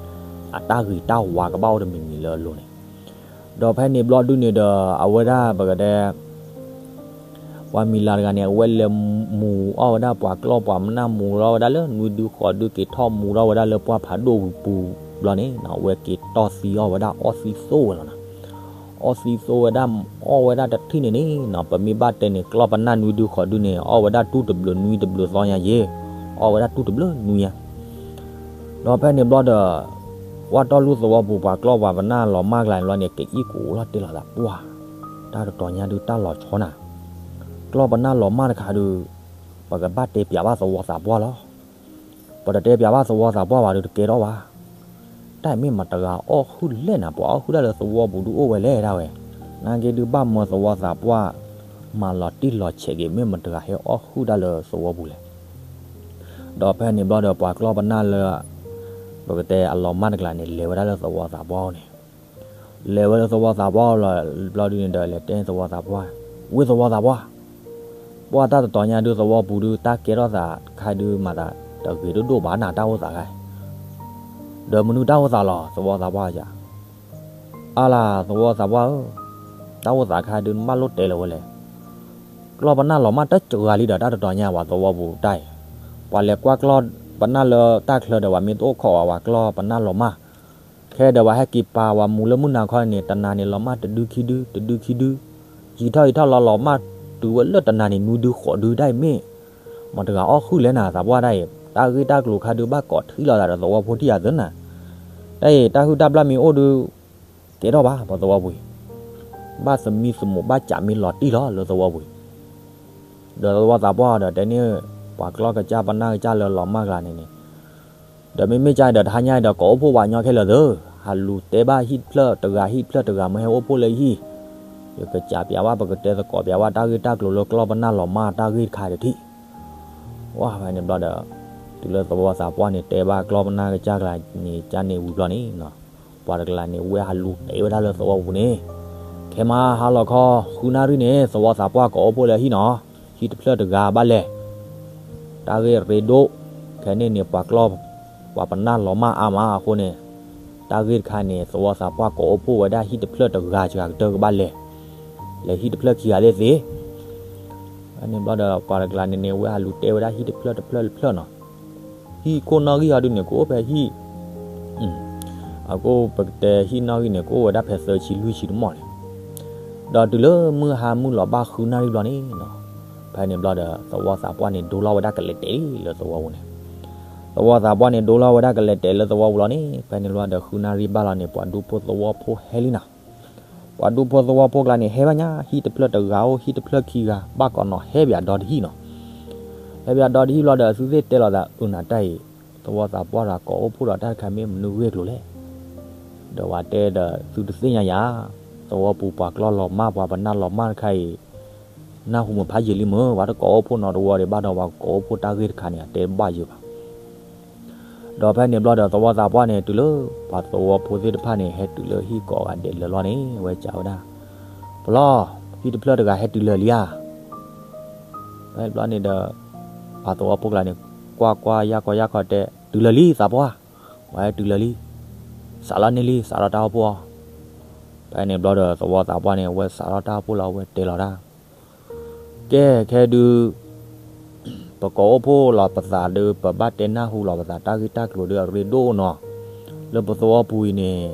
အတၢ်ဂ့ၤတၢ်ဝါကဘၣ်အိၣ်တမံၤမံၤလၢအလိၤန့ၣ်, ဒီးဖဲန့ၣ်ဘျီဒုန့ၣ်ဒီး အဝဲဒၣ်ပကတဲ ပှၤမံၤလၤတဂၤန့ၣ် အဝဲလဲၤမူၤအီၣ်ဝဲဒၣ်ပှၤကျီၢ်ပှၤပနၢ် မူၤလီၤဝဲဒၣ်လၢနွံဒုဃိးဒု က့ၤထီၣ်မူၤထီၣ်ဝဲဒၣ်လၢပှၢ်ဖးဒိၣ်ပူၤဘျီန့ၣ် အဝဲက့ၤတီၢ်သံအီၣ်ဝဲဒၣ်အီၣ်သံသိဝဲလီၤနီၤ, အီၣ်သံသိဝဲဒၣ် အီၣ်ဝဲဒၣ်တထံၣ်န့ၣ်န့ၣ်နီၤ ပမ့ၢ်ဘၣ်တဲန့ၣ်ကျီၢ်ပနၢ်နွံဒုဃိးဒုန့ၣ် အီၣ်ဝဲဒၣ်တူၢ်တဘျုးနွံတဘျုးသီညါယဲၢ်, အီၣ်ဝဲဒၣ်တူၢ်တဘျုးနွံညါ ဒီးဖဲန့ၣ်ဘျီဒီး ပှၢ်တီၢ်လူၢ်သဝီပူၤ ပှၤကျီၢ်ပှၤပနၢ်လီၤမၢ်ကျါန့ၣ်ဘျီန့ၣ် ကအံၣ်ကအိးလီၤတဲလီၤသးပှၢ်, တၢ်တတီၤညါဒုးတၢ်လီၤဆီနၤ, ကျီၢ်ပနၢ်လီၤမၢ်တခါဒုး ပကဘၣ်တဲပျးဘၣ်သဝီသးပှၢ်လီၤ, ပတတဲပျးဘၣ်သဝီသးပှၢ်ဘၣ်ဒုးတကဲထီၣ်ဘၣ်, တၢ်အံၤမ့ၢ်မတၤတဂၤအီၣ်ဟုၣ်လဲၣ်နၤ ပှၤအီၣ်ဟုၣ်ဒၣ်လၢသဝီပူၤဒုးအိၣ်ဝဲလဲၣ်ဒၣ်ဝဲ, နာ်က့ဒုးဘၣ်မၢသဝီသးပှၢ် မၤလီၤတံၢ်လီၤဆဲးက့ၤ မ့ၢ်မတၤတဂၤဟဲအီၣ်ဟုၣ်တၢ်လၢသဝီပူၤလဲၣ်. ဒီးဖဲန့ၣ်ဘျီဒီး ပှၤကျီၢ်ပနၢ်လၢ ပကတဲအလီၤမၢ်တကျါန့ၣ် လဲၤဝဲဒၣ်လၢသဝီသးပှၢ်န့ၣ်, လဲၤဝဲလၢသဝီသးပှၢ်လီၤဘျီဒုန့ၣ်ဒီး လဲၤတဲသဝီသးပှၢ်, ဝ့ၢ်သဝီသးပှၢ်, ပှၢ်တၢ်တတီၤညါဒုးသဝီပူၤဒုး တၢ်ကဲထီၣ်သးတခါဒုးမၤသးတဂ့ၤဒိၣ်ဒိၣ်ဘၣ်နၤ တၢ်အိၣ်သးခါ, ဒီးမနုၤတၢ်အိၣ်သးလီၤ သဝီသးပှၢ်ယၤ အါလၢသဝီသးပှၢ်ဧၢ, တၢ်အိၣ်သးခါဒုး နဘၣ်လိၣ်တဲလၢၤဝဲလဲၣ်. ကျီၢ်ပနၢ်လီၤမၢ်တစှၤလံဒီး တၢ်တတီၤညါပှၤသဝီပူၤတၢ်အံၤ, ပှၤလဲၤကွၢ်ကျီၢ်ပနၢ်လၢတၢ်ချၢဒီး ပှၤမ့ၢ်တအိၣ်ခိးဘၣ် ပှၤကျီၢ်ပနၢ်လီၤမၢ်, ခဲဒီးပှၤဟဲက့ၤပာ်ပှၤမူးလၢမုၢ်နၤခီန့ၣ် တနၤန့ၣ်လီၤမၢ်တဒုခံဒု တဒုခံဒု, ယံာ်ထီၣ်ယံာ်ထီၣ်လီၤလီၤမၢ်တုၤဝဲလၢတနၤန့ၣ် နွံဒုဃိးဒုတၢ်အံၤမ့ၢ် မတၤတဂၤအီၣ်ဟုၣ်လဲၣ်နၤ သးပှၢ်တၢ်အံၤ, တၢ်ဂ့ၢ်တၢ်ကျိၤခါဒုး ဘၣ်ကိးထံၣ်လိာ်သးဒီးသဝီဖိထံၣ်ယၤသ့နၤ, တၢ်အံၤ တၢ်ဟုၣ်တၢ်ဘျၣ်မ့ၢ်အိၣ်ဒုး ကဲထီၣ်ဘၣ် ပှၤသဝီပူၤအံၤ, ဘၣ်သမံသမိးဘၣ်စးမ့ၢ်လီၤတံၢ်လီၤလၢသဝီပူၤအံၤ, ဒီးသဝီသးပှၢ်ဒီးတဲန့ၢ် ပှၤကျီၢ်ကစၢ်ပနၢ်ကစၢ်လၢလီၤမၢ်ကျါန့ၣ်န့ၣ်, ဒီးမ့မ့ၢ်ကါအံၤဒီး တဟါညါအံၤဒီး ကိးအိၣ်ဖှိၣ်ပှၤညီခဲလၢာ်သ့, ဟးလူၤတဲဘၣ်ဟံၣ်တဖျၢၣ်တဂၤ ဟံၣ်တဖျၢၣ်တဂၤ မ့ၢ်ဟဲအိၣ်ဖှိၣ်လၢဟံၣ်, ယကစးပျးဝဲ ပကတဲသကိးပျးဝဲ တၢ်ဂ့ၢ်တၢ်ကျိၤလၢကျီၢ်ပနၢ်လီၤမၢ်တၢ်ဂ့ၢ်တခါတထံၣ် ဝဲဖဲန့ၣ်ဘျီဒီး တုၤလၢသဝီသးပှၢ်န့ၣ် တဲဘၣ်ကျီၢ်ပနၢ်ကစၢ်ကျါန့ၣ် ကန့ၣ်ဝံၤဘျီန့ၣ်, ပှၤတကျါန့ၣ် ဝဲဟးလူၤတဲဝဲဒၣ်လၢသဝီပူၤန့ၣ်, ခဲမးဟါလီၤခီ ဃုနၣ်ရံၣ်န့ၣ် သဝီသးပှၢ်ကိးအိၣ်ဖှိၣ်လၢဟံၣ်နီၤ, ဟံၣ်တဖျၢၣ်တဂၤဘၣ်လဲၤ, တၢ်ဂ့ၢ်ရ့ဒိၣ်, ခဲန့ၣ်န့ၣ် ပှၤကျီၢ် ပှၤပနၢ်လီၤမၢ်အါမးအဃိန့ၣ်, တၢ်ဂ့ၢ်တခါန့ၣ် သဝီသးပှၢ်ကိးအိၣ်ဖှိၣ်ဝဲဒၣ်ဟံၣ်တဖျၢၣ်တဂၤစှၤကတၢၢ်ကဘၣ်လဲၤ, လဲၤဟံၣ်တဖျၢၣ်ခံဂၤသ့ၣ်သ့ၣ် ဖဲန့ၣ်ဘျီဒီး ပှၤတကျါန့ၣ်န့ၣ် ဝဲဟးလူၤတဲဝဲဒၣ်ဟံၣ်တဖျၢၣ်တဖျၢၣ်တဖျၢၣ်နီၤ, ဟံၣ်ခိၣ်နီၣ်ဂံၢ်ဟီဒုန့ၣ် ကအိၣ်ဖဲဟံၣ်, အကအိၣ်ပကတဲဟံၣ်နီၣ်ဂံၢ်န့ၣ် ကအိၣ်ဝဲဒၣ်ဖဲသၢဆံလွံၢ်ဆံတမီၢ်န့ၣ်, ဒီးတုၤလၢမုၢ်ဟါမုၢ်လီၤဘၣ်ဃုနၣ်ရံၣ်ဘျီန့ၣ်နီၤ, ဖဲန့ၣ်ဘျီဒီး သဝီသးပှၢ်န့ၣ် ဒိလီၤဝဲဒၣ်ကလဲာ်တဲာ်လံလၢသဝီပူၤန့ၣ်, သဝီသးပှၢ်န့ၣ် ဒိလီၤဝဲဒၣ်ကလဲာ်တဲာ်လၢသဝီပူၤလီၤန့ၣ်, ဖဲန့ၣ်ဘျီဒီး ဃုနၣ်ရံၣ်ဘၣ်လီၤန့ၣ် ပှၤဒူဖိသဝီဖိဟဲလံနီၤ ပှၤဒူဖိသဝီဖိကျါန့ၣ် ဟဲဘၣ်ညါ ဟံၣ်တဖျၢၣ်တဂၤအိၣ် ဟံၣ်တဖျၢၣ်ခံဂၤ ဘၣ်ကိးနီၤ ဟဲပၠးဒီတဟံၣ်နီၤ, ဟဲပၠးဒီတဟံၣ်ဘျီဒီး သုသ့ၣ်တဲလီၤသး အၢ နၤတၢ်အံၤ, သဝီသးပှၢ်ဒီးကိးအိၣ်ဖှိၣ်ဒီးတၢ်တခါမ့ၢ်မနုၤဂ့ၢ်ကျိၤလဲၣ်, ဒီးဝဲတဲဒီး သုတသ့ၣ်ညါယၤ, သဝီပူၤပှၤကျီၢ်လီၤမၢ် ပှၤပနၢ်လီၤမၢ်တခါအံၤ နၢ်ဟူမုာ်ဖးယံာ်လံမ့ၢ် ပှၤတကိးအိၣ်ဖှိၣ်နီတဝီဒံးဘၣ်ဒီး ပှၤကိးအိၣ်ဖှိၣ်တၢ်ဂ့ၢ်တခါန့ၣ် အတဲတဘၣ်ယံာ်ဘၣ်. ဒီးဖဲန့ၣ်ဘျီဒီး သဝီသးပှၢ်န့ၣ် တုၤလၢပှၤသဝီဖိသ့ၣ်တဖၣ်န့ၣ် ဟဲတုၤလၢဟံၣ်ကိးဂၤဒဲးလၢာ်လီၤန့ၣ် အဝဲစံးဝဲဒၣ်, ပလီၢ်, ဟံၣ်တဖျၢၣ်တဂၤဟဲတုၤလၢာ်လံဧါ. ဖဲန့ၣ်ဘျီန့ၣ်ဒီး ပှၤသဝီဖိကျါန့ၣ် ကွၢ်ကွၢ်ယၢ်ခီယၢ်ခီတဲ, တုၤလၢာ်လံသးပှၢ်, ပှၤဟဲတုၤလၢာ်လံ, စးလီၤန့ၢ်လံ စးထီၣ်တၢ်အိၣ်ဖှိၣ်အီၤ. ဖဲန့ၣ်ဘျီဒီး သဝီသးပှၢ်န့ၣ် အဝဲစးထီၣ်တၢ်အိၣ်ဖှိၣ်လီၤ အဝဲတဲလီၤတၢ် ကဲ ခဲဒုး ပကိးအိၣ်ဖှိၣ်လီၤပသးဒီး ပဘၣ်တဲနၢ်ဟူလီၤပသး တၢ်ဂ့ၢ်တၢ်ကျိၤဒီးအရ့ဒိၣ်နီၤ, လၢပသဝီပူၤအံၤန့ၣ်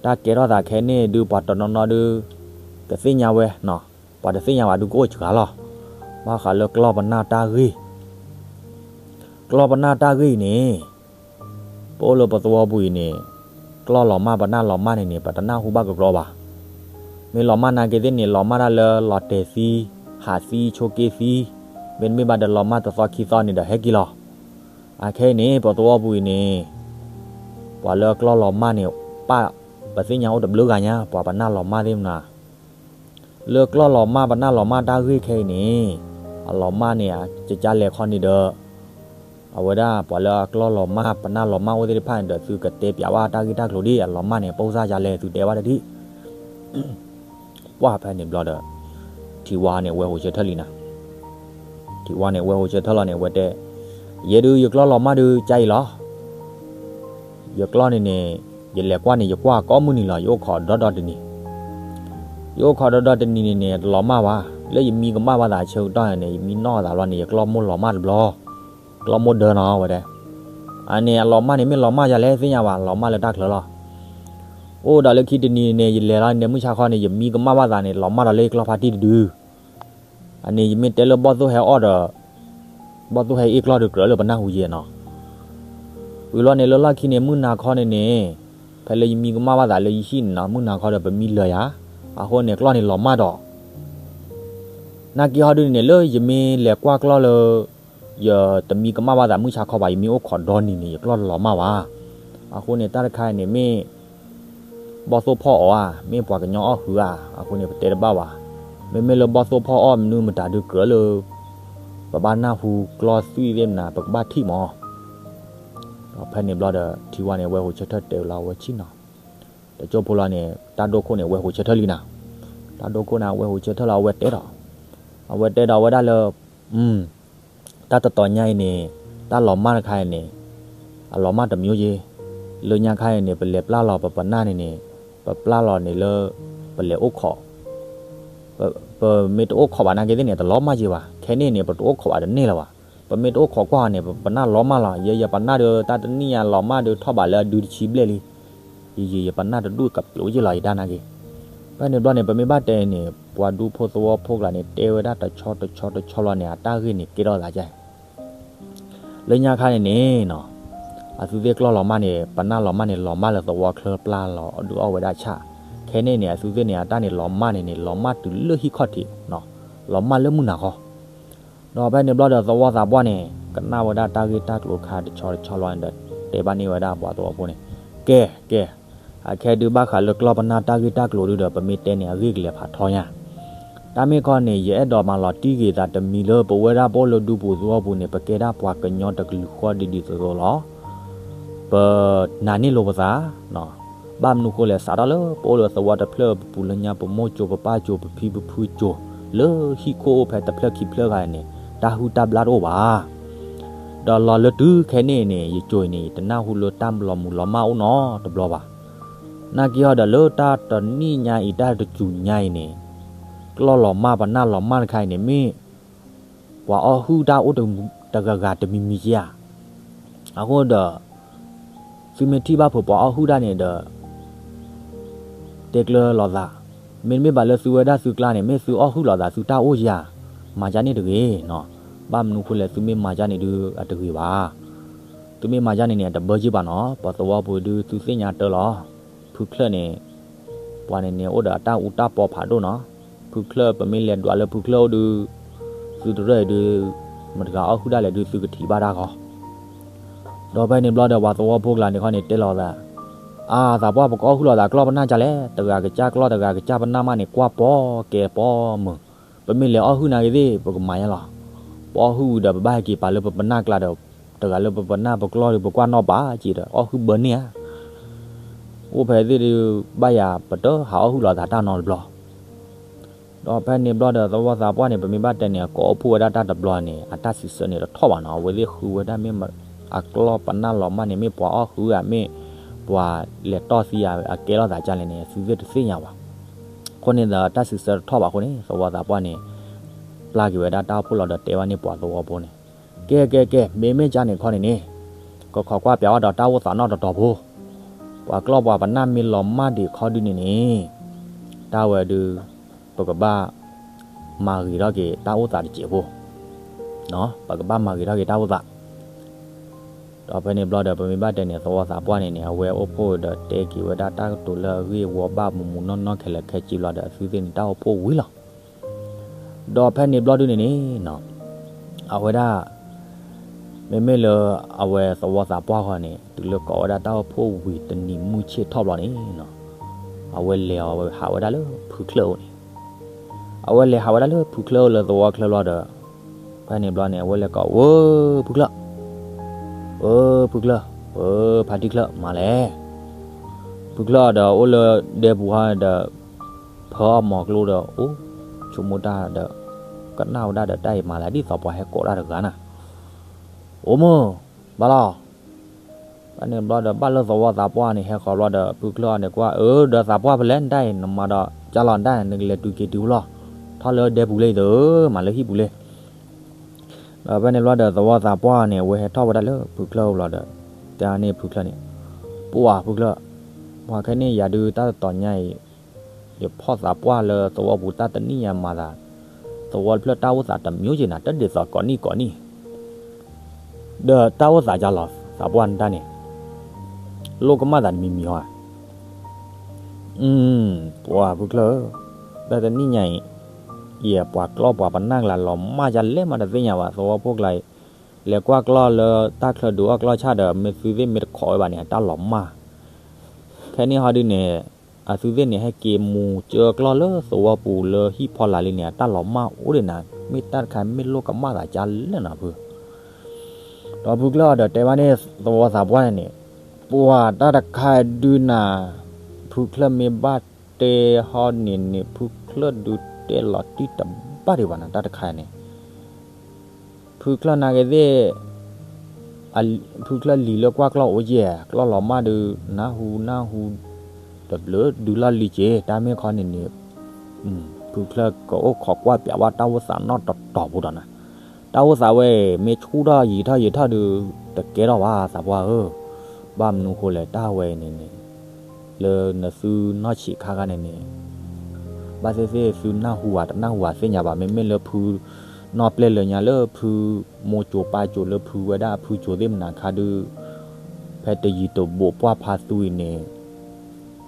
တၢ်ကဲထီၣ်သးခဲန့ၣ်ဒုး ပှၤတနီၤနီၤဒုး ကသ့ၣ်ညါဝဲနီၤ, ပှၤတသ့ၣ်ညါဘၣ်ဒုးကအိၣ်စှၤလီၤ. ဘၣ်ဃးလၢကျီၢ်ပနၢ်တၢ်ဂ့ၢ် ကျီၢ်ပနၢ်တၢ်ဂ့ၢ်အံၤန့ၣ် ပအိၣ်လၢပသဝီပူၤအံၤန့ၣ် ကျီၢ်လီၤမၢ်ပနၢ်လီၤမၢ်န့ၣ်န့ၣ် ပတနၢ်ဟူဘၣ်ကကြီဘၣ်. မ့ၢ်လီၤမၢ်နာ်က့သ့ၣ်န့ၣ် လီၤမၢ်တၢ်လၢလီၤတဲာ်သံ, ဟးသံ, ဆိးက့သံ, မ့တမ့ၢ်ဘၣ်ဒီးလီၤမၢ်တသီခံသီန့ၣ်ဒီးဟဲက့ၤလီၤ. အခဲအံၤန့ၣ် ပသဝီပူၤအံၤန့ၣ် ပှၤလၢကျီၢ်လီၤမၢ်န့ၣ် ပၢ်ပသ့ၣ်ညါအိၣ်တဘျုးဂၤညါ ပှၤပနၢ်လီၤမၢ်သ့ၣ်မနၤ လၢကျီၢ်လီၤမၢ်ပနၢ်လီၤမၢ်တၢ်ဂ့ၢ်ခဲအံၤန့ၣ် အလီၤမၢ်န့ၣ် ကကၢလဲၤခီန့ၣ်ဒီး အဝဲဒၣ်ပှၤလၢအကျီၢ်လီၤမၢ်ပနၢ်လီၤမၢ်အိၣ်သ့ၣ်တဖၣ်န့ၣ်ဒီး သုကတဲပျးဘၣ်တၢ်ဂ့ၢ်တၢ်ကျိၤဒ်အလီၤမၢ်န့ၣ် ပိၢ်စၢ်ကလဲၤသုတဲဘၣ်တထံၣ် ပှၢ်ဖဲန့ၣ်ဘျီဒီး ထံဝါန့ၣ် အဝဲဟိးဆၢထၢၣ်လံနၤ ထံဝါန့ၣ် အဝဲဟိးဆၢထၢၣ်လီၤန့ၣ် အဝဲတဲ, ယဲဒုးယကျီၢ်လီၤမၢ်ဒုးကါအံၤလီၤ. ယကျီၢ်န့ၣ်န့ၣ် ယလဲၤကွၢ်န့ၣ် ယကွၢ်ကိးမုၢ်နံၤလီၤ ယအိၣ်ခိးဒီဒီတနံၤ, ယအိၣ်ခိးဒီဒီတနံၤန့ၣ်န့ၣ် တလီၤမၢ်ဘၣ်, လၢယမံကမၣ်ဘၣ်သးဆၢကတီၢ်န့ၣ် ယမံနီၣ်သးဘျီန့ၣ် ယကျီၢ်မိၢ်လီၤမၢ်တဘျီ, ကျီၢ်မိၢ်ဒၢနီၤဝဲတဲ, အန့ၣ်အလီၤမၢ်န့ၣ် မ့ၢ်လီၤမၢ်ယၤလဲၣ်သ့ၣ်ညါဘၣ် လီၤမၢ်လၢတၢ်ချၢလီၤ. အိၣ်ဒီးလၢခံတနံၤန့ၣ် ယလဲၤလီၤန့ၣ် မုၢ်ဆါခီန့ၣ် ယမံကမၣ်ဘၣ်သးန့ၣ် လီၤမၢ်ဒီးလၢယကျီၢ်ဖါတံၢ်တဒု အန့ၣ်ယမ့ၢ်တဲလၢဘီၣ်သိၣ်ဟဲအီၣ်ဒီး ဘီၣ်သိၣ်ဟဲအ့ၣ်ကျီၢ်ဒီးကြၢးလၢပနၢ်ဟူယဲနီၤ. ဝံၤလီၤန့ၣ်လၢလီၢ်ခံန့ၣ် မုၢ်နၤခီန့ၣ်န့ၣ် ဖဲလၢယမံကမၣ်ဘၣ်သးလၢယဟံၣ်န့ၣ်နီၤ မုၢ်နၤခီဒီးပမံလၢာ်ယၤ, အဃိန့ၣ် ကျီၢ်န့ၣ်လီၤမၢ်ဒီး နာ်က့ဟီဒုန့ၣ်န့ၣ် လၢယမ့ၢ်လဲၤကွၢ်ကျီၢ်လၢ ယတမံကမၣ်ဘၣ်သးမုၢ်ဆါခီဘၣ် ယမ့ၢ်အိၣ်ခိးဒီနံၤန့ၣ် ယကျီၢ်လီၤမၢ်ဘၣ်. အဃိန့ၣ် တၢ်တခါအံၤန့ၣ်မ့ၢ် ဘီၣ်သိၣ်ဖီၣ်အီၤဧါ, မ့ၢ်ပှၤကညီအီၣ်ဃုာ်ဧါ, အဃိန့ၣ် ပတဲတဘၣ်ဘၣ်. မ့မ့ၢ်လၢဘီၣ်သိၣ်ဖီၣ်အီၣ်မနုၤမတၤဒုးကြၢးလၢ ပဘၣ်နၢ်ဟူကျီၢ်သွံၣ်သ့ၣ်မနၤ ပကဘၣ်ထံၣ်မး. ဒီးဖဲန့ၣ်ဘျီဒီး ထံဝါန့ၣ် ဝဲဟူးဆၢထၢၣ်တဲဝဲလီၤအဝဲဆံၣ်နီၤ. တကၠိဖိလီၤန့ၣ် တၢ်ဒိခိၣ်န့ၣ် ဝဲဟူးဆၢထၢၣ်လံနၤ. တၢ်ဒိခိၣ်န့ၣ် အဝဲဟူးဆၢထၢၣ်လီၤ အဝဲတဲဒီး, အဝဲတဲဒီးဝဲဒၣ်လၢ တၢ်တတီၤညါအံၤန့ၣ် တၢ်လီၤမၢ်တခါအံၤန့ၣ် အလီၤမၢ်တမံၤယ့, လၢညါခါအံၤန့ၣ် ပလဲၤပျၢ်လီၤပပနၢ်န့ၣ်န့ၣ် ပပျၢ်လီၤန့ၣ်လၢ ပလဲၤအိၣ်ခိး, ပမ့ၢ်တအိၣ်ခိးဘၣ်နာ်က့သ့ၣ်န့ၣ် တလီၤမၢ်ယ့ဘၣ်. ခဲန့ၣ်န့ၣ် ပတအိၣ်ခိးဘၣ်တန့ၢ်လၢၤဘၣ်. ပမ့ၢ်တအိၣ်ခိးကွၢ်အီၤန့ၣ် ပပနၢ်လီၤမၢ်လီၤ. ယဲယပနၢ်ဒီး တၢ်တနံၣ်ညါလီၤမၢ်ဒီးထီၣ်ဘးလၢအဒုတဆံဘျဲၣ်လံ. ယယပနၢ်တဒူၣ်ကပျိးယ့ၢ်လီၤယတၢ်နာ်က့. ဖဲန့ၣ်ဘျီန့ၣ် ပမ့ၢ်ဘၣ်တဲန့ၣ် ပှၤဒူဖိသဝီဖိကျါန့ၣ် တဲဝဲဒၣ်တဆီတဆီတဆီလီၤန့ၣ် အတၢ်ဂ့ၢ်န့ၣ်ကဲထီၣ်သးကဲ လၢညါခါန့ၣ်န့ၣ်နီၤ, အသုသ့ၣ်ကျီၢ်လီၤမၢ်န့ၣ် ပနၢ်လီၤမၢ်န့ၣ် လီၤမၢ်လၢသဝီချၢပျၢ်လီၤဒုးအီၣ်ဝဲဒၣ်ဆၣ်. ခဲန့ၣ်န့ၣ် အသုသ့ၣ်န့ၣ် အတၢ်န့ၣ်လီၤမၢ်န့ၣ်န့ၣ် လီၤမၢ်တုၤလၢဟံၣ်ခီၣ်ထံး, လီၤမၢ်လၢမုၢ်နၤဃီ. ဒီးဖဲန့ၣ်ဘျီဒီးသဝီသးပှၢ်န့ၣ် ကနၣ်ဝဲဒၣ်တၢ်ဂ့ၢ်တၢ်ကျိၤခါတဆီတဆီလီၤန့ၣ်ဒီး တဲဘၣ်န့ၢ်ဝဲဒၣ်ပှၤသဝီဖိန့ၣ်, ကဲ, ကဲ, အခဲဒုးဘၣ်ဃးလၢကျီၢ်ပနၢ်တၢ်ဂ့ၢ်တၢ်ကျိၤဒုဒီး ပမ့ၢ်တဲန့ၣ် အဂ့ၢ်ကလဲၤဖးထီညါ. တၢ်မ့ၢ်ခီန့ၣ် ယအဲၣ်ဒိးမၤလီၤတံၢ်ဂ့ၤသးတမံၤလၢပဝဲဒၣ်ပအိၣ်လၢဒူပူၤသဝီပူၤန့ၣ် ပကဲဒၣ်ပှၤကညီတကလုာ်ဃီဒ်ဒ်သိးသိးလီၤ. ပနာ်န့ၢ်လိာ်ပသး, ဘၣ်မနုၤဃိလဲၣ် စးထီၣ်လၢပအိၣ်လၢသဝီတဖျၢၣ်ပူၤလၢညါ ပမိၢ်ကၠိ ပပၢ်ကၠိ ပဖံပဖုကၠိ လၢဟံၣ်ခိၣ်အိၣ်ဖဲတဖျၢၣ်ခံဖျၢၣ်ဂၤန့ၣ် တၢ်ဟုၣ်တၢ်ဘျၣ်တအိၣ်ဘၣ်. ဒီးလီၤလၢတုၤခဲန့ၣ်န့ၣ် ယကၠိအံၤန့ၣ် ယတနၢ်ဟူလၢတၢ်လီၤမုၢ်လီၤမၢ်အိၣ်နီတဘျီဘၣ်. နာ်က့ဟီဒီးလၢတၢ်တနံၣ်ညါအံၤ တၢ်တစူၤညါအံၤန့ၣ် ကျီၢ်လီၤမၢ်ပနၢ်လီၤမၢ်တခါအံၤန့ၣ် မ့ၢ်ပှၤအီၣ်ဟုၣ်တၢ်အိၣ်တဂၤဂၤတမံၤမံၤဧါ. အဃိဒီး သုမ့ၢ်ထံၣ်ဘၣ်ဖုးပှၤအီၣ်ဟုၣ်တၢ်န့ၣ်ဒီး တဲကျၢၤလိာ်သး, မ့တမ့ၢ်ဘၣ်လၢသုဝဲဒၣ်သုကျါန့ၣ် မ့ၢ်သုအီၣ်ဟုၣ်လိာ်သးသုတၢ်အိၣ်ဧါ, မၤကၢ်န့ၣ်တဂ့ၤနီၤ. ဘၣ်မနုၤဃိလဲၣ် သုမ့ၢ်မၤကၢ်န့ၣ်ဒုးအတဂ့ၤဘၣ်. သုမ့ၢ်မၤကၢ်န့ၣ်န့ၣ် အတဘၢက့ၤဘၣ်နီၤ. ပှၤသဝီဖိဒုးသုသ့ၣ်ညါတၢ်လီၤ. ဖုချၢၣ်န့ၣ် ပှၤန့ၣ်န့ၣ်အိၣ်ဒီးအတၢ်အူတၢ်ပီဖးဒိၣ်နီၤ. ဖုချၢၣ် ပမ့ၢ်လဲၤဒွးလၢဖုချၢၣ်အိၣ်ဒုး သုတရၢၢ်အံၤဒုး မတၤဂၤအီၣ်ဟုၣ်ဒၣ်လဲာ်ဒုး သုကထံၣ်ဘၣ်တၢ်ဂီၤ. ဒီးဖဲန့ၣ်ဘျီဒီး ပှၤသဝီဖိကျါန့ၣ်ခီန့ၣ်တဲလီၤသး, အါ သးပှၢ် ပကအီၣ်ဟုၣ်လိာ်သးကျီၢ်ပနၢ်ကၢ်လဲၣ်, တဂၤကစၢ်ကျီၢ် တဂၤကစၢ်ပနၢ်မးန့ၣ် ကွၢ်ပီကဲပီမုာ်, ပမ့ၢ်လဲၤအီၣ်ဟုၣ်နာ်က့သ့ၣ် ပကမၤယါလီၤ. ပအီၣ်ဟုၣ်ဝံၤဒီး ပဘၣ်ဟဲက့ၤပာ်လၢပပနၢ်ကျါဒီး တဂၤလၢပပနၢ်ပကျီၢ်ဒီး ပကွၢ်နီၣ်ဘၣ်က့ၤဒီး အီၣ်ဟုၣ်ဘၢန့ၢ်ဧါ. အိၣ်ဖဲသ့ၣ်ဒုး ဘၣ်ယၤပတဟးအီၣ်ဟုၣ်လိာ်သးတၢ်နီတဘျီ. ဒီးဖဲန့ၣ်ဘျီဒီး သဝီသးပှၢ်န့ၣ် ပမ့ၢ်ဘၣ်တဲန့ၣ် အကိးအိၣ်ဖှိၣ်ဝဲဒၣ်တၢ်တဘျီန့ၣ် အတၢ်စံးဆၢန့ၣ်တထီၣ်ဘၣ်နီၤ. အဝဲသ့ၣ်ဃုဝဲဒၣ်မ့ၢ်အကျီၢ်ပနၢ်လီၤမၢ်န့ၣ် မ့ၢ်ပှၤအီၣ်ဟုၣ်ဧါ မ့ၢ်ပှၤလဲၤတီၢ်သံဧါ အကဲထီၣ်သးကၢ်လဲၣ်န့ၣ် သုသ့ၣ်တသ့ၣ်ညါဘၣ်. အဃိန့ၣ်ဒီး တၢ်စံးဆၢတထီၣ်ဘၣ်အဃိန့ၣ် သဝီသးပှၢ်န့ၣ် ပျၢ်က့ၤဝဲဒၣ်တၢ်အိၣ်ဖှိၣ်လီၤဒီးတဲဘၣ်န့ၢ်ပှၤသဝီဖိန့ၣ်, ကဲ ကဲ ကဲ မ့မ့ၢ်ကၢ်န့ၣ်ခီန့ၣ်န့ၣ် ကခိးကွၢ်ပျးအီၤဒီးတၢ်အိၣ်သးနီတတီၤဖိ, ပှၤကျီၢ်ပှၤပနၢ်မ့ၢ်လီၤမၢ်ဒံးခီဒုန့ၣ်န့ၣ် တၢ်ဝဲဒုး ပကဘၣ်မၤဂ့ၤထီၣ်က့ၤတၢ်အိၣ်သးတစဲးဖိ, ပကဘၣ်မၤဂ့ၤထီၣ်က့ၤတၢ်အိၣ်သး. ဒီးဖဲန့ၣ်ဘျီဒီး ပမ့ၢ်ဘၣ်တဲန့ၣ် သဝီသးပှၢ်န့ၣ်န့ၣ် အဝဲအိၣ်ဖှိၣ်ဒီးတဲက့ၤဝဲဒၣ်တၢ်ကတိၤလၢအဂ့ၢ်ဝီဘၣ်မူးမူးနီၢ်နီၢ်ခဲလၢာ်ခဲဆ့ဘျီဒီး အသုသ့ၣ်န့ၣ် တၢ်အိၣ်ဖှိၣ်ဝံၤလီၤ. ဒီးဖဲန့ၣ်ဘျီဒုန့ၣ်န့ၣ်နီၤ, အဝဲဒၣ် မ့မ့ၢ်လၢအဝဲသဝီသးပှၢ်ဃီန့ၣ် တုၤလၢကိးဝဲဒၣ်တၢ်အိၣ်ဖှိၣ်ဝံၤတနံၤမုၢ်ဆ့ၣ်ထီၣ်ဘျီန့ၣ်နီၤ, အဝဲလဲၤအီၤဝဲဟးဝဲဒၣ်လၢဖုချၢၣ်အိၣ်န့ၣ်, အဝဲလဲၤဟးဝဲဒၣ်လၢဖုချၢၣ်အိၣ်လၢသဝီချၢၣ်ဘျီဒီး ဖဲန့ၣ်ဘျီန့ၣ် အဝဲလဲၤကိး ဝၢ ဖုချၢၣ်, ဝၢ ဖုချၢၣ်, ဝၢ ဖါတံၢ်ချၢၣ် မၤလဲၣ်. ဖုချၢၣ်ဒီးအိၣ်လၢဒဲပူၤဟီဒီး ဖၢအီၣ်မီၤကျိဒီး အိၣ် ဆိကမိၣ်တၢ်ဒီး ကနၣ်ဝဲဒၣ်ဒီးတၢ်အံၤမၤလဲၣ် ဒ်သိးပှၤဟဲကိးတၢ်တဂၤနၤ, အိၣ်မုၢ်, ဘၣ်လီၤ. ဖဲန့ၣ်ဘျီဒီး ဘၣ်လၢသဝီသးပှၢ်န့ၣ် ဟဲဃီၤဘျီဒီး ဖုချၢၣ်အီၤန့ၣ်ကွၢ် အၢ ဒီးသးပှၢ်ဖဲလဲၣ် နတၢ်အံၤ နမၤဒီးကၢ်လီၤနတၢ် နကလဲၤတုၤက့ၤတုၤဖဲလဲၣ်, ထီၣ်လၢဒဲပူၤလၢအံၤသၢ မၤလၢဟံၣ်ပူၤလၢ ဒီးဖဲန့ၣ်ဘျီဒီး သဝီသးပှၢ်န့ၣ် အဝဲဟဲထီၣ်ဝဲဒၣ်လၢဖုချၢၣ်အိၣ်ဘျီဒီး တဲန့ၢ်ဖုချၢၣ်န့ၣ်, ပှၢ်ဖုချၢၣ်, ပှၢ်ခဲန့ၣ်ယၤဒုးတၢ်တတီၤညါအံၤ ယဖီၣ်သးပှၢ်လၢသဝီပူၤတၢ်တနံၣ်ညါမၤသး, သဝီတဖျၢၣ်တၢ်အိၣ်သးတမံၤက့ၤနၤ တဒ်သိးကိးနံၣ်ကိးနံၣ် ဒီးတၢ်အိၣ်သးကၢ်လီၤ သးပှၢ်နတၢ်န့ၣ် လိၣ်ကမၣ်သးတမံၤမံၤဧါ. ပှၢ်ဖုချၢၣ်ဧၢ, တၢ်တနံၣ်ညါအံၤ ယပှၤကျီၢ်ပှၤပနၢ်ကျါလီၤမၢ်ယၤလဲၣ်မးတသ့ၣ်ညါဘၣ် သဝီဖိကျါအံၤ, လဲၤကွၢ်ကျီၢ်လၢတၢ်ချၢဒုးအီၣ်ကျီၢ်ဆၣ်ဒီး မ့ၢ်သုသ့ၣ်မ့ၢ်တခိးဝဲဘၣ်န့ၣ် အတၢ်လီၤမၢ်, ခဲန့ၣ်ဟီဒုန့ၣ် အသုသ့ၣ်န့ၣ် ဟဲက့ၤမူၤကၢကျီၢ်လၢသဝီပူၤလၢဟံၣ်ဖီလာ်လံန့ၣ် အတၢ်လီၤမၢ်အိၣ်ဒံးနၤ, မ့ၢ်တၢ်တခါမ့ၢ်လိၣ်ကမၣ်သးကလဲၣ်နၤဖု. ဒီးဖုချၢၣ်ဒီးတဲဘၣ်န့ၣ်သဝီသးပှၢ်န့ၣ်, ပှၤတၢ်တခါဒုနၤ, ဖုချၢၣ်မ့ၢ်ဘၣ်တဲဟီန့ၣ်န့ၣ် ဖုချၢၣ်ဒုးတဲလီၤတံၢ်တဘၣ်ဒံးဘၣ်နၤ တၢ်တခါန့ၣ် ဖုချၢၣ်နာ်က့သ့ၣ်, ဖုချၢၣ်လံၤလၢကွၢ်ကျီၢ်အိၣ်ယဲၢ် ကျီၢ်လီၤမၢ်ဒုး နၢ်ဟူနၢ်ဟူ, တဘျုးဒုးလီၢ်လံၤက့ၤ တၢ်မ့ၢ်ခီန့ၣ်န့ၣ်, ဖုချၢၣ်ကအိၣ်ခိးကွၢ်ပၠးဝဲတၢ်အိၣ်သးနီတတီၤဖိဒီးနၤ, တၢ်အိၣ်သးဝဲအံၤ မ့ၢ်ဆူၣ်ထီၣ်ယံာ်ထီၣ်ယံာ်ထီၣ်ဒုး တကဲထီၣ်ဘၣ်သးပှၢ်ဧၢ, ဘၣ်မနုၤဃိလဲၣ် တၢ်ဝဲအံၤန့ၣ်န့ၣ် လၢနသုနီၢ်ဆံးခါခါန့ၣ်န့ၣ် ဘၣ်သ့ၣ်သ့ၣ်သုနၢ်ဟူဧါတနၢ်ဟူဧါသ့ၣ်ညါဘၣ်, မ့မ့ၢ်လၢဖုနီၢ်ပျဲၢ်လၢညါလၢဖုမိၢ်စိၤပၢ်စိၤလၢဖုဝဲဒၣ်အဖုစိၤသ့ၣ်မနၤခါဒုး, ဖဲတယံၤတဘူးပှၢ်ဖါသူအံၤန့ၣ်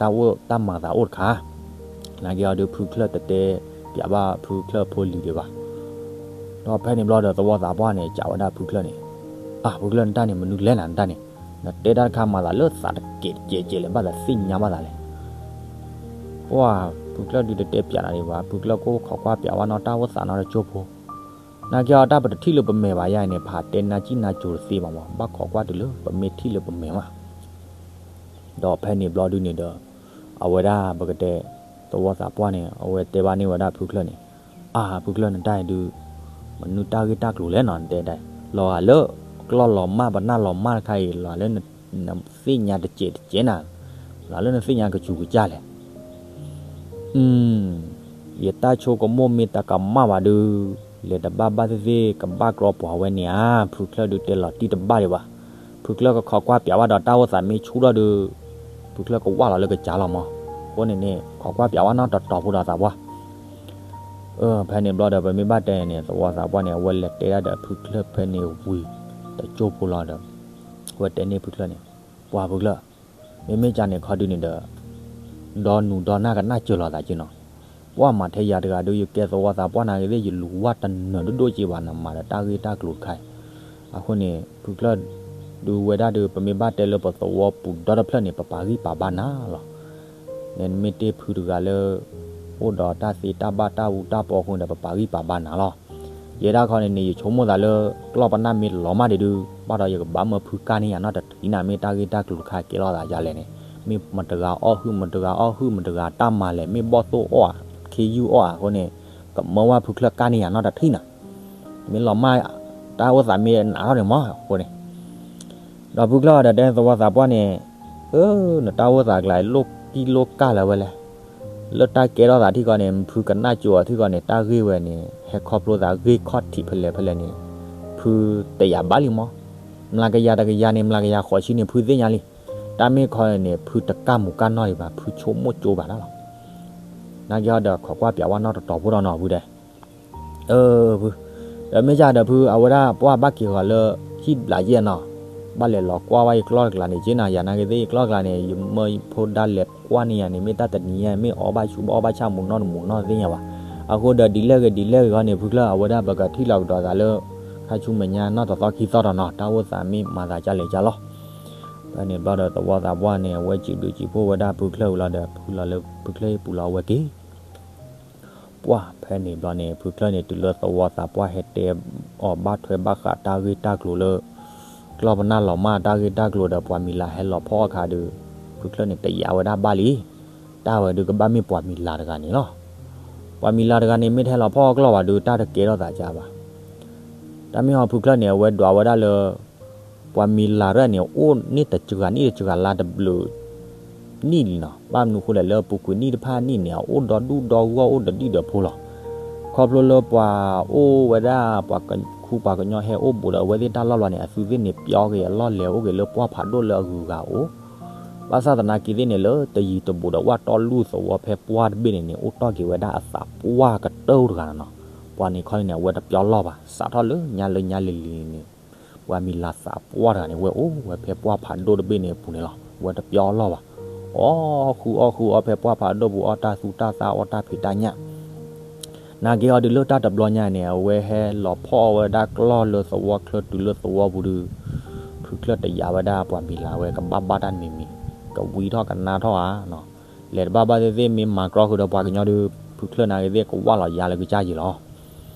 တၢ်အိၣ်တၢ်မၤသးအိၣ်တခါ, နာ်က့အီၤဒုးဖုချၢၣ်တတဲပၠးဘၣ်ဖုချၢၣ်ဖိလံၤဒံးဘၣ်. ဒီးဖဲန့ၣ်ဘျီဒီးသဝီသးပှၢ်န့ၣ် စံးဝဲဒၣ်ဖုချၢၣ်န့ၣ်, အၢ ဖုချၢၣ် နတၢ်န့ၣ် မနုၤလဲၣ်နၤ နတၢ်န့ၣ်, နတဲတၢ်တခါမၤသးလၢသးတကဲးတကဲးလဲၣ် ဘၣ်သးသ့ၣ်ညါဘၣ်သးလဲၣ်. ပှၢ် ဖုချၢၣ်ဒုးတတဲပၠးနၤဒံးဘၣ်, ဖုချၢၣ်ကအိၣ်ခိးကွၢ်ပၠးဝဲနီၢ်တၢ်အိၣ်သးနီတကၠိဖိ, နာ်က့အီၤတၢ်ပတထံၣ်လၢပမဲာ်ဘၣ်ယါအံၤန့ၣ် ဖးတဲနါစံၣ်နါစိၤတသ့ဘၣ်မး, ဘၣ်ခိးကွၢ်တုၤလၢပမ့ၢ်ထံၣ်လၢပမဲာ်မး ဒီးဖဲန့ၣ်ဘျီဒုန့ၣ်ဒီး အဝဲဒၣ်ပကတဲ သဝီသးပှၢ်န့ၣ် အဝဲတဲဘၣ်န့ၢ်ဝဲဒၣ်ဖုချၢၣ်န့ၣ်, အၢ ဖုချၢၣ် နတၢ်အံၤဒုး မနုၤတၢ်ဂ့ၢ်တၢ်ကျိၤလဲၣ်နီၤ နတဲဒၣ်, လီၤဂာ်လၢ ကျီၢ်လီၤမၢ်ပနၢ်လီၤမၢ်တခါအံၤ လီၤလၢနသ့ၣ်ညါတစဲးတကဲးနၤ, လီၤလၢနသ့ၣ်ညါကစူၤကစၢ်လဲၣ် ယတၢ်ဆိကမိၣ်မ့ၢ်တကမၣ်ဘၣ်ဒုး လဲၤတဘၣ်ဘၣ်သ့ၣ်သ့ၣ် ကဘၣ်ကြီပှၤဝဲန့ၣ်ဧါ, ဖုချၢၣ်ဒုးတဲလီၤတံၢ်တဘၣ်ဒံးဘၣ်. ဖုချၢၣ်ကခိးကွၢ်ပၠးဘၣ်ဒီးတၢ်အိၣ်သးမ့ၢ်ဆူၣ်ထီၣ်ဒုး ဖုချၢၣ်ကဝၢ်လီၤလၢကစၢ်လီၤမး. အဃိန့ၣ်န့ၣ် ခိးကွၢ်ပၠးဝဲနီတတီၤဖိဒီးသးပှၢ် ဖဲန့ၣ်ဘျီဒီး ပမ့ၢ်ဘၣ်တဲန့ၣ် သဝီသးပှၢ်န့ၣ် အဝဲလဲၤတဲဒၣ်ဒီးဖုချၢၣ်ဖဲန့ၣ်ဝံၤတကၠိၢ်ဖိလီၤဒီး အဝဲတဲန့ၢ်ဖုချၢၣ်န့ၣ်, ပှၢ်ဖုချၢၣ်, မ့မ့ၢ်ကန့ၣ်ခီဒုန့ၣ်ဒီး ဒီနူၤဒီနၢ်ကနၣ်စၢၤလီၤသးက့နီၤ. ပှၢ်မၤထဲယၤတဂၤဒုး ယကဲသဝီသးပှၢ်နာ်က့သ့ၣ် ယလူၤဝဲတနၢၤဒိၣ်ဒိၣ်က့ဘၣ် နမၤဒီးတၢ်ဂ့ၢ်တၢ်ကျိၤတခါအံၤ. အဃိန့ၣ် ဖုချၢၣ်ဒုးဝဲဒၣ်ဒုး ပမ့ၢ်ဘၣ်တဲလၢပသဝီပူၤဒီတဖျၢၣ်န့ၣ် ပပာ်ဂံၢ်ပာ်ဘါနၤလီၤ. နမ့ၢ်တ့ၢ်ဖုတဂၤလၢ အိၣ်ဒီးတၢ်သ့တၢ်ဘၣ်တၢ်အူတၢ်ပီအဃိန့ၣ်ဒီး ပပာ်ဂံၢ်ပာ်ဘါနၤလီၤ. ယဲဒၣ်ခီန့ၣ်န့ၣ် ယဆိကမိၣ်သးလၢ ကျီၢ်ပနၢ်မ့ၢ်လီၤမၢ်ဒံးဒုး ဘၣ်ဒီးယကဘၣ်မၢဖုကၢ်န့ၢ်ယၤနီတထံၣ်နၤ မ့ၢ်တၢ်ဂ့ၢ်တၢ်ကျိၤတခါကဲထီၣ်သးဒ်လဲၣ်န့ၣ်, မ့ၢ်မတဂၤအီၣ်ဟုၣ် မတဂၤအီၣ်ဟုၣ် မတဂၤတၢ်မၤလဲၣ် မ့ၢ်ဘီၣ်သိၣ်အီၣ်ဧါ ခ့ယုၢ်အီၣ်ဧါအဃိန့ၣ် ကမၢဝဲဖုချၢၣ်ကၢ်န့ၢ်ယၤနီတထံၣ်နၤ, မ့ၢ်လီၤမၢ် တၢ်အိၣ်သးမ့ၢ်နးထီၣ်န့ၣ်မးအဃိန့ၣ် ဒီးဖုချၢၣ်ဒီးတဲသဝီသးပှၢ်န့ၣ်, အၢ နတၢ်အိၣ်သးကျါ လိၣ်ကံၣ်လိၣ်ကၢ်လၢၤဝဲလဲၣ်. လၢတၢ်ကဲထီၣ်သးထံၣ်ဃီန့ၣ် ဖုကနၣ်ကၠိအီၤထံၣ်ဃီန့ၣ် တၢ်ဂ့ၢ်ဝဲန့ၣ် ဟဲခီဖျိသးဂ့ၢ်ခီၣ်ထံးဖဲလဲၣ်ဖဲလဲၣ်န့ၣ် ဖုတယာ်ဘၣ်လံမး. မျးကယၤတကယၤန့ၣ် မျးကယၤဃိးဆံန့ၣ် ဖုသ့ၣ်ညါလံ. တၢ်မ့ၢ်ခီန့ၣ် ဖုတကၢ်မူးကၢ်နီၢ်ဒံးဘၣ် ဖုဆိကမိၣ်ကၠိဘၣ်တၢ်လီၤ. နာ်က့ဟီဒီးခိးကွၢ်ပၠးဝဲနီတတီၤဖိဒီးနီၤဖုတဲ အၢ ဖု, ဒီးမ့ၢ်ကဒီးဖု အဝဲဒၣ်ပှၢ်ဘၣ်က့ၤဃီၤလၢ ဟံၣ်ဘျးယဲၢ်နီၤ, ဘၣ်လဲၤလီၤကွၢ်ဝဲယကျီၢ်တကျါန့ၣ် က့နၤ ယၤနာ်က့သ့ၣ်ယကျီၢ်တကျါန့ၣ် ယမၢယဖိဒါလဲၤကွၢ်န့ၢ်ယၤန့ၣ် မ့ၢ်တၢ်တနံၤညါ မ့ၢ်အီၣ်ဘၣ်ဆူၣ်ဘၣ်အီၣ်ဘၣ်ဆၣ်မူးနီၢ်တမူးနီၢ်သ့ၣ်ညါဘၣ်. အဃိဒီးဒ်လဲၣ်ဂ့ၤဒ်လဲၣ်ဂ့ၤဃီန့ၣ် ဖုချၢၣ် အဝဲဒၣ်ပကထံၣ်လီၤကဒီးသးလၢ ခါဆူမဲာ်ညါနီၢ်တသီခံသီဒီးနီၤ တၢ်အိၣ်သးမ့ၢ်မၤသးကလဲာ်ကလီၤ. ဖဲန့ၣ်ဘျီဒီးသဝီသးပှၢ်န့ၣ် အဝဲစံးဘျုးစံးဖှိၣ်ဝဲဒၣ်ဖုချၢၣ်ဝံၤလီၤဒီး ဖုလီၤလၢဖုချၢၣ်ဟံၣ်ပူၤလီၤအဝဲက့ၤ ပှၢ်ဖဲန့ၣ်ဘျီန့ၣ် ဖုချၢၣ်န့ၣ် တုၤလၢသဝီသးပှၢ်ဟဲတဲအီၤဘၣ်ထွဲဘၣ်ဃးတၢ်ဂ့ၢ်တၢ်ကျိၤလၢ ကျီၢ်ပနၢ်လီၤမၢ်တၢ်ဂ့ၢ်တၢ်ကျိၤဒီး ပှၤမံၤလၤဟဲလီၤဖီၣ်အခါဒီး ဖုချၢၣ်န့ၣ် တယာ်ဝဲဒၣ်ဘၣ်လံ. တၢ်ဝဲဒုးကဘၣ်မ့ၢ်ပှၤမံၤလၤတဂၤန့ၣ်လီၤ. ပှၤမံၤလၤတဂၤန့ၣ် မ့ၢ်တဟဲလီၤဖီၣ်အကျီၢ်ဘၣ်ဒီး တၢ်တကဲထီၣ်သးကဘၣ်. တၢ်မ့ၢ်ဟီဖုချၢၣ်န့ၣ် အဝဲဒွးဝဲဒၣ်လၢ ပှၤမံၤလၤတဂၤန့ၣ် အိၣ်န့ၢ်တစှၤနံၣ်တစှၤလါတဘျုးနံၣ်လံနီၤ. ဘၣ်မနုၤဃိလဲၣ် လၢအပူၤကွံာ်နံၣ်တဖၣ်နံၣ်န့ၣ် အအိၣ်ဒီဒူၣ်ဒီဂီၢ်အိၣ်ဒီဒံၣ်ဒီဖိလီၤ. ခီဖျိလၢပှၤအိၣ်ဝဲဒၣ် ပှၤခူပှၤကညီဟဲအိၣ်ဘူးဒီးအဝဲသ့ၣ်တၢ်လီၢ်ဘျီန့ၣ် အသုသ့ၣ်န့ၣ် ပျီက့ၤအလီၢ်လဲၤအိၣ်က့ၤလၢပှၢ်ဖးဒိၣ်လၢအဂုၤအဂၤအိၣ် ဘၣ်ဆၣ်သနာ်က့သ့ၣ်န့ၣ် လၢတယံၤတဘူးဒီးဝၣ်တီၢ်လူၢ်သဝီဖဲပှၢ်တဘ့ၣ်န့ၣ်န့ၣ် အိၣ်တီၢ်က့ၤဝဲဒၣ်အသးပှၢ်ကတၢၢ်တဂၤနီၤ. ပှၤန့ၣ်ခီန့ၣ်န့ၣ် အဝဲတပျီလီၢ်ဘၣ် စးထီၣ်လၢညါလၢညါလံၤလံၤန့ၣ် ပှၤမံၤလၤသးပှၢ်တဂၤန့ၣ် ဝဲအိၣ်ဝဲဖဲပှၢ်ဖးဒိၣ်တဘ့ၣ်န့ၣ်အပူၤန့ၣ်လီၤ. ဝဲတပျီလီၢ်ဘၣ် အီၣ်ဃုအီၣ်ဃုအီၣ်ဖဲပှၢ်ဖးဒိၣ်ပူၤ အီၣ်တၢ်သူတၢ်သၣ်အီၣ်တၢ်ဖံးတၢ်ညၣ် နာ်က့အီၤဒုးလၢတၢ်တဘျီညါန့ၣ် အဝဲဟဲလီၤဖီၣ်အီၣ်ဝဲဒၣ်ကျီၢ်လၢသဝီချၢတုၤလၢသဝီပူၤဒုး ဖုချၢၣ်တယာ်ဝဲဒၣ်ပှၤမံၤလၤဝဲကဘၣ်ဘၣ်တၢ်တမံၤမံၤ ကဝံထီၣ်ကနါထီၣ်ဧါနီၤ. လဲၤတဘၣ်ဘၣ်သ့ၣ်သ့ၣ် မ့ၢ်မၤကြီဃုာ်ဒီးပှၤကညီဒီး ဖုချၢၣ်နာ်က့သ့ၣ်ကဝၢ်လီၤယါလၢကစၢ်ယံၤလီၤ.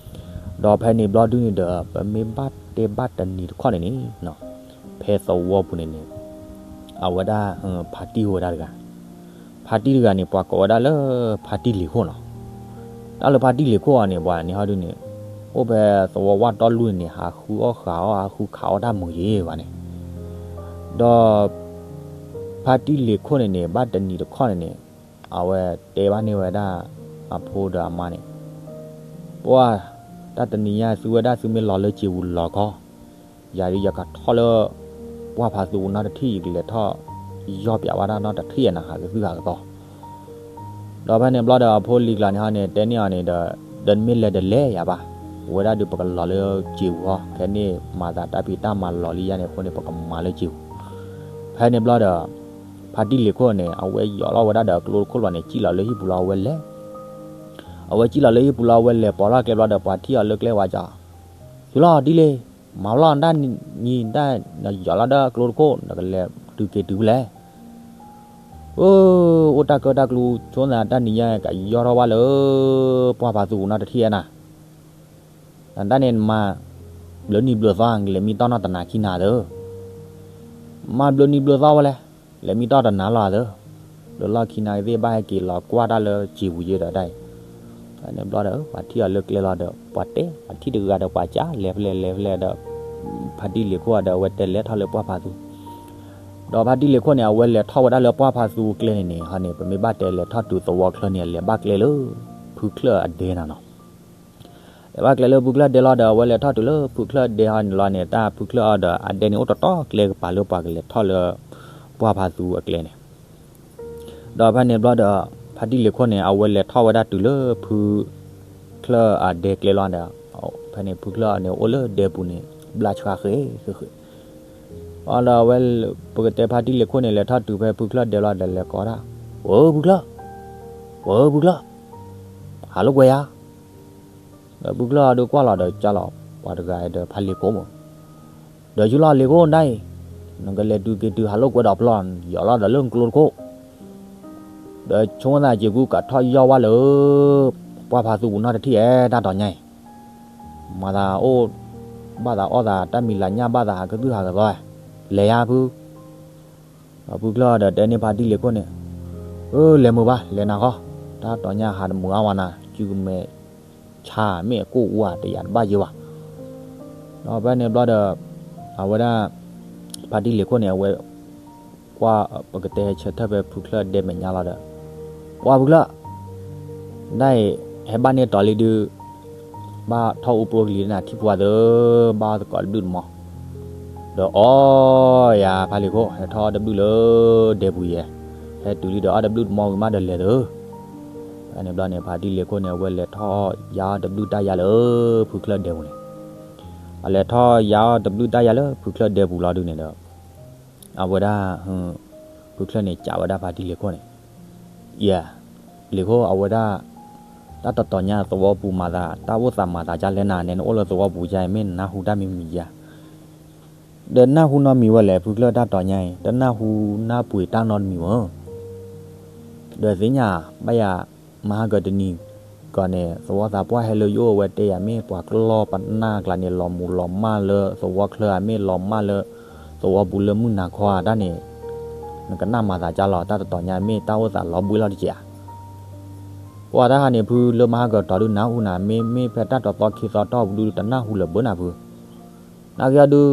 ဒီးဖဲန့ၣ်ဘျီဒုန့ၣ်ဒီး ပမ့ၢ်ဘၣ်တဲဘၣ်တနံၤတခီန့ၣ်န့ၣ်, ဖဲသဝီပူၤန့ၣ်န့ၣ် အဝဲဒၣ် ဖါတံၢ်ဝဲဒၣ်တဂၤ, ဖါတံၢ်တဂၤန့ၣ် ပှၤကိးဝဲဒၣ်လၢ ဖါတံၢ်လ့ၤခိၣ်နီၤ. တၢ်လၢဖါတံၢ်လ့ၤခိၣ်အီၤန့ၣ် ပှၤန့ၣ်ဟီဒုန့ၣ် အိၣ်ဖဲသဝီဝၢ်တီလူၢ်န့ၣ်န့ၣ် ဟးဃုအီၣ်ဃုအီၣ် ဟးဃုခးအီၣ်တၢ်မုာ်ယ့ၤဘၣ်န့ၣ်, ဒီး ဖါတံၢ်လ့ၤခိၣ်န့ၣ်န့ၣ် ဘၣ်တနံၤတခီန့ၣ်န့ၣ် အဝဲတဲဘၣ်န့ၢ်ဝဲဒၣ် အဖိဒီးအမါန့ၣ်, ပှၢ်, တၢ်တနံၤညါသုဝဲဒၣ်သုမ့ၢ်လီၤလၢစံာ်ပူၤလီၤခီ, ယၤဒုးယကထီၣ်လၢ ပှၢ်ဖးသူပူၤနီတထံၣ် ယကလဲၤထီၣ် ယီၢ်ပၠးဝဲဒၣ်နီတထံၣ် နဟးကသုၣ်ဟးကသီ ဒီးဖဲန့ၣ်ဘျီဒီး အဖိလံၤကျါန့ၣ်ဟီန့ၣ် တဲန့ၢ်အီၤန့ၣ်ဒီး, ဒီးမ့ၢ်လဲၤတလဲၤယၤဘၣ်, ပဝဲဒၣ်ဒုးပကလီၤလၢစံာ်ပူၤဟီ, ခဲန့ၣ်မၤသးတၢ်ဖံးတၢ်မၤလီၤလံယါန့ၣ်အဃိန့ၣ် ပကမၤလၢစံာ်ပူၤ. ဖဲန့ၣ်ဘျီဒီး ဖါတံၢ်လ့ၤခိၣ်န့ၣ် အဝဲယီၤလီၤဝဲဒၣ်ဒီးကျိတခိၣ်လီၤန့ၣ် စံၣ်လီၤလၢဟံၣ်ပူၤလီၤ အဝဲလဲၤ အဝဲစံၣ်လီၤလၢဟံၣ်ပူၤလီၤ အဝဲလဲၤပိာ်ထီၣ်ကျဲဘျီဒီး ပှၤထံၣ်အီၤလၢကျဲဝဲကီး, ဆူလီၤဒ်လဲၣ်, မၤလီၤတၢ်နံၤတၢ် နယီၤလီၤဒီးကျိတခိၣ် နကလဲၤတုၤက့ၤတုၤဖဲလဲၣ်. အိၣ်တၢ်ကၢတၢ်ကျူ ဆိသးတၢ်နံၤညါ ကယီၢ်ထီၣ်ဘၣ်လၢ ပှၢ်ဖးသူပူၤနီတထံၣ်ဧါနၤ, နတၢ်န့ၣ်နမၤ ဘျုးနံၤဘျုးသီ ကလဲၤမံတီၢ်နီၢ်တနၤခံနၤသၢ မၤဘျုးနံၤဘျုးသီဝဲလဲၣ်, လဲၤမံတီၢ်တနၤလီၤသၢ, ဘျုးလီၢ်ခံနၤကသ့ၣ်ဘၣ်ဟဲက့ၤလီၤကွၢ်တၢ်လၢစံာ်ပူၤယဲဒီးတၢ်အံၤ, ဖဲန့ၣ်ဘျီဒီး ပှၤထံၣ်အီၤလၢကျဲလီၤဒီး ပှၤတဲ ပှၤထံၣ်တဂၤဒီးပှၤကး လဲၤဖဲလဲၣ်လဲၤဖဲလဲၣ်ဒီး ဖါတံၢ်လ့ၤခိၣ်ဒီး အဝဲတဲလဲၤထီၣ်လၢပှၢ်ဖးသူ ဒီးဖါတံၢ်လ့ၤခိၣ်န့ၣ် အဝဲလဲၤထီၣ်ဝဲဒၣ်လၢပှၢ်ဖးသူကျဲန့ၣ်န့ၣ် ဟီန့ၣ် ပမ့ၢ်ဘၣ်တဲလဲၤထီၣ်တုၤသဝီချၢန့ၣ် လဲၤဘၣ်ကျဲလၢ ဖုချၢၣ်အဒဲနၤနီၤ လဲၤဘၣ်ကျဲလၢဖုချၢၣ်ဒဲလီၤဒီး အဝဲလဲၤထီၣ်တုၤလၢဖုချၢၣ်ဒဲဟီန့ၣ်လီၤန့ၣ် တၢ်ဖုချၢၣ်အီၤဒီး အဒဲန့ၣ်အိၣ်တတီကျဲကပၤလၢပှၤကလဲၤထီၣ်လၢ ပှၢ်ဖးသူအကျဲန့ၣ်, ဒီးဖဲန့ၣ်ဘျီဒီး ဖါတံၢ်လ့ၤခိၣ်န့ၣ် အဝဲလဲၤထီၣ်ဝဲဒၣ်တုၤလၢဖုချၢၣ်အဒဲကျဲလီၤဒီး ဖဲန့ၣ်ဖုချၢၣ်အီၤန့ၣ် အိၣ်လၢဒဲပူၤန့ၣ် ဘျါဆှါဃဲဃဲဃဲ အီၤဒီးအဝဲ ပကတဲဖါတံၢ်လ့ၤခိၣ်န့ၣ် လဲၤထီၣ်တုၤဖဲဖုချၢၣ်ဒဲလီၤဒီးလဲၤကိးဒၣ်, ဝဲဖုချၢၣ်, ဝဲဖုချၢၣ်, ဟးလိာ်ကွဲယၤ, ဒီးဖုချၢၣ်အီၤဒုးကွၢ်လီၤဒီးကၢ်လီၤ ပှၤတဂၤဒီးဖါလ့ၤခိၣ်မး, ဒီးဆူလီၤလ့ၤခိၣ်ဒၣ်အံၤ, နကလဲၤတုၤက့ၤတုၤဟးလိာ်ကွဲဒီးပျီ ယီၤလီၤဒီးလၢနကျိတခိၣ် ဒီးဆိသးစ့ၢ်ကီးကးထီၣ်ယီၢ်ဝဲလၢ ပှၢ်ဖးသူပူၤနီတထံၣ်ဧါ တၢ်တီၤညါအံၤ, မၤသးအိၣ်ဘၣ်သးအီၣ်သး တၢ်မံၤလၤညၣ်ဘၣ်သး ဟးကသုၣ်ဟးကသီ, လဲၤယါဖု, ဒီးဖုချၢၣ်ဒီးတဲန့ၢ်ဖါတံၢ်လ့ၤခိၣ်န့ၣ်, အၢ လဲၤမုာ်ဘၣ် လဲၤနၤဃီ, တၢ်တီၤညါဟးတမုာ်အါဝဲနၤ စုကမဲာ် ဆါမ့ၢ်အကိၣ်အူဧါ တယာ်တဘၣ်ယဲဘၣ်, ဒီးဖဲန့ၣ်ဘျီဒီး အဝဲဒၣ် ဖါတံၢ်လ့ၤခိၣ်န့ၣ် အဝဲ ကွၢ် ပကတဲဟဲဆၢထၢၣ်ဖဲဖုချၢၣ်ဒဲမဲာ်ညါလီၤဒီး, ကွၢ်ဖုချၢၣ်, ဒ်အံၤ ဟဲဘၣ်န့ၢ်တီၤလံဒုး ဘၣ်ထီၣ်အူပြိကလံၤနၤထံၣ်ဖိအသၢ, ဘၣ်သကိးတဘျုးတမီၤ, ဒီးအီယၤဖါလ့ၤခိၣ် ဟဲထီၣ်အီၣ်တဘျုးလၢဒဲပူၤယဲ, ဟဲတုၤလံဒီးအီၣ်တဘျုးတမီၤဝံၤမးဒီးလဲၤသၢ, ဖဲန့ၣ်ဘျီန့ၣ် ဖါတံၢ်လ့ၤခိၣ်န့ၣ် အဝဲလဲၤထီၣ်ယါအီၣ်တဘျုးတၢ်ယါလၢ ဖုချၢၣ်ဒဲပူၤန့ၣ်, အလဲၤထီၣ်ယါအီၣ်တဘျုးတၢ်ယါလၢဖုချၢၣ်ဒဲပူၤလီၤဒုးန့ၣ်ဒီး အဝဲဒၣ် ဖုချၢၣ်န့ၣ် ကးဝဲဒၣ်ဖါတံၢ်လ့ၤခိၣ်န့ၣ်, ယၤ, လ့ၤခိၣ် အဝဲဒၣ် တၢ်တတီၤညါသဝီပူၤမၤသး တၢ်အိၣ်သးမၤသးဒ်လဲၣ်နၤ နဲနအိၣ်လၢသဝီပူၤယါအံၤ မ့ၢ်နနၢ်ဟူတၢ်မံၤမံၤယါ, ဒီးနၢ်ဟူနီတမံၤဝဲလဲၣ် ဖုချၢၣ်တၢ်တီၤညါအံၤ တနၢ်ဟူနၢ်ပှ့ၤတၢ်နီတမံၤမ့ၢ် ဒီးသ့ၣ်ညါ ဘၣ်ယၤ မဟါကတနံၤကီးန့ၣ် သဝီသးပှၢ်ဟဲလၢယအိၣ်အဝဲတဲယၤ မ့ၢ်ပှၤကျီၢ်ပနၢ်ကျါန့ၣ် လီၤမူၤလီၤမၢ်လၢသဝီချၢဧါ မ့ၢ်လီၤမၢ်လၢသဝီပူၤလၢမုၢ်နၤခီဧါတၢ်န့ၣ် နကနၣ်မၤသးကၢ်လီၤ တၢ်တတီၤညါမ့ၢ်တၢ်အိၣ်သးလီၤဘှံးလီၤတက့ၢ်ဧါ. ပှၤတၢ်ဟးန့ၣ်ဖုလၢမဟါကတီၤဒုးနၢ်ဟူနၤ မ့မ့ၢ်ဖဲတၢ်တသီခံသီတီၢ်ပူၤဒုးတနၢ်ဟူလၢၤဘၣ်နၤဖု နာ်က့အီၤဒုး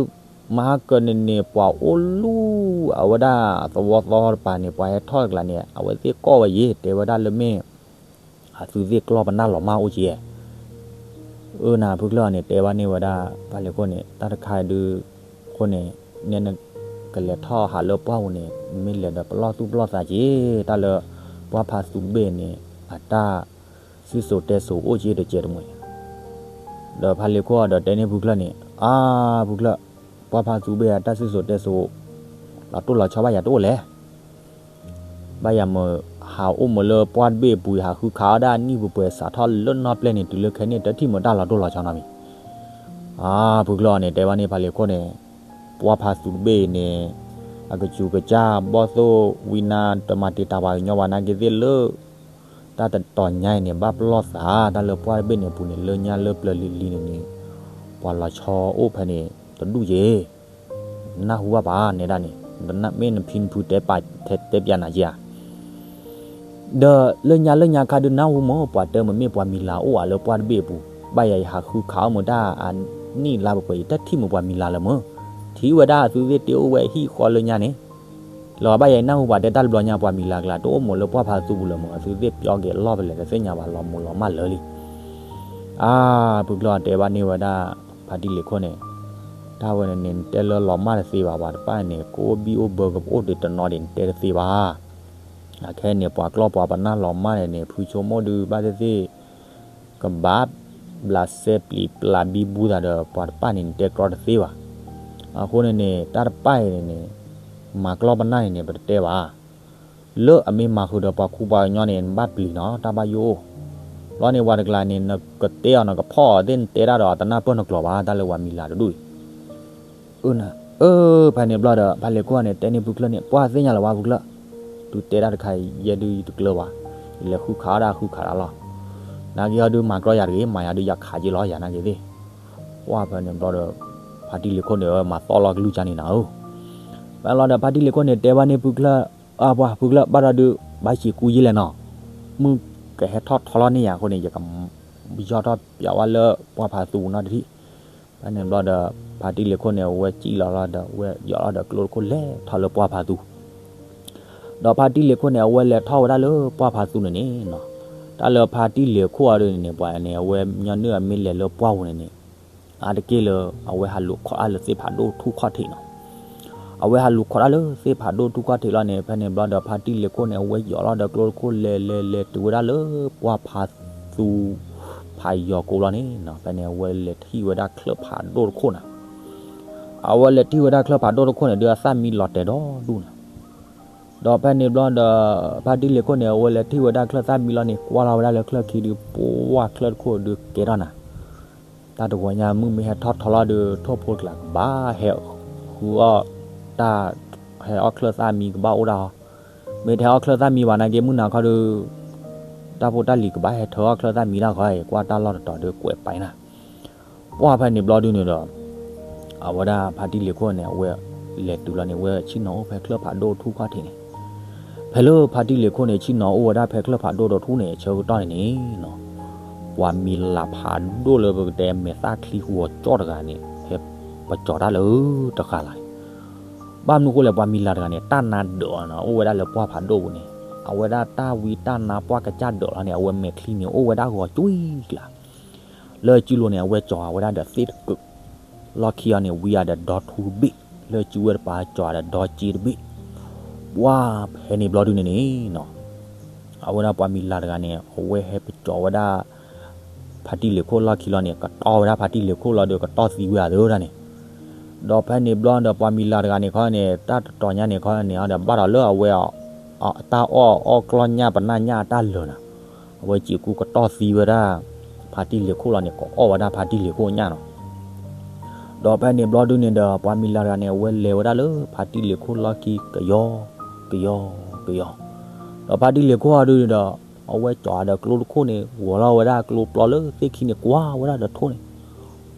မဟါကန့ၣ်န့ၣ် ပှၤအိၣ်လူၢ်အဝဲဒၣ်သဝီသီတပၤန့ၣ် ပှၤဟဲထီၣ်တကျါန့ၣ် အဝဲသ့ၣ်ကိးဝဲယဲ တဲဝဲဒၣ်လၢမ့ၢ် အသုသ့ၣ်ကျီၢ်ပနၢ်လီၤမၢ်အိၣ်က့ၤ အၢနၤဖုချၢၣ်အီၤန့ၣ် တဲဘၣ်န့ၢ်ဝဲဒၣ် ပှၤလၢခိၣ်န့ၣ် တၢ်တခါဒုး ခိၣ်န့ၣ် နဲနကလဲၤထီၣ်ဟးလၢပှၢ်ပူၤန့ၣ် မ့ၢ်လဲၤဒီးပလီၢ်သူၣ်ပလီၢ်သးက့ၤ တၢ်လၢပှၢ်ဖးသူဘ့ၣ်န့ၣ် အတၢ်စံၣ်စိၤတဲစိၤအိၣ်က့ၤတကဲးတမှဲၤ ဒီးဖါလ့ၤခိၣ်အီၤဒီးတဲန့ၢ်ဖုချၢၣ်န့ၣ် အါ ဖုချၢၣ်, ပှၢ်ဖးသူဘ့ၣ်အတၢ်စံၣ်စိၤတဲစိၤ လီၤတိၢ်လီၤဆီဘၣ်ယၤတအိၣ်လဲၣ် ဘၣ်ယၤမ့ၢ်ဟးအိၣ်မ့ၢ်လၢပှၢ်တဘ့ၣ်အပူၤ ဟးဃုခးအီၣ်ဒၣ်နံၣ်ပှဲၤပှဲၤ စးထီၣ်လၢနီၢ်ပျဲၢ်န့ၣ် တုၤလၢခဲန့ၣ် တထံၣ်မ့ၢ်တၢ်လီၤတိၢ်လီၤဆီနီတမံၤ အါ ဖုချၢၣ်အီၤန့ၣ် တဲဘၣ်န့ၢ်ဖါလ့ၤခိၣ်န့ၣ် ပှၢ်ဖးသူတဘ့ၣ်အံၤန့ၣ် အကစူၤကစၢ်ဘီၣ်သိၣ်ဝံနါ တမၤတံာ်တာ်ပှၤကညီဘၣ်နာ်က့သ့ၣ်လၢ တၢ်တတီၤညါအံၤန့ၣ် ဘၣ်ပလီၢ်သး တၢ်လၢပှၢ်တဘ့ၣ်န့ၣ်အပူၤန့ၣ် လၢညါလၢပျၢၤလံၤလံၤန့ၣ်န့ၣ် ပှၤလီၤဆီအိၣ်ဖဲန့ၣ် တဒူၣ်က့ၤ နၢ်ဟူဘၣ်ပၢ်နဲဒၣ်န့ၣ် မ့ၢ်နဖံနဖုတဲပာ်ထဲတဲပၠးနၤက့ဧါ ဒီးလၢညါလၢညါခါဒုးနၢ်ဟူမ့ၢ် ပှၤတဲမ့မ့ၢ်ပှၤမံၤလၤအိၣ်ဧါလၢပှၢ်တဘ့ၣ်အပူၤ, ဘၣ်ယၤယဟးဃုခးအီၣ်မ့ၢ်တၢ်အနံၣ်လါပှဲၤပှဲၤ ယတထံၣ်မ့ၢ်ပှၤမံၤလၤလၢၤမ့ၢ်, ထံၣ်ဝဲဒၣ်အသုသ့ၣ်တ့အိၣ်ဝဲဟံၣ်ဃီလၢညါန့ၣ်, လီၤဘၣ်ယၤယနၢ်ဟူပှၤတဲတၢ်တဘျီညါ ပှၤမံၤလၤကျါ တအိၣ်မ့ၢ်လၢပှၢ်ဖးသူပူၤလၢၤမ့ၢ် အသုသ့ၣ်ပျီက့ၤအလီၢ်ဖဲလဲၣ် တသ့ၣ်ညါဘၣ် လီၤမူၤလီၤမၢ်လၢာ်လံ. အါ, ဖုကျၢၢ်တဲဘၣ်န့ၢ်ဝဲဒၣ် ဖါတံၢ်လ့ၤခိၣ်န့ၣ်, တၢ်ဝဲန့ၣ်န့ၣ် နတဲလၢလီၤမၢ်တသ့ဘၣ် ပှၤတဖၣ်န့ၣ် ကအိၣ်ဘံၣ်အိၣ်ဘၢကအိၣ်ဒံးတနီၤဒံး နတဲတသ့ဘၣ်. အခဲအံၤန့ၣ် ပှၤကျီၢ်ပှၤပနၢ်လီၤမၢ်န့ၣ်န့ၣ် ဖုဆိကမိၣ်ဒုးဘၣ်သ့ၣ်သ့ၣ် ကဘၣ်ဘျးစဲပျံၤပျးဘံဘူသးဒီး ပှၤတဖၣ်န့ၣ် နတဲကြီတသ့ဘၣ်. အဃိန့ၣ်န့ၣ် တၢ်တဖၣ်အံၤန့ၣ်န့ၣ် မၤကျီၢ်ပနၢ်န့ၣ်န့ၣ် ပတတဲဘၣ်. လၢအမ့ၢ်မၤဃုာ်ဒီးပှၤခူပှၤကညီန့ၣ် နဘၣ်ပျံၤနီၤ တၢ်ဘၣ်ယိၣ်အိၣ်, ဘျီန့ၣ်ပှၤတကျါန့ၣ် နကတဲအီၤ နကဖီၣ်အီၤသ့ၣ် နတဲတၢ်ဒီးတနၢ်ပၢၢ်နကျိၤဘၣ် တၢ်လၢပှၤမံၤလၤတဒူၣ်အံၤ အၢ ဖဲန့ၣ်ဘျီဒီး ဖါတံၢ်လ့ၤခိၣ်န့ၣ် တဲန့ၢ်ဖုကျၢၢ်န့ၣ် ပှၢ်သ့ၣ်ညါလၢၤဝဲဖုကျၢၢ်, တုၤတဲတၢ်တခါအံၤ ယဲဒုးယတကျၢၤဘၣ်, ယလဲၤဃုခးအီၣ်ဒၣ်ဃုခးဒၣ်လီၤ. နာ်က့ဟီဒုးမၤကြီယၤတဂ့ၤ, မၤယၤဒုးယၤခးက့ၤလီၤ ယၤနာ်က့သ့ၣ်. ပှၢ်ဖဲန့ၣ်ဘျီဒီး ဖါတံၢ်လ့ၤခိၣ်န့ၣ် မၤသီၣ်လီၤကလုၢ်ကါန့ၣ်နၤဧၢ. ဖဲလီၤဒီးဖါတံၢ်လ့ၤခိၣ်န့ၣ် တဲဘၣ်န့ၢ်ဖုကျၢၢ်, အၢ ပှၢ်ဖုကျၢၢ် ဘၣ်ဒီးဒုး ဘၣ်စံးကူယဲလဲၣ်နီၤ, မုၢ်ကဟဲထီၣ်ထီလီၤန့ၢ်ယၤအဃိန့ၣ် ယကယီၢ်ထီၣ်ပျးဝဲလၢပှၢ်ဖးသူပူၤနီတထံၣ်. ဖဲန့ၣ်ဘျီဒီး ဖါတံၢ်လ့ၤခိၣ်န့ၣ် အဝဲစံၣ်လီၤလီၤဒီး အဝဲယီၤလီၤဒီးကျိတခိၣ်လဲၤထီၣ်လၢပှၢ်ဖးသူ ဒီးဖါတံၢ်လ့ၤခိၣ်န့ၣ် အဝဲလဲၤထီၣ်ဝဲဒၣ်လၢပှၢ်ဖးသူန့ၣ်န့ၣ်နီၤ, တၢ်လၢဖါတံၢ်လ့ၤခိၣ်အီၤဒုးန့ၣ်န့ၣ် ပှၤန့ၣ် အဝဲညီနုၢ်အမ့ၢ်လဲၤလၢပှၢ်ပူၤန့ၣ်န့ၣ်, အါတက့ၢ်လၢ အဝဲဟးလူၤခိးတၢ်လၢသ့ၣ်ဖးဒိၣ်ထူၣ်ခီၣ်ထံးနီၤ. အဝဲဟးလူၤခိးတၢ်လၢသ့ၣ်ဖးဒိၣ်ထူၣ်ခီၣ်ထံးလီၤန့ၣ် ဖဲန့ၣ်ဘျီဒီးဖါတံၢ်လ့ၤခိၣ်န့ၣ် အဝဲယီၤလီၤဒီးကျိတခိၣ်လဲၤလဲၤလဲၤတုၤဝဲဒၣ်လၢပှၢ်ဖးသူ ဖးယီၤကိးဘျီန့ၣ်နီၤ, ဖဲန့ၣ်အဝဲလဲၤထံၣ်ဝဲဒၣ်ချၢၣ်ဖးဒိၣ်တခိၣ်နီၤ. အဝဲလဲၤထံၣ်ဝဲဒၣ်ချၢၣ်ဖးဒိၣ်တခိၣ်န့ၣ် ဒုးအသၣ်မံလီၤတဲာ်ဒီဒူၣ်နီၤ. ဒီးဖဲန့ၣ်ဘျီဒီး ဖါတံၢ်လ့ၤခိၣ်န့ၣ် အဝဲလဲၤထံၣ်ဝဲဒၣ်ချၢၣ်သၣ်မံလီၤန့ၣ် ကွၢ်လီၤဝဲဒၣ်လၢချၢၣ်ခံဒုး ပှၢ်ချၢၣ်တခိၣ်ဒုးကဲထီၣ်နၤ. တၢ်တဂီၤညါမုၢ်မ့ၢ်ဟဲထီၣ်ထီလီၤဒုး ထိၣ်ဖိတကျးကဘၣ်ဟဲဃုအီၣ်တၢ် ဟဲအီၣ်ချၢၣ်သၣ်မံကဘၣ်အိၣ်ဒၣ်အီၤ, မ့ၢ်တဟဲအီၣ်ချၢၣ်သၣ်မံဘၣ်နာ်က့ မုၢ်နၤခီဒုး တၢ်ဖိတၢ်လံၤကဘၣ်ဟဲထၢအီၣ်ချၢၣ်သၣ်မံတၢ်ခီအံၤ ကွၢ်တၢ်လီၢ်တတီၤဒုးကွဲးပာ်နၤ. ပှၢ်ဖဲန့ၣ်ဘျီဒုးန့ၣ်ဒီး အဝဲဒၣ်ဖါတံၢ်လ့ၤခိၣ်န့ၣ် အဝဲလဲၤတုၤလီၤန့ၣ် ဝဲဆ့ၣ်နီၤအိၣ်ဖဲချၢၣ်ဖးဒိၣ်ထူၣ်ခီၣ်ထံးန့ၣ်, ဖဲလၢဖါတံၢ်လ့ၤခိၣ်န့ၣ် ဆ့ၣ်နီၤအိၣ်ဝဲဒၣ်ဖဲချၢၣ်ဖးဒိၣ်တထူၣ်န့ၣ် ဆၢကတီၢ်န့ၣ်န့ၣ်နီၤ, ပှၤမံၤလၤဖးဒိၣ်လၢပကတဲမဲာ်သၣ်ချံဂီၤကၠီၣ်တဂၤန့ၣ် ဟဲပကၠီၤတၢ်လၢတဃာ်လီၤန့ၣ်, ဘၣ်မနုၤဃိလဲၣ် ပှၤမံၤလၤတဂၤန့ၣ် တၢ်နါဒၢးလီၤန့ၣ် အိၣ်ဝဲဒၣ်လၢပှၢ်ဖးဒိၣ်ပူၤန့ၣ်, အဝဲဒၣ်တၢ်ဝံတၢ်နါပှၢ်ကစၢ်ဒၢးလီၤန့ၣ် အဝဲမဲာ်ချံန့ၣ် အိၣ်ဝဲဒၣ်ဂီၤကွံာ်ကျါ လၢစုလိၤန့ၣ် အဝဲကၠီၤဝဲဒၣ်ဒီးသ့ၣ်တကုး, လီၢ်ခံအီၤန့ၣ် ဝံအီၤဒီးဒီထူတဘ့ၣ်, လၢစုဝဲတပၤကၠီၤဒီးဒီစ့တဘ့ၣ်, ပှၢ်ဖဲန့ၣ်ဘျီဒုးန့ၣ်န့ၣ်နီၤ, အဝဲဒၣ်ပှၤမံၤလၤတဂၤန့ၣ် အဝဲဟဲပကၠီၤဝဲဒၣ် ဖါတံၢ်လ့ၤခိၣ်လီၢ်ခံလီၤန့ၣ် ကတီၢ်ဝဲဒၣ်ဖါတံၢ်လ့ၤခိၣ်လီၤဒီး ကတီၢ်သံဝဲဒၣ်သ့ဝဲဒၣ်န့ၣ်, ဒီးဖဲန့ၣ်ဘျီဒီးပှၤမံၤလၤတဂၤန့ၣ်ခီန့ၣ် တၢ်တတီၤညါန့ၣ်ခီန့ၣ်ဒီး ဘၣ်ဒီးလၢအဝဲ တၢ်အီၣ်အီၣ်ကျီၢ်ညၣ်ပနၢ်ညၣ်အတၢ်လၢာ်နီၤ, အဝဲစံးကူကတီၢ်သံဝဲဒၣ် ဖါတံၢ်လ့ၤခိၣ်လီၤန့ၣ် ကအီၣ်ဝဲဒၣ်ဖါတံၢ်လ့ၤခိၣ်ညၣ်နီၤ. ဒီးဖဲန့ၣ်ဘျီဒုးန့ၣ်ဒီး ပှၤမံၤလၤတဂၤန့ၣ် အဝဲလဲၤဝဲဒၣ်လၢဖါတံၢ်လ့ၤခိၣ်လီၢ်ခံကယီကယီကယီ, ဒီးဖါတံၢ်လ့ၤခိၣ်အီၤဒုးန့ၣ်ဒီး အဝဲကၠီၤဒီးကျိတခိၣ်န့ၣ် ဂီၤလီၤဝဲဒၣ်ကျိပျီလၢသ့ၣ်ခံန့ၣ် ကွၢ်ဝဲဒၣ်ဒီးထိၣ်န့ၣ်,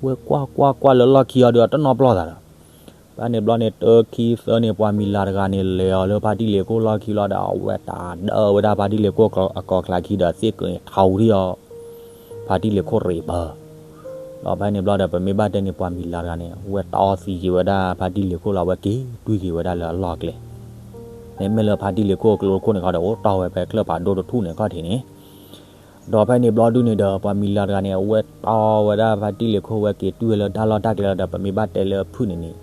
ဝဲကွၢ်ကွၢ်ကွၢ်လၢလီၢ်ခံအီၤဒီး တနီၤပျီၢ်သးဒီး ဖဲန့ၣ်ဘျီန့ၣ် တၢခံသၢန့ၣ် ပှၤမံၤလၤတဂၤန့ၣ် လဲၤအီၤလၢဖါတံၢ်လ့ၤခိၣ်လီၢ်ခံလီၤဒီး အဝဲတၢ်ဒၢဝဲဒၣ်ဖါတံၢ်လ့ၤခိၣ်အကိာ်ချးခံဒီး သ့ၣ်ကန့ၣ်ထီဝံၤထံၣ်အီၤ ဖါတံၢ်လ့ၤခိၣ်ရံးဘၢ, ဒီးဖဲန့ၣ်ဘျီဒီး ပမ့ၢ်ဘၣ်တဲန့ၣ် ပှၤမံၤလၤတဂၤန့ၣ် အဝဲတီသံက့ၤဝဲဒၣ်ဖါတံၢ်လ့ၤခိၣ်လီၤ အဝဲက့ၤတွံၢ်က့ၤဝဲဒၣ်လၢအလီၢ်ကျဲ, မ့မ့ၢ်လၢဖါတံၢ်လ့ၤခိၣ်အကျိတခိၣ်န့ၣ်ခီဒီး အိၣ်တီဝဲဖဲချၢၣ်ဖးဒိၣ်တထူၣ်န့ၣ်ခီထံးန့ၣ် ဒီးဖဲန့ၣ်ဘျီဒုးန့ၣ်ဒီး ပှၤမံၤလၤတဂၤန့ၣ် အဝဲတီဝဲဒၣ်ဖါတံၢ်လ့ၤခိၣ် အဝဲက့ၤတွံၢ်ဝဲလၢတၢ်လီၢ်တၢ်ကျဲလီၤဒီး ပမ့ၢ်ဘၣ်တဲလၢဖုၣ်န့ၣ်န့ၣ်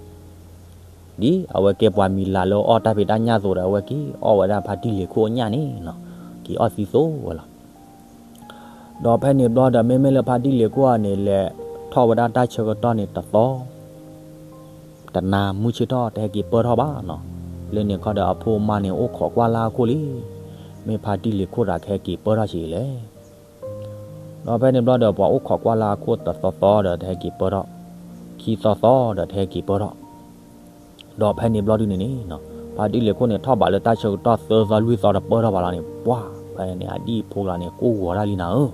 ဒ်အဝဲကဲပှၤမံၤလၤလၢအီၣ်တၢ်ဖံးတၢ်ညၣ်အသိးဒီး အဝဲက့ၤအီၣ်ဝဲဒၣ်ဖါတံၢ်လ့ၤခိၣ်အညၣ်န့ၣ်နီၤ, က့ၤအီၣ်သံသိးဝဲလီၤ. ဒီးဖဲန့ၣ်ဘျီဒီး မ့မ့ၢ်လၢဖါတံၢ်လ့ၤခိၣ်အီၤန့ၣ် လဲၤထီၣ်ဝဲဒၣ်တၢ်ဆၢကတီၢ်န့ၣ်တသီ တနၤမုၢ်ဆ့ၣ်ထီၣ် တဟဲက့ၤပၢၢ်ထီၣ်ဘၣ်နီၤ, လၢန့ၣ်ခီဒီး အဖိအမါန့ၣ် အိၣ်ခိးကွၢ်လၢအခိၣ်လံ, မ့ၢ်ဖါတံၢ်လ့ၤခိၣ်တဂၤကဟဲက့ၤပၢၢ်ထီၣ်ဆံးလဲၣ်. ဒီးဖဲန့ၣ်ဘျီဒီး ပှၤအိၣ်ခိးကွၢ်လၢအခိၣ်တသီသီဒီး တဟဲက့ၤပၢၢ်ထီၣ်, ခံသီသီဒီး တဟဲက့ၤပၢၢ်ထီၣ်, ဒီးဖဲန့ၣ်ဘျီဒုးန့ၣ်န့ၣ်နီၤ ဖါတံၢ်လ့ၤခိၣ်န့ၣ် ထီၣ်ဘးလၢတၢ်ဆၢကတီၢ်သၢသီလွံၢ်သီတပၢၢ်ထီၣ်ဘၣ်လီၤန့ၣ် ပှၢ်ဖဲန့ၣ် အဒံၣ်အဖိကျါန့ၣ် ကိၢ်ဂီၤတၢ်လံနၤဧၢ.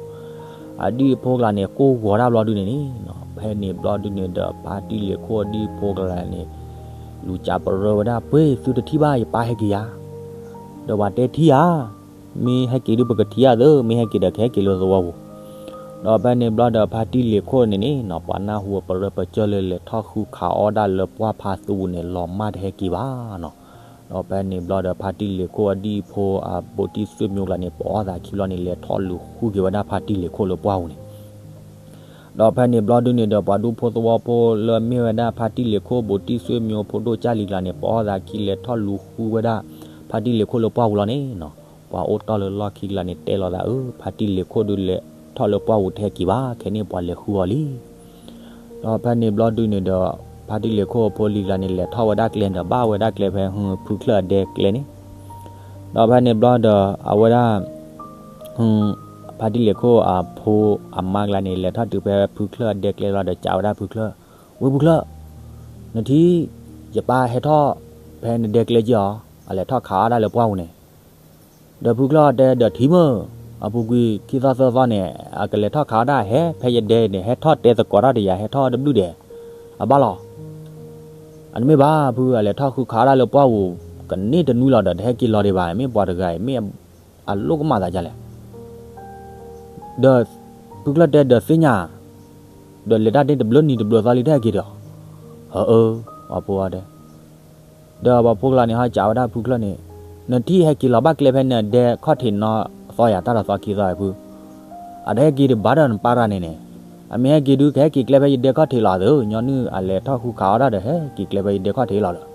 အဒံၣ်အဖိကျါန့ၣ် ကိၢ်ဂီၤတၢ်ဘျီဒုန့ၣ်န့ၣ် ဖဲန့ၣ်ဘျီဒုန့ၣ်ဒီး ဖါတံၢ်လ့ၤခိၣ်အဒံၣ်အဖိကျါန့ၣ် လူၤစးပရၢဝဲဒၣ် ပှ့ၤသုတထံၣ်ဘၣ် ယပၢ်ဟဲက့ၤယၤ ဒီးပှၤတဲထံၣ်ဧါ, မ့ၢ်ဟဲက့ၤဒုးပကထံၣ်ဧါသၢ, မ့ၢ်ဟဲက့ၤဒီးကဟဲက့ၤလၢသဝီပူၤ. ဒီးဖဲန့ၣ်ဘျီဒီး ဖါတံၢ်လ့ၤခိၣ်န့ၣ်န့ၣ်နီၤ ပှၤနၢ်ဟူပရၢပကၢၢ်လၢလဲၤထီၣ်ဃုခးအီၣ်ဒၣ်လၢပှၢ်ဖါသူပူၤန့ၣ် လီၤမၢ်တဟဲက့ၤဘၣ်နီၤ. ဒီးဖဲန့ၣ်ဘျီဒီး ဖါတံၢ်လ့ၤခိၣ်အဒံၣ်အဖိ အဘူးတံၢ်သွ့မျိုးကျါန့ၣ် ပိာ်အီၣ်သးခံဘျီန့ၣ် လဲၤထီၣ်လူၤဃုက့ၤဝဲဒၣ်ဖါတံၢ်လ့ၤခိၣ်လၢပှၢ်ပူၤန့ၣ် ဒီးဖဲန့ၣ်ဘျီဒုန့ၣ်ဒီး ပှၤဒူဖိသဝီဖိလၢမ့ၢ်ဝဲဒၣ်ဖါတံၢ်လ့ၤခိၣ်ဘူးတံၢ်သွ့မျိုးဖိဒိၣ်ကၢ်လံၤကျါန့ၣ် ပိာ်အီၣ်သးခံလဲၤထီၣ်လူၤဃုဝဲဒၣ် ဖါတံၢ်လ့ၤခိၣ်လၢပှၢ်ပူၤလီၤန့ၣ်နီၤ. ပှၤအိၣ်တီၢ်လၢလီၢ်ခံကျါန့ၣ် တဲလီၤသးအၢ ဖါတံၢ်လ့ၤခိၣ်ဒုးလဲၤထီၣ်လၢပှၢ်ပူၤတဟဲက့ၤဘၣ် ခဲန့ၣ်ပှၤလဲၤဃုအီၤလံ ဒီးဖဲန့ၣ်ဘျီဒုန့ၣ်ဒီး ဖါတံၢ်လ့ၤခိၣ်အဖိလံၤကျါန့ၣ် လဲၤထီၣ်ဝဲဒၣ်ကျဲဒီး ဘၣ်ဝဲဒၣ်ကျဲဖဲဟုဖုချၢၣ်အဒဲကျဲန့ၣ် ဒီးဖဲန့ၣ်ဘျီဒီး အဝဲဒၣ် ဖါတံၢ်လ့ၤခိၣ်အဖိအမါကျါန့ၣ် လဲၤထီၣ်တုၤဖဲဖုချၢၣ်အဒဲကျဲလီၤဒီး စံးဝဲဒၣ်ဖုချၢၣ်, ဝ့ၢ်ဖုချၢၣ်, နထံၣ် ယပၢ်ဟဲထီၣ်ဖဲနဒဲကျဲက့ၢ်အီၤ, အလဲၤထီၣ်ခးအီၣ်ဒၣ်လၢပှၢ်ပူၤန့ၣ် ဒီးဖုချၢၣ်တဲဒီးထံမုၢ်, အပူၤကွံာ်ခံသီသၢသီန့ၣ် အကလဲၤထီၣ်ခးအီၣ်ဒၣ်ဟဲ ဖဲယဒဲန့ၣ် ဟဲထီၣ်တဲသကိးတၢ်ဒီးယၤ ဟဲထီၣ်တဘျုးဒဲး, အဘၣ်လီၤ. အတမ့ၢ်ဘၣ်ဖု အလဲၤထီၣ်ဃုခးအီၣ်ဒၣ်လၢပှၢ်ပူၤ ကန့ၢ်တနွံလီၤဒီး တဟဲက့ၤလီၤဒံးဘၣ်, မ့ၢ်ပှၤတဂၤအံၤ မ့ၢ်အလိၣ်ကမၣ်သးဒ်လဲၣ် ဒီးဖုချၢၣ်တဲဒီးသ့ၣ်ညါ, ဒီးလဲၤတၢ်န့ၣ်တဘျုးနံၤတဘျုးသီလံ တဟဲက့ၤဒီး, ဟၢအၢ, ပှၤဖိအီၤတဲ ဒီးပှၤဖိကျါန့ၣ် ဟီစံးဝဲဒၣ်ဖုချၢၣ်န့ၣ်, နထံၣ်ဟဲက့ၤလီၤဘၣ်ကျဲဖဲနဒဲခီၣ်ထံးနီၤသီယၤ တၢ်ဒီးသီခံသီအံၤဖု, အတဟဲက့ၤဒံးဘၣ်ဒီးနပၢ်တဂၤန့ၣ်န့ၣ်, အမ့ၢ်ဟဲက့ၤဒုး ကဟဲက့ၤကျဲဖဲယဒဲခီၣ်ထံးလီၤသၢ, ညီနုၢ်အလဲၤထီၣ်ဃုခးအီၣ်ဒၣ်ဒီး ဟဲက့ၤကျဲဖဲယဒဲခီၣ်ထံးလီၤဒီး,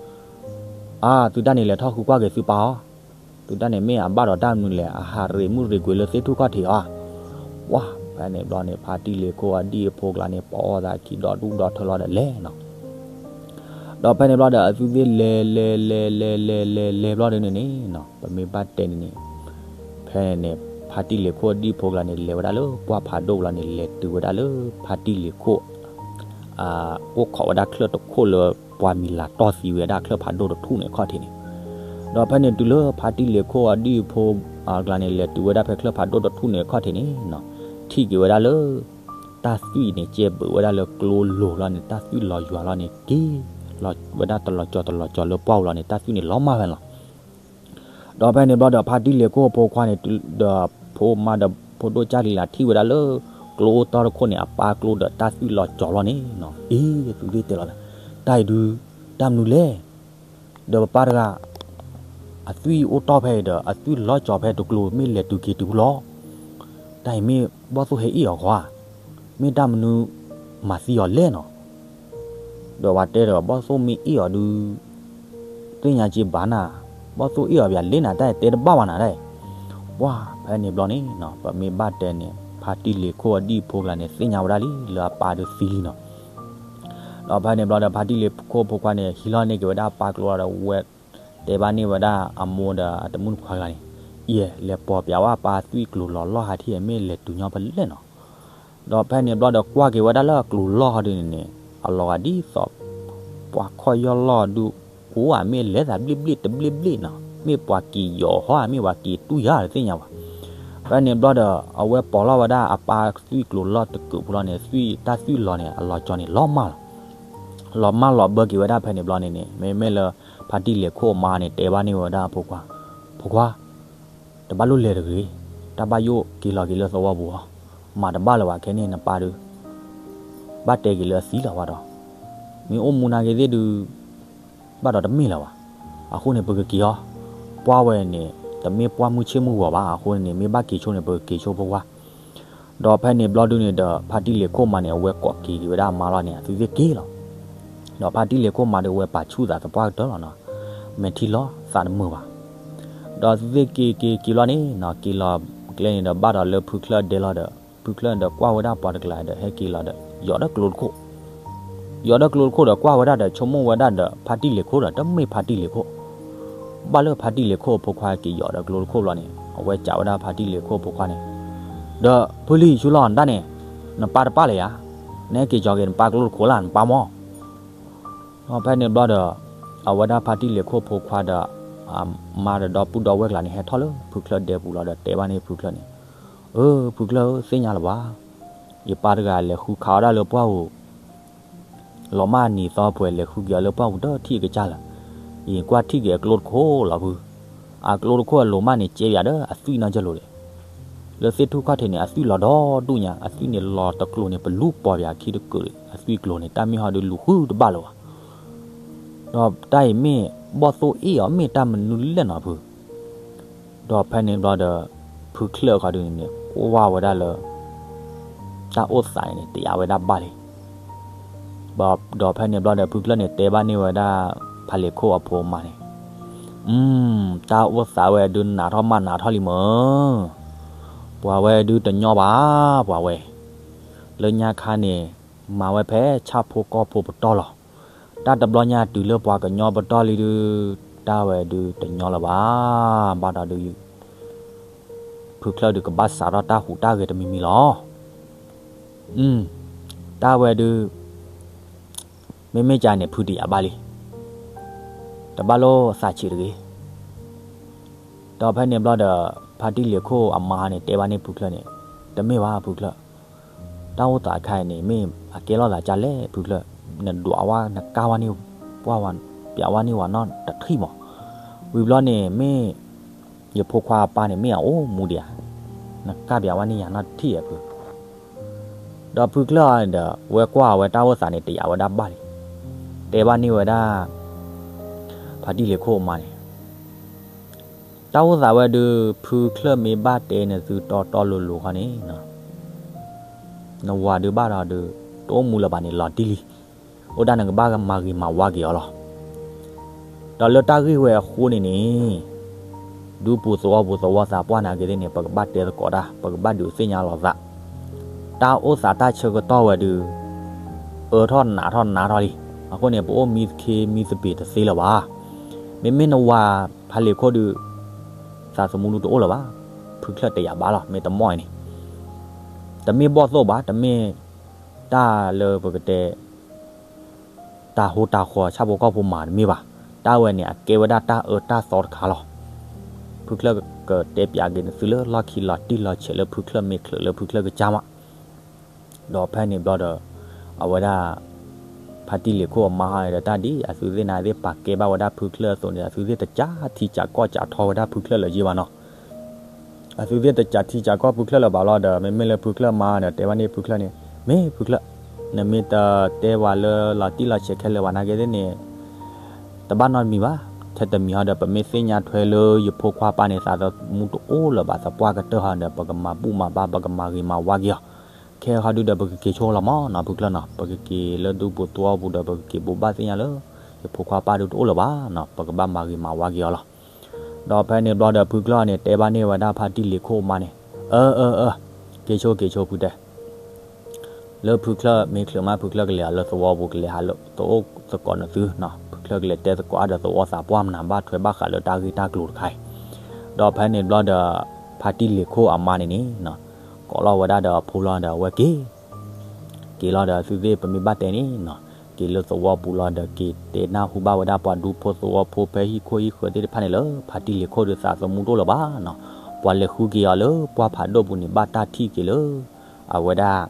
အါ သုတၢ်န့ၣ်လဲၤထီၣ်ဃုကွၢ်က့ၤသုပၢ်အီၤ, သုတၢ်န့ၣ်မ့ၢ်အဘၣ်ဒီးတၢ်မနုၤလဲၣ် အဟးရ့းမုၢ်ရ့းကွံာ်လၢသ့ၣ်ထူၣ်ခီၣ်ထံးအီၤ, ပှၢ်ဖဲန့ၣ်ဘျီန့ၣ် ဖါတံၢ်လ့ၤခိၣ်အဒံၣ်အဖိကျါန့ၣ် ပိာ်အီၣ်သးခံဒီဒူၣ်ဒီထၢလီၤဒီးလဲၤနီၤ ဒီးဖဲန့ၣ်ဘျီဒီး အသုသ့ၣ်လဲၤလဲၤလဲၤလဲၤလဲၤလဲၤလဲၤဘျီဒုန့ၣ်န့ၣ်နီၤ ပမ့ၢ်ဘၣ်တဲန့ၣ်န့ၣ်, ဖဲန့ၣ်န့ၣ် ဖါတံၢ်လ့ၤခိၣ်အဒံၣ်အဖိကျါန့ၣ် လဲၤဝဲဒၣ်လၢပှၢ်ဖးဒိၣ်လီၤန့ၣ် လဲၤတုၤဝဲဒၣ်လၢဖါတံၢ်လ့ၤခိၣ် အိၣ်ခိးဝဲဒၣ်ချၢၣ်တခိၣ်လၢ ပှၤမံၤလၤတီၢ်သံဝဲဒၣ်ချၢၣ်ဖးဒိၣ်တထူၣ်န့ၣ်အခီၣ်ထံးန့ၣ်, ဒီးဖဲန့ၣ်တုၤလၢဖါတံၢ်လ့ၤခိၣ်အဒံၣ်အဖိအကျါန့ၣ် လဲၤတုၤဝဲဒၣ်ဖဲချၢၣ်ဖးဒိၣ်တထူၣ်န့ၣ်အခီၣ်ထံးန့ၣ်နီၤ, ထံၣ်က့ၤဝဲဒၣ်လၢ တၢ်သွံၣ်န့ၣ် ကဲဘုးဝဲဒၣ်လၢကျိလိၤလီၤန့ၣ် တၢ်သွံၣ်လီၤယွၤလီၤန့ၣ် က့ၤလီၤဝဲဒၣ်တလီၤကၠီၤတလီၤကၠီၤလၢပှၢ်ပူၤလီၤန့ၣ် တၢ်သွံၣ်န့ၣ်လီၤမၢ်ဖဲန့ၣ်လီၤ. ဒီးဖဲန့ၣ်ဘျီဒီး ဖါတံၢ်လ့ၤခိၣ်အဖိခွါန့ၣ် ဒီးဖိမါဒီးဖိဒိၣ်ကၢ်လံၤလးထံၣ်ဝဲဒၣ်လၢ ကျိအိၣ်တီၢ်တခိၣ်န့ၣ် အပၢ်ကျိဒီးတၢ်သွံၣ်လီၤကၠီၤလီၤန့ၣ်နီၤ, အ့ သုသ့ၣ်တဲလီၤ, တၢ်အံၤဒုး တၢ်မနုၤလဲၣ် ဒီးပပၢ်တဂၤ အသွံၣ်အိၣ်တီၢ်ဖဲအံၤဒီး အသွံၣ်လီၤကၠီၤဖဲတကျိၤ မ့ၢ်လဲၤတုၤက့ၤတုၤလီၤ, တၢ်အံၤမ့ၢ်ဘီၣ်သိၣ်ဟဲအ့ၣ်အီၤဧါ, မ့ၢ်တၢ်မနုၤမၤသံအီၤလဲၣ်နီၤ, ဒီးပှၤတဲဒီး ဘီၣ်သိၣ်မ့ၢ်အ့ၣ်အီၤဒုး သ့ၣ်ညါက့ဘၣ်နၤ, ဘီၣ်သိၣ်အ့ၣ်အီၤပၠးလ့နၤ တၢ်တဲတဘၣ်ဘၣ်နၤတၢ်အံၤ, ပှၢ်ဖဲန့ၣ်ဘျီန့ၣ်နီၤ ပမ့ၢ်ဘၣ်တဲန့ၣ် ဖါတံၢ်လ့ၤခိၣ်အဒံၣ်အဖိကျါန့ၣ် သ့ၣ်ညါဝဲဒၣ်လံ လၢအပၢ်ဒုးသံလံနီၤ ဒီးဖဲန့ၣ်ဘျီဒီး ဖါတံၢ်လ့ၤခိၣ်အဖိခွါန့ၣ် ဟံးလီၤန့ၢ်က့ၤဝဲဒၣ်အပၢ်ကျိဒီး ဝဲတဲဘၣ်န့ၢ်ဝဲဒၣ်အမိၢ်ဒီးအတမုၣ်တခွါကျါန့ၣ်, ယဲ လဲၤပိာ်ပၠးဝဲအပၢ်သွံၣ်ကျိၤလီၤလီၢ်ဟးထံၣ် မ့ၢ်လဲၤတုၤညီဖဲလဲၣ်နီၤ, ဒီးဖဲန့ၣ်ဘျီဒီး ကွၢ်က့ၤဝဲဒၣ်လၢအကျိၤလီၢ်ဟီဒုန့ၣ်န့ၣ် အလီၤဂာ်ဒ်သိး ပှၤခီၣ်ယီၢ်လီၢ်ဒု ကိးဧါ မ့ၢ်လဲၤသးဘျ့ဘျ့တဘျ့ဘျ့နီၤ, မ့ၢ်ပှၤက့ၤယီၤဟီဧါ မ့ၢ်ပှၤက့ၤတူၢ်ယၤတသ့ၣ်ညါဘၣ်. ဖဲန့ၣ်ဘျီဒီး အဝဲပိာ်လီၤဝဲဒၣ်အပၢ်သွံၣ်ကျိၤလီၢ်တကုးဖိလီၤန့ၣ် သွံၣ်တၢ်သွံၣ်လီၤန့ၣ် အလီၤကၠီၤန့ၣ် လီၤမၢ်လီၤ လီၤမၢ်လီၤဘၢက့ၤဝဲဒၣ်ဖဲန့ၣ်ဘျီန့ၣ်န့ၣ် မ့မ့ၢ်လၢ ဖါတံၢ်လ့ၤခိၣ်အမါန့ၣ် တဲဘၣ်န့ၢ်ဝဲဒၣ်အဖိခွါ, ဖိခွါ တဘၣ်လိၣ်လဲၤတဂ့ၤ, တၢ်ဘၣ်ယိၣ်က့ၤလီၤက့ၤလၢသဝီပူၤအီၤ, မၤတဘၣ်လၢၤဘၣ် ခဲန့ၣ်နပၢ်ဒုး ဘၣ်တဲက့ၤလၢအသံလီၤဝဲဒီး, မ့ၢ်အိၣ်မူနာ်က့ၤသ့ၣ်ဒုး ဘၣ်ဒီးတမ့ၢ်လၢၤဘၣ်. အဃိန့ၣ် ပကက့ၤအီၤ, ပှၢ်ဝဲန့ၣ် တမ့ၢ်ပှၢ်မုၢ်ဆ့ၣ်မုၢ်ဂီၤဘၣ်. အဃိန့ၣ် မ့ၢ်ဘၣ်က့ၤဆိန့ၣ် ပကက့ၤဆိဖိခွါ ဒီးဖဲန့ၣ်ဘျီဒုန့ၣ်ဒီး ဖါတံၢ်လ့ၤခိၣ်မါန့ၣ် အဝဲကိးက့ၤက့ၤဝဲဒၣ်အမါလီၤန့ၣ် အသုသ့ၣ်က့ၤလီၤ. ဒီးဖါတံၢ်လ့ၤခိၣ်မါဒီး အဝဲပာ်ဆူၣ်သးသပှၢ်ကတၢၢ်လီၤနီၤ, မဲာ်ထံလီၤသးတမုာ်ဘၣ်. ဒီးသုသ့ၣ်က့ၤက့ၤက့ၤလီၤန့ၣ်နီၤ, က့ၤလီၤကျဲန့ၣ်ဒီး ဘၣ်ဒီးလၢဖုချၢၣ်ဒဲလီၤဒီး ဖုချၢၣ်ဒီးကွၢ်ဝဲဒၣ်ပှၤတကျါဒီး ဟဲက့ၤလီၤဒီး ယီၤဒီးကျိတခိၣ် ယီၤဒီးကျိတခိၣ်ဒီး ကွၢ်ဝဲဒၣ်ဒီး ဆိကမိၣ်ဝဲဒၣ်ဒီး ဖါတံၢ်လ့ၤခိၣ်ဒီး တမ့ၢ်ဖါတံၢ်လ့ၤခိၣ်. ဘၣ်လၢဖါတံၢ်လ့ၤခိၣ်အဖိခွါက့ၤယီၤဒီးကျိတခိၣ်ဘျီန့ၣ် အဝဲစံးဝဲဒၣ်ဖါတံၢ်လ့ၤခိၣ်အဖိခွါန့ၣ်, ဒီးဖုလံၤဆူလီၤနတၢ်န့ၣ်, နပၢ်တပၣ်လၢၤယၤ, နဟဲက့ၤကၠီၤက့ၤနပၢ်ကျိတခိၣ်လၢနပၢ်မီၢ်. ဖဲန့ၣ်ဘျီဒီး အဝဲဒၣ်ဖါတံၢ်လ့ၤခိၣ်အဖိခွါဒီး အမါဒီးဒီပုၢ်ဒီဝဲၢ်ကျါန့ၣ် ဟဲထီၣ်လၢဖုချၢၣ်ဒဲပူၤလီၤဒီးတဲဘၣ်န့ၢ်ဖုချၢၣ်န့ၣ်, အၢ ဖုချၢၣ်ဧၢ သ့ၣ်ညါလၢၤဘၣ်, ယပၢ်တဂၤလဲၤဃုခးအီၣ်ဒၣ်လၢပှၢ်ပူၤ လီၤမၢ်နံၤသီပှဲၤ လဲၤဃုက့ၤအီၤလၢပှၢ်ပူၤတထံၣ်အကစၢ်လၢၤ, ယကွၢ်ထံၣ်က့ၤအကျိတခိၣ်လီၤဖု, အကျိတခိၣ်အလိၤမၢ်န့ၣ် ကဲပၠးဒီးအသွံၣ်နီတကလိၤဒီး, လၢသ့ၣ်ထူၣ်ခီၣ်ထံးန့ၣ် အသွံၣ်လီၤဒီဒူၣ်ညါ, အသွံၣ်န့ၣ်လီၤတကျိၤန့ၣ် ပလူပီၢ်ပၠးခံတကုာ်ဒီး အသွံၣ်ကျိၤန့ၣ် တၢ်မ့ၢ်ဟီဒုးလူၤဃုတဘၣ်လၢၤဘၣ်, ဒီးတၢ်အံၤမ့ၢ်ဘီၣ်သိၣ်အ့ၣ်အီၤ မ့ၢ်တၢ်မနုၤလဲၣ်နီၤဖု ဒီးဖဲန့ၣ်ဘျီဒီး ဖုချၢၣ်အခီဒုးန့ၣ်န့ၣ် ကွၢ်ဝဲဒၣ်လၢ တၢ်အိၣ်သးန့ၣ်န့ၣ် တယာ်ဝဲဒၣ်ဘၣ်လံ. ဒီးဖဲန့ၣ်ဘျီဒီး ဖုချၢၣ်န့ၣ် တဲဘၣ်န့ၢ်ဝဲဒၣ် ဖးလံၤခိၣ်အဖိအမါန့ၣ်, အၢ တၢ်အိၣ်သးဝဲဒုးနးထီၣ်မးနးထီၣ်လံမၢ်, ပှၤဝဲဒုးတညီဘၣ်, ပှၤဝဲ လၢညါခါန့ၣ် မၤဝဲဖဲဆၣ်ဖိကီၢ်ဖိပတီၢ်လီၤ. တၢ်တဘျီညါတုၤလၢပှၤကညီပတီၢ်လံဒုး တၢ်ဝဲဒုးတညီလၢၤဘၣ်. ဘၣ်ဒီးဒုး ဖုချၢၣ်ဒုးကဘၣ်စးထီၣ်တၢ်ဟူးတၢ်ဂဲၤတမံၤမံၤလီၤ. အၢ တၢ်ဝဲဒုး မ့မ့ၢ်ကန့ၣ် ဖုတယာ်ဘၣ်လံ, တဘၣ်လိာ်သးဆံးတဂ့ၤ. ဒီးဖဲန့ၣ်ဘျီဒီး ဖါတံၢ်လ့ၤခိၣ်အမါန့ၣ် တဲဘၣ်န့ၢ်ဖုချၢၣ်န့ၣ်, တမ့ၢ်ဘၣ်ဖုချၢၣ်, တၢ်အိၣ်သးခါအံၤန့ၣ် မ့ၢ်အကဲလိာ်သးကလဲၣ်ဖုချၢၣ်, နဒွးဝဲ နကၢ်ဝဲန့ၣ် ပျးဝဲန့ၢ်ဝဲနီတထံၣ်မး. ဝံၤဘျီန့ၣ် မ့ၢ်ယဖိခွါအပၢ်န့ၣ် မ့ၢ်အအိၣ်မူဒံးဧါ, နကၢ်ပျးဝဲန့ၢ်ယၤနီတထံၣ်ဧါဖု ဒီးဖုချၢၣ်အံၤဒီး ဝဲကွၢ်ဝဲတၢ်အိၣ်သးန့ၣ် တယာ်ဝဲဒၣ်ဘၣ်လံ, တဲဘၣ်န့ၢ်ဝဲဒၣ် ဖါတံၢ်လ့ၤခိၣ်အမါန့ၣ်, တၢ်အိၣ်သးဝဲဒုး ဖုချၢၣ်မ့ၢ်ဘၣ်တဲနသုတီတီလိၤလိၤခီန့ၣ်, နဝၤဒုးဘၣ်ဒီးဒုး တအိၣ်မူလၢၤဘၣ်န့ၣ် လီၤတံၢ်လံ, အိၣ်ဒၣ်နကဘၣ်မၤဂ့ၤမၤဝါက့ၤအီၤလီၤ. ဒီးလၢတၢ်ဂ့ၢ်ဝဲအဃိန့ၣ်န့ၣ် ဒူပူၤသဝီပူၤသဝီသးပှၢ်နာ်က့ၤသ့ၣ်န့ၣ် ပကဘၣ်တဲသကိးတၢ်, ပကဘၣ်ဒုးသ့ၣ်ညါလီၤသး, တၢ်အိၣ်သးတၢ်ဆၢကတီၢ်ဝဲဒုး အၢထီၣ်နးထီၣ်နးထီၣ်လံ. အဃိန့ၣ် ပအိၣ်မံသခ့မံသပ့ၤတသ့လၢၤဘၣ်. မ့မ့ၢ်နဝၤဖါလံၤခိၣ်ဒုး သးသမူဒုးတအိၣ်လၢၤဘၣ်. ဖုချၢၣ်တယာ်ဘၣ်လီၤ. မ့ၢ်တမီၢ်အံၤန့ၣ် တမ့ၢ်ဘီၣ်သိၣ်ဘၣ်, တမ့ၢ်တၢ်လၢပကတဲ တၢ်ဟိတၢ်ဃီဆၣ်ဖိကီၢ်ဖိမၤတမ့ၢ်ဘၣ်. တၢ်ဝဲန့ၣ် အကဲဝဲဒၣ်တၢ်အၢတၢ်သီတခါလီၤ. ဖုချၢၣ်ကတဲပၠးက့ၤနသုလၢလီၢ်ခံလီၤတံၢ်လီၤဆဲးလၢဖုချၢၣ်မ့ၢ်ချုးလၢဖုချၢၣ်ကစၢ်မး. ဒီးဖဲန့ၣ်ဘျီဒီး အဝဲဒၣ် ဖါတံၢ်လ့ၤခိၣ်အမါဟီန့ၣ်ဒီး တၢ်ဒ်အသုသ့ၣ်န့ၣ်သ့ၣ်ပာ်ကဲဘၣ်ဝဲဒၣ်ဖုချၢၣ်အသိးန့ၣ် အသုသ့ၣ်တကးထံကးကီၢ်ကးထီဝဲဒၣ်ဖုချၢၣ်လၢၤယ့ၢ်ဘၣ်နီၤ. အသုသ့ၣ်တကးထံကးကီၢ်ဖုချၢၣ်လၢၤဘၣ်လီၤဒီး မ့မ့ၢ်လၢဖုချၢၣ်မါဒီး တဲဘၣ်န့ၢ်ဖုချၢၣ်န့ၣ်, မ့ၢ်ဖုချၢၣ်, နမ့ၢ်တတဲဝဲလၢလီၤတံၢ်လီၤဆဲးခဲလၢာ်ဘၣ်နာ်က့ၤသ့ၣ်န့ၣ် တဘၣ်နီတမံၤဘၣ်. ထဲတမံၤဟီဒီး ပမ့ၢ်သ့ၣ်ညါထွဲလၢယဖိခွါပၢ်န့ၣ် သးသမူတအိၣ်လၢၤဘၣ် သပှၢ်ကတၢၢ်ဟီဒီး ပကမၤဘူၣ်မၤဘါ ပကမၤဂ့ၤမၤဝါက့ၤအီၤ. ခဲဟီဒုဒီး ပကက့ၤဆိလီၤမးနီၤ ဖုချၢၣ်နီၤ, ပကက့ၤလၢဒူပူၤသဝီပူၤဒီး ပကက့ၤဘိးဘၣ်သ့ၣ်ညါလၢ ယဖိခွါပၢ်ဒုတအိၣ်လၢၤဘၣ်နီၤ, ပကဘၣ်မၤဂ့ၤမၤဝါက့ၤအီၤလီၤ. ဒီးဖဲန့ၣ်ဘျီဒီး ဖုချၢၣ်န့ၣ် တဲဘၣ်န့ၢ်ဝဲဒၣ်ဖါတံၢ်လ့ၤခိၣ်အမါန့ၣ်, အၢ အၢ အၢ, က့ၤဆိက့ၤဆိဖုတဲ လၢဖုချၢၣ်မ့ၢ်ချုးမး ဖုချၢၣ်ကလဲၤအီၤလၢသဝီပူၤ ကလဲၤဟးလၢသအိၣ်သကိးနသုနီၤ, ဖုချၢၣ်ကလဲၤတဲသကိးအါဒီးသဝီသးပှၢ် မနၤဘၣ်ထွဲဘၣ်ဃးလၢတၢ်ဂ့ၢ်တၢ်ကျိၤတခါအံၤ. ဒီးဖဲန့ၣ်ဘျီဒီး ဖါတံၢ်လ့ၤခိၣ်အမါန့ၣ်န့ၣ် ကိးလီၤဝဲဒၣ်ဒီးအဖိလီၤဒီး အဝဲက့ၤ က့ၤလီၤဒီး သုသ့ၣ်ပမ့ၢ်ဘၣ်တဲန့ၣ်နီၤ, က့ၤလၢသဝီပူၤလီၤဒီး က့ၤတဲနၢ်ဟူဘၣ်ဝဲဒၣ်ပှၤဒူဖိသဝီဖိဖဲဟံၣ်ခိၣ်ဟံၣ်ဃၢၤသ့ၣ်တဖၣ်န့ၣ်လၢ ဖါတံၢ်လ့ၤခိၣ်ဒုးသးသမူတအိၣ်လၢၤဘၣ်နီၤ, ပှၤလဲၤဃုက့ၤအီၤလၢပှၢ်ဖးဒိၣ်ပူၤန့ၣ် ဘၣ်တၢ်ထံၣ်က့ၤလၢ အဝဲဒၣ်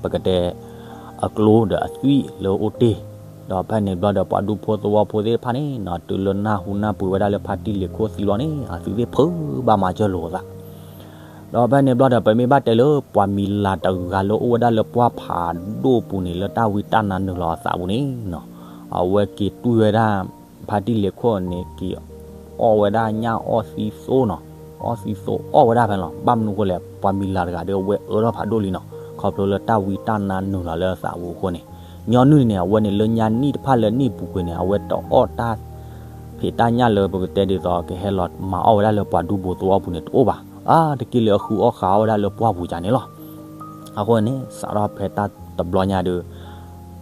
ပကတဲ အကျိဒီးအသွံၣ်လၢအိၣ်တ့ၢ်, ဒီးဖဲန့ၣ်ဘျီဒီး ပှၤဒူဖိသဝီဖိသ့ၣ်တဖၣ်န့ၣ်နီၤ တုၤလၢနၢ်ဟူနၢ်ပှ့ၤဝဲဒၣ်လၢဖါတံၢ်လ့ၤခိၣ်သံလီၤန့ၣ် အသုသ့ၣ်ဖုးဘၣ်မၤစၢၤလိာ်အသး ဒီးဖဲန့ၣ်ဘျီဒီး ပမ့ၢ်ဘၣ်တဲလၢပှၤမံၤလၤတဂၤလၢအိၣ်ဝဲဒၣ်လၢပှၢ်ဖးဒိၣ်ပူၤန့ၣ် လၢတၢ်ဝံတၢ်နါနုာ်လီၤအသးပူၤန့ၣ်နီၤ, အဝဲက့ၤတွံၢ်ဝဲဒၣ် ဖါတံၢ်လ့ၤခိၣ်န့ၣ် က့ၤအီၣ်ဝဲဒၣ်ညၣ်အီၣ်သံသိနီၤ, အီၣ်သံသိအီၣ်ဝဲဒၣ်ဖဲန့ၣ်လီၤ. ဘၣ်မနုၤအဃိလဲၣ် ပှၤမံၤလၤတဂၤဒီး အဝဲအၢထီၣ်ဖးဒိၣ်လံနီၤ, ခီဖျိလၢတၢ်ဝံတၢ်နါနုာ်လီၤလၢအသးပူၤအဃိန့ၣ်, ညီနုၢ်န့ၣ် အဝဲန့ၣ်လၢညါနံၣ်တဖၣ်လၢနံၣ်ပူၤကွံာ်န့ၣ် အဝဲတအီၣ်တၢ် ဖံးတၢ်ညၣ်လၢပကတဲဒ်သိး ကဟဲလီၤမၤအီၣ်ဝဲဒၣ်လၢပှၤဒူဖိသဝီပူၤန့ၣ်တအိၣ်ဘၣ်. အါတက့ၢ်လၢအဃုအီၣ်ဃုအီၣ်ဝဲဒၣ်လၢပှၢ်ပူၤကန့ၣ်လီၤ. အဃိန့ၣ် စးထီၣ်ဖဲတၢ်တဘျီညါဒီး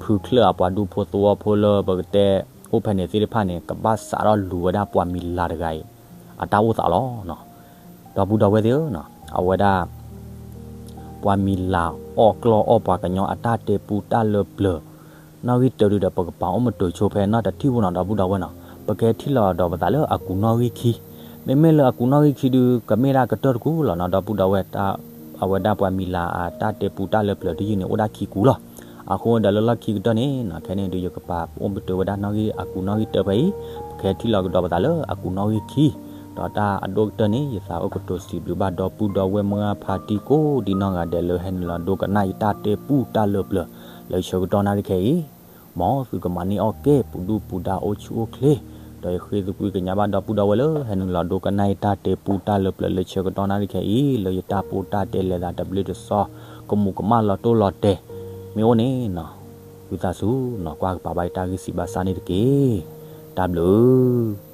ဖုချၢၣ်အပှၤဒူဖိသဝီဖိလၢပကတဲ အိၣ်ဖဲန့ၣ်သ့ၣ်တဖၣ်န့ၣ် ကဘၣ်စးထီၣ်လူၤဝဲဒၣ်ပှၤမံၤလၤတဂၤအံၤ အတၢ်အိၣ်သးလီၤ. ဒီပုၢ်ဒီဝဲၢ်သ့ၣ်ဧၢ, အဝဲဒၣ် ပှၤမံၤလၤအီၣ်ကျီၢ်အီၣ်ပှၤကညီအတၢ်တဲပူတၢ်လၢပျၢၤ နီၣ်ဂံၢ်တၢဒုဒီး ပကပာ်အိၣ်မတုာ်ဆိဖဲနီၣ်တထံၣ်ဖိနီၤ ဒီပုၢ်ဒီဝဲၢ်နီၤ. ပကဟဲထံၣ်လီၤဒီးပသးလၢအကူးနီၣ်ဂံၢ်ခံ, မ့မ့ၢ်လၢအကူးနီၣ်ဂံၢ်ခံဒုး ကမ့ၢ်ဒၣ်ကတၢၢ်တကူၢ်လီၤနီၤ ဒီပုၢ်ဒီဝဲၢ်, အဝဲဒၣ်ပှၤမံၤလၤအတၢ်တဲပူတၢ်လၢပျၢၤတယုၢ်န့ၣ် အိၣ်ဒၣ်ခံကူးလီၤ. အဃိဒီးလၢလီၢ်ခံကတၢၢ်န့ၣ်နီၤ ခဲန့ၣ်ဒုးယကပာ်အိၣ်ပတုာ်ဝဲဒၣ်နီၣ်ဂံၢ်အကူးနီၣ်ဂံၢ်တၢဖဲအံၤ, ပကဟဲထံၣ်လီၤကဒီးပသးလၢအကူးနီၣ်ဂံၢ်ခံ, ဒီးတၢ်အဒိၣ်ကတၢၢ်န့ၣ် ယသးအိၣ်ကတိၤစံးဘျုးဘၣ်ဒီပုၢ်ဒီဝဲၢ်မုၢ်ဂၢ်ဖါတံၢ်ကိးဒံနီၢ်ဂၤဒဲးလၢဟဲနုာ်လီၤဒိကနၣ်ယတၢ်တဲပူတၢ်လၢပျၢၤ လၢဆၢကတီၢ်နၣ်ရံၣ်ခဲအံၤ မ်သုကမၤန့ၢ်အီၣ်ကဲပူၤဒူပူၤဒါအိၣ်ဆူၣ်အိၣ်ချ့, ဒီးယဃ့သကွံာ်ကညးဘၣ်ဒီပုၢ်ဒီဝဲၢ်လၢဟဲနုာ်လီၤဒိကနၣ်ယတၢ်တဲပူတၢ်လၢပျၢၤလၢဆၢကတီၢ်နၣ်ရံၣ်ခဲအံၤ လၢယတၢ်ပီးတၢ်တဲလဲၤသးတဘျ့တစီ ကမူးကမၣ်လီၤတိၢ်လီၤတဲာ် မ့ၢ်အိၣ်န့ၣ်နီၤ, ဝံသးစူၤနီၤ ကွၢ်ကပၤဘၣ်ယတၢ်ဂ့ၢ်စံးဘၣ်စၢ်န့ၣ်တက့ၢ်. တၢ်ဘျုး